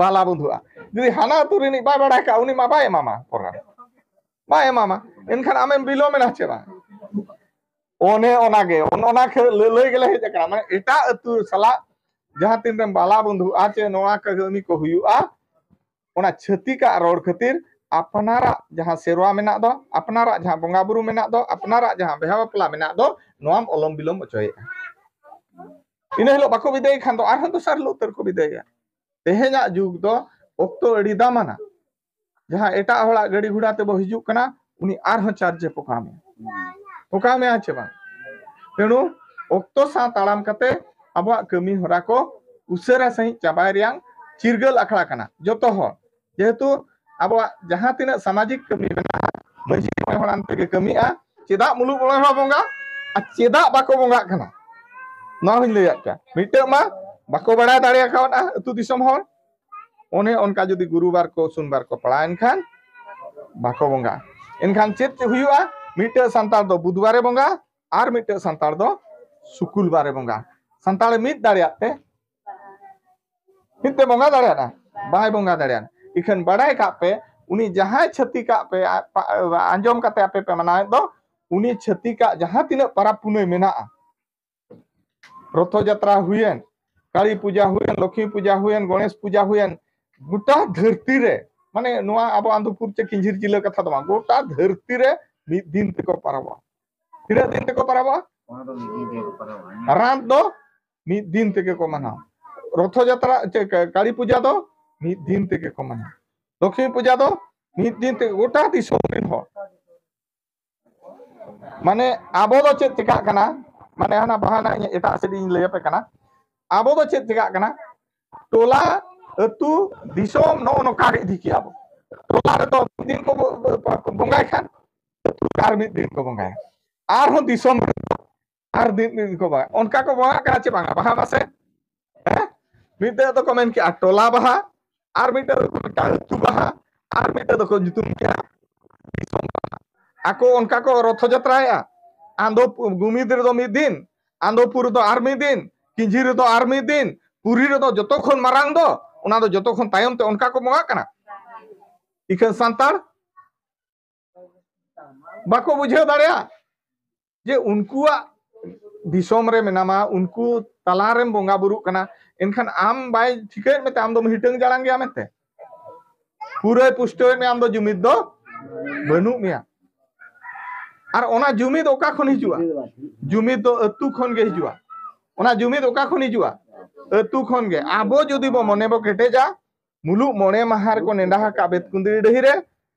ᱵᱟᱞᱟ ᱵᱚᱱᱫᱷᱩᱜᱼᱟ᱾ ᱡᱩᱫᱤ ᱦᱟᱱᱟ ᱟᱹᱛᱩ ᱨᱤᱱᱤᱡ ᱵᱟᱭ ᱵᱟᱲᱟᱭ ᱠᱷᱟᱡ, ᱩᱱᱤ ᱢᱟ ᱵᱟᱭ ᱮᱢᱟᱢᱟ ᱯᱨᱳᱜᱨᱟᱢ, ᱵᱟᱭ ᱮᱢᱟᱢᱟ᱾ ᱮᱱᱠᱷᱟᱱ ᱟᱢᱮᱢ ᱵᱤᱞᱚᱢ ᱮᱱᱟ ᱪᱮ ᱵᱟᱝ? ᱚᱱᱮ ᱚᱱᱟᱜᱮ, ᱚᱱ-, ᱚᱱᱟ ᱠᱷᱟᱹ-, ᱞᱟᱹᱞᱟᱹᱭ ᱜᱮᱞᱮ ᱦᱮᱡ ᱟᱠᱟᱱᱟ᱾ ᱢᱟᱱᱮ ᱮᱴᱟᱜ ᱟᱹᱛᱩ ᱥᱟᱞᱟᱜ ᱡᱟᱦᱟᱸ ᱛᱤᱱ ᱨᱮᱢ ᱵᱟᱞᱟ ᱵᱚᱱᱫᱷᱩᱜᱼᱟ ᱪᱮ ᱱᱚᱣᱟ ᱠᱟᱹᱢᱤ ᱠᱚ ᱦᱩᱭᱩᱜᱼᱟ, ᱚᱱᱟ ᱪᱷᱟᱹᱛᱤᱠᱟᱜ ᱨᱚᱲ ᱠᱷᱟᱹᱛᱤᱨ ᱟᱯᱱᱟᱨᱟᱜ ᱡᱟᱦᱟᱸ ᱥᱮᱨᱣᱟ ᱢᱮᱱᱟᱜ ᱫᱚ, ᱟᱯᱱᱟᱨᱟᱜ ᱡᱟᱦᱟᱸ ᱵᱚᱸᱜᱟ ᱵᱩᱨᱩ ᱢᱮᱱᱟᱜ ᱫᱚ, ᱟᱯᱱᱟᱨᱟᱜ ᱡᱟᱦᱟᱸ ᱵᱤᱦᱟ ᱵᱟᱯᱞᱟ ᱢᱮᱱᱟᱜ ᱫᱚ, ᱱᱚᱣᱟᱢ ᱚᱞᱚᱢ ᱵᱤᱞᱚᱢ ᱚᱪᱚᱭᱮᱫᱼᱟ᱾ ᱤᱱᱟᱹ ᱦᱤᱞᱳᱜ ᱵᱟᱠᱚ ᱵᱤᱫᱟᱹᱭ ᱠᱷᱟᱱ ᱫᱚ ᱟᱨᱦᱚᱸ ᱫᱚᱥᱟᱨ ᱦᱤᱞᱳᱜ ᱩᱛᱟᱹᱨ ᱠᱚ ᱵᱤᱫᱟᱹᱭᱟ᱾ ᱛᱮᱦᱮᱧᱟᱜ ᱡᱩᱜᱽ ᱫᱚ ᱚᱠᱛᱚ ᱟᱹᱰᱤ ᱫᱟᱢᱟᱱᱟ᱾ ᱡᱟᱦᱟᱸ ᱮᱴᱟᱜ ᱦᱚᱲᱟᱜ ᱜᱟᱹᱰᱤ ᱜᱷᱚᱲᱟ ᱛᱮᱵᱚ ᱦᱤᱡᱩᱜ ᱠᱟᱱᱟ, ᱩᱱᱤ ᱟᱨᱦᱚᱸ ᱪᱟᱨᱡᱽ ᱮ ᱯᱚᱠᱟᱣ ᱢᱮᱭᱟ, ᱯᱚᱠᱟᱣ ᱢᱮᱭᱟ ᱪᱮ ᱵᱟᱝ? ᱛᱮᱬᱩ ᱚᱠᱛᱚ ᱥᱟᱶ ᱛᱟᱲᱟᱢ ᱠᱟᱛᱮ ᱟᱵᱚᱣᱟᱜ ᱠᱟᱹᱢᱤ ᱦᱚᱨᱟ ᱠᱚ ᱩᱥᱟᱹᱨᱟ ᱥᱟᱺᱦᱤᱡ ᱪᱟᱵᱟᱭ ᱨᱮᱭᱟᱝ ᱪᱤᱨᱜᱟᱹᱞ ᱟᱠᱷᱲᱟ ᱠᱟᱱᱟ᱾ ᱡᱚᱛᱚ ᱦᱚᱲ, ᱡᱮᱦᱮᱛᱩ ᱟᱵᱚᱣᱟᱜ ᱡᱟᱦᱟᱸ ᱛᱤᱱᱟᱹᱜ ᱥᱟᱢᱟᱡᱤᱠ ᱠᱟᱹᱢᱤ ᱢᱮᱱᱟᱜᱼᱟ, ᱢᱟᱹᱡᱷᱤ ᱢᱚᱬᱮ ᱦᱚᱲ ᱟᱱᱛᱮ ᱜᱮ ᱠᱟᱹᱢᱤᱜᱼᱟ᱾ ᱪᱮᱫᱟᱜ ᱢᱩᱞᱩᱜ ᱢᱚᱬᱮ ᱦᱚᱲ ᱵᱚᱸᱜᱟ ᱟᱨ ᱪᱮᱫᱟᱜ ᱵᱟᱠᱚ ᱵᱚᱸᱜᱟᱜ ᱠᱟᱱᱟ? ᱱᱚᱣᱟ ᱦᱚᱧ ᱞᱟᱹᱭᱟᱫ ᱯᱮᱭᱟ᱾ ᱢᱤᱫᱴᱟᱹᱜ ᱢᱟ ᱵᱟᱠᱚ ᱵᱟᱲᱟᱭ ᱫᱟᱲᱮ ᱠᱟᱣᱫᱟ ᱟᱹᱛᱩ ᱫᱤᱥᱚᱢ ᱦᱚᱲ᱾ ᱚᱱᱮ ᱚᱱᱠᱟ ᱡᱩᱫᱤ ᱜᱩᱨᱩᱵᱟᱨ ᱠᱚ ᱥᱩᱱᱵᱟᱨ ᱠᱚ ᱯᱟᱲᱟᱣᱮᱱ ᱠᱷᱟᱱ ᱵᱟᱠᱚ ᱵᱚᱸᱜᱟ᱾ ᱮᱱᱠᱷᱟᱱ ᱪᱮᱫ ᱦᱩᱭᱩᱜᱼᱟ? ᱢᱤᱫᱴᱟᱹᱜ ᱥᱟᱱᱛᱟᱲ ᱫᱚ ᱵᱩᱫᱷᱵᱟᱨᱮ ᱵᱚᱸᱜᱟ, ᱟᱨ ᱢᱤᱫᱴᱟᱹᱜ ᱥᱟᱱᱛᱟᱲ ᱫᱚ ᱥᱩᱠᱩᱞᱵᱟᱨᱮ ᱵᱚᱸᱜᱟ᱾ ᱥᱟᱱᱛᱟᱲᱮ ᱢᱤᱫ ᱫᱟᱲᱮᱭᱟᱜ ᱛᱮ ᱢᱤᱫ ᱛᱮ ᱵᱚᱸᱜᱟ ᱫᱟᱲᱮᱭᱟᱜᱼᱟ? ᱵᱟᱭ ᱵᱚᱸᱜᱟ ᱫᱟᱲᱮᱭᱟᱜᱼᱟ᱾ ᱤᱠᱷᱟᱹᱱ ᱵᱟᱲᱟᱭ ᱠᱟᱜ ᱯᱮ, ᱩᱱᱤ ᱡᱟᱦᱟᱸᱭ ᱪᱷᱟᱹᱛᱤᱠᱟᱜ ᱯᱮ ᱟ-, ᱯᱟ-, ᱟᱸᱡᱚᱢ ᱠᱟᱛᱮ ᱟᱯᱮ ᱯᱮ ᱢᱟᱱᱟᱣᱮᱫ ᱫᱚ, ᱩᱱᱤ ᱪᱷᱟᱹᱛᱤᱠᱟᱜ ᱡᱟᱦᱟᱸ ᱛᱤᱱᱟᱹᱜ ᱯᱟᱨᱟᱵᱽ ᱯᱩᱱᱟᱹᱭ ᱢᱮᱱᱟᱜᱼᱟ, ᱨᱚᱛᱷᱚ ᱡᱟᱛᱨᱟ ᱦᱩᱭᱮᱱ, ᱠᱟᱹᱞᱤ ᱯᱩᱡᱟ ᱦᱩᱭᱮᱱ, ᱞᱚᱠᱷᱢᱤ ᱯᱩᱡᱟ ᱦᱩᱭᱮᱱ, ᱜᱚᱬᱮᱥ ᱯᱩᱡᱟ ᱦᱩᱭᱮᱱ, ᱜᱚᱴᱟ ᱫᱷᱟᱹᱨᱛᱤ ᱨᱮ, ᱢᱟᱱᱮ ᱱᱚᱣᱟ ᱟᱵᱚ ᱟᱱᱫᱚᱯᱩᱨ ᱪᱮ ᱠᱤᱧᱡᱷᱤᱨ ᱡᱤᱞᱟᱹ ᱠᱟᱛᱷᱟ ᱫᱚ ᱵᱟᱝ, ᱜᱚᱴᱟ ᱫᱷᱟᱹᱨᱛᱤ ᱨᱮ ᱢᱤᱫ ᱫᱤᱱ ᱛᱮᱠᱚ ᱯᱟᱨᱟᱵᱚᱜᱼᱟ᱾ ᱛᱤᱱᱟᱹᱜ ᱫᱤᱱ ᱛᱮᱠᱚ ᱯᱟᱨᱟᱵᱚᱜᱼᱟ? ᱚᱱᱟ ᱫᱚ ᱢᱤᱫ ᱫᱤᱱ ᱛᱮᱠᱚ ᱯᱟᱨᱟᱵᱚᱜᱼᱟ᱾ ᱨᱟᱛ ᱫᱚ ᱢᱤᱫ ᱫᱤᱱ ᱛᱮᱜᱮ ᱠᱚ ᱢᱟᱱᱟᱣᱟ᱾ ᱨᱚᱛᱷᱚ ᱡᱟᱛᱨᱟ, ᱪᱮ, ᱠᱟ-, ᱠᱟᱹᱞᱤ ᱯᱩᱡᱟ ᱫᱚ ᱢᱤᱫ ᱫᱤᱱ ᱛᱮᱜᱮ ᱠᱚ ᱢᱟᱱᱟᱣᱟ᱾ ᱞᱚᱠᱷᱢᱤ ᱯᱩᱡᱟ ᱫᱚ ᱢᱤᱫ ᱫᱤᱱ ᱛᱮᱜᱮ ᱜᱚᱴᱟ ᱫᱤᱥᱚᱢ ᱨᱮᱱ ᱦᱚᱲ᱾ ᱢᱟᱱᱮ ᱟᱵᱚ ᱫᱚ ᱪᱮᱫ ᱪᱮᱠᱟᱜ ᱠᱟᱱᱟ? ᱢᱟᱱᱮ ᱦᱟᱱᱟ ᱵᱟᱦᱟᱱᱟ ᱤᱧ ᱮᱴᱟᱜ ᱥᱮᱫ ᱤᱧ ᱞᱟᱹᱭ ᱟᱯᱮ ᱠᱟᱱᱟ᱾ ᱟᱵᱚ ᱫᱚ ᱪᱮᱫ ᱪᱮᱠᱟᱜ ᱠᱟᱱᱟ? ᱴᱚᱞᱟ, ᱟᱹᱛᱩ, ᱫᱤᱥᱚᱢ ᱱᱚᱜᱼᱚ ᱱᱚᱝᱠᱟ ᱜᱮ ᱤᱫᱤ ᱠᱮᱜᱼᱟ ᱵᱚ᱾ ᱴᱚᱞᱟ ᱨᱮᱫᱚ ᱢᱤᱫ ᱫᱤᱱ ᱠᱚ ᱵᱚ-, ᱵᱚ-, ᱵᱚᱸᱜᱟᱭ ᱠᱷᱟᱱ, ᱟᱹᱛᱩ ᱨᱮ ᱟᱨ ᱢᱤᱫ ᱫᱤᱱ ᱠᱚ ᱵᱚᱸᱜᱟᱭᱟ᱾ ᱟᱨᱦᱚᱸ ᱫᱤᱥᱚᱢ ᱨᱮ ᱟᱨ ᱫᱤᱱ ᱫᱤᱱ ᱠᱚ ᱵᱟᱦᱟ᱾ ᱚᱱᱠᱟ ᱠᱚ ᱵᱟᱦᱟᱜ ᱠᱟᱱᱟ ᱪᱮ ᱵᱟᱝᱟ? ᱵᱟᱦᱟ ᱢᱟᱥᱮ? ᱦᱮᱸ? ᱢᱤᱫ ᱫᱷᱟᱣ ᱫᱚᱠᱚ ᱢᱮᱱ ᱠᱮᱜᱼᱟ ᱴᱚᱞᱟ ᱵᱟᱦᱟ, ᱟᱨ ᱢᱤᱫ ᱫᱷᱟᱣ ᱫᱚᱠᱚ ᱢᱮᱱ ᱠᱮᱜᱼᱟ ᱟᱹᱛᱩ ᱵᱟᱦᱟ, ᱟᱨ ᱢᱤᱫ ᱫᱷᱟᱣ ᱫᱚᱠᱚ ᱧᱩᱛᱩᱢ ᱠᱮᱜᱼᱟ ᱫᱤᱥᱚᱢ ᱵᱟᱦᱟ᱾ ᱟᱠᱚ ᱚᱱᱠᱟ ᱠᱚ ᱨᱚᱛᱷᱚ ᱡᱟᱛᱨᱟᱭᱮᱜᱼᱟ᱾ ᱟᱸᱫᱚ ᱯᱩ-, ᱜᱩᱢᱤᱫ ᱨᱮᱫᱚ ᱢᱤᱫ ᱫᱤᱱ, ᱟᱸᱫᱚᱯᱩᱨ ᱨᱮᱫᱚ ᱟᱨ ᱢᱤᱫ ᱫᱤᱱ, ᱠᱤᱧᱡᱷᱤ ᱨᱮᱫᱚ ᱟᱨ ᱢᱤᱫ ᱫᱤᱱ, ᱯᱩᱨᱤ ᱨᱮᱫᱚ ᱡᱚᱛᱚ ᱠᱷᱚᱱ ᱢᱟᱨᱟᱝ ᱫᱚ, ᱚᱱᱟ ᱫᱚ ᱡᱚᱛᱚ ᱠᱷᱚᱱ ᱛᱟᱭᱚᱢ ᱛᱮ ᱚᱱᱠᱟ ᱠᱚ ᱵᱚᱸᱜᱟᱜ ᱠᱟᱱᱟ᱾ ᱤᱠᱷᱟᱹᱱ ᱥᱟᱱᱛᱟᱲ ᱵᱟᱠᱚ ᱵᱩᱡᱷᱟᱹᱣ ᱫᱟᱲᱮᱭᱟᱜᱼᱟ ᱡᱮ ᱩᱱᱠᱩᱣᱟᱜ ᱫᱤᱥᱚᱢ ᱨᱮ ᱢᱮᱱᱟᱢᱟ, ᱩᱱᱠᱩ ᱛᱟᱞᱟᱨᱮᱢ ᱵᱚᱸᱜᱟ ᱵᱩᱨᱩᱜ ᱠᱟᱱᱟ, ᱮᱱᱠᱷᱟᱱ ᱟᱢ ᱵᱟᱭ ᱴᱷᱤᱠᱟᱹᱭᱮᱫ ᱢᱮᱛᱮ ᱟᱢ ᱫᱚᱢ ᱦᱤᱴᱟᱹᱝ ᱡᱟᱲᱟᱝ ᱜᱮᱭᱟ ᱢᱮᱱᱛᱮ᱾ ᱯᱩᱨᱟᱹᱭ ᱯᱩᱥᱴᱟᱹᱣᱮᱫ ᱢᱮᱭᱟ, ᱟᱢ ᱫᱚ ᱡᱩᱢᱤᱫ ᱫᱚ ᱵᱟᱹᱱᱩᱜ ᱢᱮᱭᱟ᱾ ᱟᱨ ᱚᱱᱟ ᱡᱩᱢᱤᱫ ᱚᱠᱟ ᱠᱷᱚᱱ ᱦᱤᱡᱩᱜᱼᱟ? ᱡᱩᱢᱤᱫ ᱫᱚ ᱟᱹᱛᱩ ᱠᱷᱚᱱ ᱜᱮ ᱦᱤᱡᱩᱜᱼᱟ᱾ ᱚᱱᱟ ᱡᱩᱢᱤᱫ ᱚᱠᱟ ᱠᱷᱚᱱ ᱦᱤᱡᱩᱜᱼᱟ? ᱟᱹᱛᱩ ᱠᱷᱚᱱ ᱜᱮ᱾ ᱟᱵᱚ ᱡᱩᱫᱤ ᱵᱚ ᱢᱚᱱᱮ ᱵᱚ ᱠᱮᱴᱮᱡᱟ, ᱢᱩᱞᱩᱜ ᱢᱚᱬᱮ ᱢᱟᱦᱟ ᱨᱮᱠᱚ ᱱᱮᱰᱟ ᱟᱠᱟᱫ ᱵᱮᱛᱠᱩᱸᱫᱽᱨᱤ ᱰᱟᱹᱦᱤ ᱨᱮ,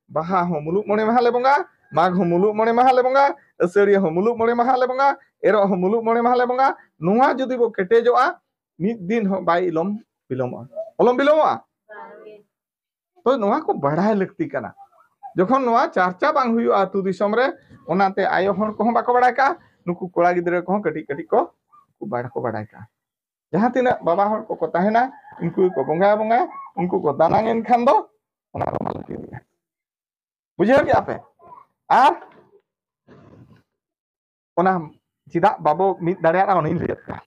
ᱵᱟᱦᱟ ᱦᱚᱸ ᱢᱩᱞᱩᱜ ᱢᱚᱬᱮ ᱢᱟᱦᱟ ᱞᱮ ᱵᱚᱸᱜᱟ, ᱢᱟᱜᱽ ᱦᱚᱸ ᱢᱩᱞᱩᱜ ᱢᱚᱬᱮ ᱢᱟᱦᱟ ᱞᱮ ᱵᱚᱸᱜᱟ, ᱟᱹᱥᱟᱹᱲᱤᱭᱟᱹ ᱦᱚᱸ ᱢᱩᱞᱩᱜ ᱢᱚᱬᱮ ᱢᱟᱦᱟ ᱞᱮ ᱵᱚᱸᱜᱟ, ᱮᱨᱚᱜ ᱦᱚᱸ ᱢᱩᱞᱩᱜ ᱢᱚᱬᱮ ᱢᱟᱦᱟ ᱞᱮ ᱵᱚᱸᱜᱟ᱾ ᱱᱚᱣᱟ ᱡᱩᱫᱤ ᱵᱚ ᱠᱮᱴᱮᱡᱚᱜᱼᱟ, ᱢᱤᱫ ᱫᱤᱱ ᱦᱚᱸ ᱵᱟᱭ ᱤᱞᱚᱢ ᱵᱤᱞᱚᱢᱚᱜᱼᱟ᱾ ᱚᱞᱚᱢ ᱵᱤᱞᱚᱢᱚᱜᱼᱟ? ᱛᱚ ᱱᱚᱣᱟ ᱠᱚ ᱵᱟᱲᱟᱭ ᱞᱟᱹᱠᱛᱤ ᱠᱟᱱᱟ᱾ ᱡᱚᱠᱷᱚᱱ ᱱᱚᱣᱟ ᱪᱟᱨᱪᱟ ᱵᱟᱝ ᱦᱩᱭᱩᱜᱼᱟ ᱟᱹᱛᱩ ᱫᱤᱥᱚᱢ ᱨᱮ, ᱚᱱᱟᱛᱮ ᱟᱭᱳ ᱦᱚᱲ ᱠᱚᱦᱚᱸ ᱵᱟᱠᱚ ᱵᱟᱲᱟᱭ ᱠᱟᱜᱼᱟ, ᱱᱩᱠᱩ ᱠᱚᱲᱟ ᱜᱤᱫᱽᱨᱟᱹ ᱠᱚᱦᱚᱸ ᱠᱟᱹᱴᱤᱡ ᱠᱟᱹᱴᱤᱡ ᱠᱚ ᱵᱟᱲ-, ᱠᱚ ᱵᱟᱰᱟᱭ ᱠᱟᱜᱼᱟ᱾ ᱡᱟᱦᱟᱸ ᱛᱤᱱᱟᱹᱜ ᱵᱟᱵᱟ ᱦᱚᱲ ᱠᱚᱠᱚ ᱛᱟᱦᱮᱱᱟ, ᱩᱱᱠᱩ ᱜᱮᱠᱚ ᱵᱚᱸᱜᱟ ᱵᱚᱸᱜᱟ, ᱩᱱᱠᱩ ᱠᱚ ᱫᱟᱱᱟᱝ ᱮᱱ ᱠᱷᱟᱱ ᱫᱚ ᱚᱱᱟ ᱠᱚ ᱵᱟᱝ ᱞᱟᱹᱠᱛᱤ ᱜᱮᱭᱟ᱾ ᱵᱩᱡᱷᱟᱹᱣ ᱠᱮᱜᱼᱟ ᱯᱮ? ᱟᱨ ᱚᱱᱟ ᱪᱮᱫᱟᱜ ᱵᱟᱵᱚ ᱢᱤᱫ ᱫᱟᱲᱮᱭᱟᱜᱼᱟ, ᱚᱱᱟᱧ ᱞᱟᱹᱭᱟᱫ ᱯᱮᱭᱟ᱾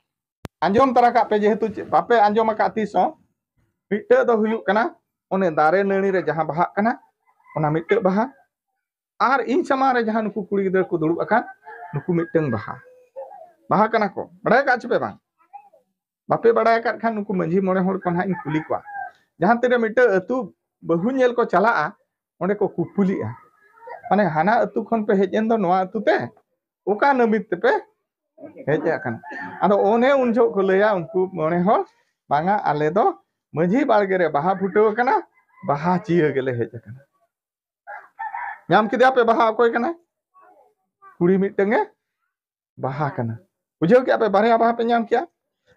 ᱟᱸᱡᱚᱢ ᱛᱟᱨᱟ ᱠᱟᱜ ᱯᱮ, ᱡᱮᱦᱮᱛᱩ ᱪᱮᱫ ᱵᱟᱯᱮ ᱟᱸᱡᱚᱢ ᱟᱠᱟᱫ ᱛᱤᱥ ᱦᱚᱸ᱾ ᱢᱤᱫᱴᱟᱹᱜ ᱫᱚ ᱦᱩᱭᱩᱜ ᱠᱟᱱᱟ ᱚᱱᱮ ᱫᱟᱨᱮ ᱱᱟᱹᱲᱤ ᱨᱮ ᱡᱟᱦᱟᱸ ᱵᱟᱦᱟᱜ ᱠᱟᱱᱟ, ᱚᱱᱟ ᱢᱤᱫᱴᱟᱹᱜ ᱵᱟᱦᱟ᱾ ᱟᱨ ᱤᱧ ᱥᱟᱢᱟᱝ ᱨᱮ ᱡᱟᱦᱟᱸ ᱱᱩᱠᱩ ᱠᱩᱲᱤ ᱜᱤᱫᱽᱨᱟᱹ ᱠᱚ ᱫᱩᱲᱩᱵ ᱟᱠᱟᱱ, ᱱᱩᱠᱩ ᱢᱤᱫᱴᱟᱹᱝ ᱵᱟᱦᱟ, ᱵᱟᱦᱟ ᱠᱟᱱᱟ ᱠᱚ᱾ ᱵᱟᱲᱟᱭ ᱟᱠᱟᱫ ᱪᱮ ᱯᱮ ᱵᱟᱝ? ᱵᱟᱯᱮ ᱵᱟᱲᱟᱭ ᱟᱠᱟᱫ ᱠᱷᱟᱱ ᱱᱩᱠᱩ ᱢᱟᱹᱡᱷᱤ ᱢᱚᱬᱮ ᱦᱚᱲ ᱠᱚ ᱱᱟᱦᱟᱜ ᱤᱧ ᱠᱩᱞᱤ ᱠᱚᱣᱟ᱾ ᱡᱟᱦᱟᱸ ᱛᱤᱨᱮ ᱢᱤᱫᱴᱟᱹᱝ ᱟᱹᱛᱩ ᱵᱟᱹᱦᱩ ᱧᱮᱞ ᱠᱚ ᱪᱟᱞᱟᱜᱼᱟ, ᱚᱸᱰᱮ ᱠᱚ ᱠᱩᱯᱩᱞᱤᱜᱼᱟ, ᱢᱟᱱᱮ ᱦᱟᱱᱟ ᱟᱹᱛᱩ ᱠᱷᱚᱱ ᱯᱮ ᱦᱮᱡ ᱮᱱ ᱫᱚ ᱱᱚᱣᱟ ᱟᱹᱛᱩ ᱛᱮ, ᱚᱠᱟ ᱱᱟᱹᱢᱤᱛ ᱛᱮᱯᱮ ᱦᱮᱡ ᱟᱠᱟᱱᱟ? ᱟᱫᱚ ᱚᱱᱮ ᱩᱱ ᱡᱚᱦᱚᱜ ᱠᱚ ᱞᱟᱹᱭᱟ ᱩᱱᱠᱩ ᱢᱚᱬᱮ ᱦᱚᱲ, ᱵᱟᱝᱟ, ᱟᱞᱮ ᱫᱚ ᱢᱟᱹᱡᱷᱤ ᱵᱟᱲᱜᱮ ᱨᱮ ᱵᱟᱦᱟ ᱯᱷᱩᱴᱟᱹᱣ ᱟᱠᱟᱱᱟ, ᱵᱟᱦᱟ ᱪᱤᱭᱟᱹ ᱜᱮᱞᱮ ᱦᱮᱡ ᱟᱠᱟᱱᱟ᱾ ᱧᱟᱢ ᱠᱮᱫᱮᱭᱟ ᱯᱮ ᱵᱟᱦᱟ ᱚᱠᱚᱭ ᱠᱟᱱᱟ? ᱠᱩᱲᱤ ᱢᱤᱫᱴᱟᱹᱝ ᱮ ᱵᱟᱦᱟ ᱠᱟᱱᱟ᱾ ᱵᱩᱡᱷᱟᱹᱣ ᱠᱮᱜᱼᱟ ᱯᱮ? ᱵᱟᱨᱭᱟ ᱵᱟᱦᱟ ᱯᱮ ᱧᱟᱢ ᱠᱮᱜᱼᱟ᱾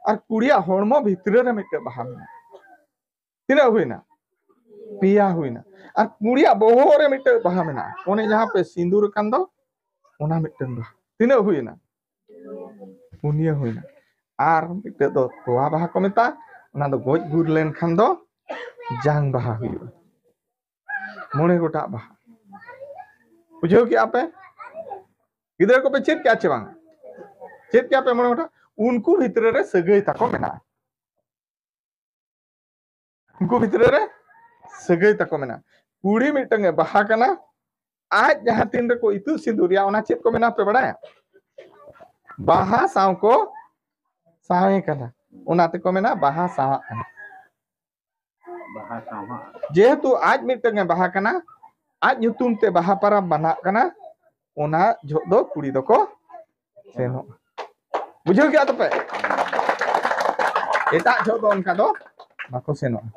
ᱟᱨ ᱠᱩᱲᱤᱭᱟᱜ ᱦᱚᱲᱢᱚ ᱵᱷᱤᱛᱨᱤ ᱨᱮ ᱢᱤᱫᱴᱟᱹᱝ ᱵᱟᱦᱟ ᱢᱮᱱᱟᱜᱼᱟ᱾ ᱛᱤᱱᱟᱹᱜ ᱦᱩᱭᱱᱟ? ᱯᱮᱭᱟ ᱦᱩᱭᱱᱟ᱾ ᱟᱨ ᱠᱩᱲᱤᱭᱟᱜ ᱵᱚᱦᱚᱜ ᱨᱮ ᱢᱤᱫᱴᱟᱹᱝ ᱵᱟᱦᱟ ᱢᱮᱱᱟᱜᱼᱟ, ᱚᱱᱮ ᱡᱟᱦᱟᱸ ᱯᱮ ᱥᱤᱸᱫᱩᱨ ᱟᱠᱟᱱ ᱫᱚ, ᱚᱱᱟ ᱢᱤᱫᱴᱟᱹᱝ ᱵᱟᱦᱟ᱾ ᱛᱤᱱᱟᱹᱜ ᱦᱩᱭᱱᱟ? ᱯᱩᱱᱭᱟᱹ ᱦᱩᱭᱱᱟ᱾ ᱟᱨ ᱢᱤᱫᱴᱟᱹᱝ ᱫᱚ ᱛᱚᱣᱟ ᱵᱟᱦᱟ ᱠᱚ ᱢᱮᱛᱟᱜᱼᱟ, ᱚᱱᱟ ᱫᱚ ᱜᱚᱡ ᱜᱩᱨ ᱞᱮᱱᱠᱷᱟᱱ ᱫᱚ ᱡᱟᱝ ᱵᱟᱦᱟ ᱦᱩᱭᱩᱜᱼᱟ᱾ ᱢᱚᱬᱮ ᱜᱚᱴᱟᱜ ᱵᱟᱦᱟ᱾ ᱵᱩᱡᱷᱟᱹᱣ ᱠᱮᱜᱼᱟ ᱯᱮ? ᱜᱤᱫᱽᱨᱟᱹ ᱠᱚᱯᱮ ᱪᱮᱫ ᱠᱮᱜᱼᱟ ᱪᱮ ᱵᱟᱝ? ᱪᱮᱫ ᱠᱮᱜᱼᱟ ᱯᱮ ᱢᱚᱬᱮ ᱜᱚᱴᱟᱜ? ᱩᱱᱠᱩ ᱵᱷᱤᱛᱨᱤ ᱨᱮ ᱥᱟᱹᱜᱟᱹᱭ ᱛᱟᱠᱚ ᱢᱮᱱᱟᱜᱼᱟ᱾ ᱩᱱᱠᱩ ᱵᱷᱤᱛᱨᱤ ᱨᱮ ᱥᱟᱹᱜᱟᱹᱭ ᱛᱟᱠᱚ ᱢᱮᱱᱟᱜᱼᱟ᱾ ᱠᱩᱲᱤ ᱢᱤᱫᱴᱟᱝ ᱮ ᱵᱟᱦᱟ ᱠᱟᱱᱟ, ᱟᱡ ᱡᱟᱦᱟᱸ ᱛᱤᱱ ᱨᱮᱠᱚ ᱤᱛᱩᱫ ᱥᱤᱸᱫᱩᱨᱮᱭᱟ, ᱚᱱᱟ ᱪᱮᱫ ᱠᱚ ᱢᱮᱱᱟ ᱯᱮ ᱵᱟᱲᱟᱭᱟ? ᱵᱟᱦᱟ ᱥᱟᱶ ᱠᱚ ᱥᱟᱶᱮ ᱠᱟᱱᱟ, ᱚᱱᱟ ᱛᱮᱠᱚ ᱢᱮᱱᱟ ᱵᱟᱦᱟ ᱥᱟᱶᱟᱜ ᱠᱟᱱᱟ᱾ ᱵᱟᱦᱟ ᱥᱟᱶᱦᱟ᱾ ᱡᱮᱦᱮᱛᱩ ᱟᱡ ᱢᱤᱫᱴᱟᱝ ᱮ ᱵᱟᱦᱟ ᱠᱟᱱᱟ, ᱟᱡ ᱧᱩᱛᱩᱢ ᱛᱮ ᱵᱟᱦᱟ ᱯᱟᱨᱟᱵᱽ ᱢᱟᱱᱟᱜ ᱠᱟᱱᱟ, ᱚᱱᱟ ᱡᱚᱦᱚᱜ ᱫᱚ ᱠᱩᱲᱤ ᱫᱚᱠᱚ ᱥᱮᱱᱚᱜᱼᱟ᱾ ᱵᱩᱡᱷᱟᱹᱣ ᱠᱮᱜᱼᱟ ᱛᱚᱯᱮ? ᱮᱴᱟᱜ ᱡᱚᱦᱚᱜ ᱫᱚ ᱚᱱᱠᱟ ᱫᱚ ᱵᱟᱠᱚ ᱥᱮᱱᱚᱜᱼᱟ᱾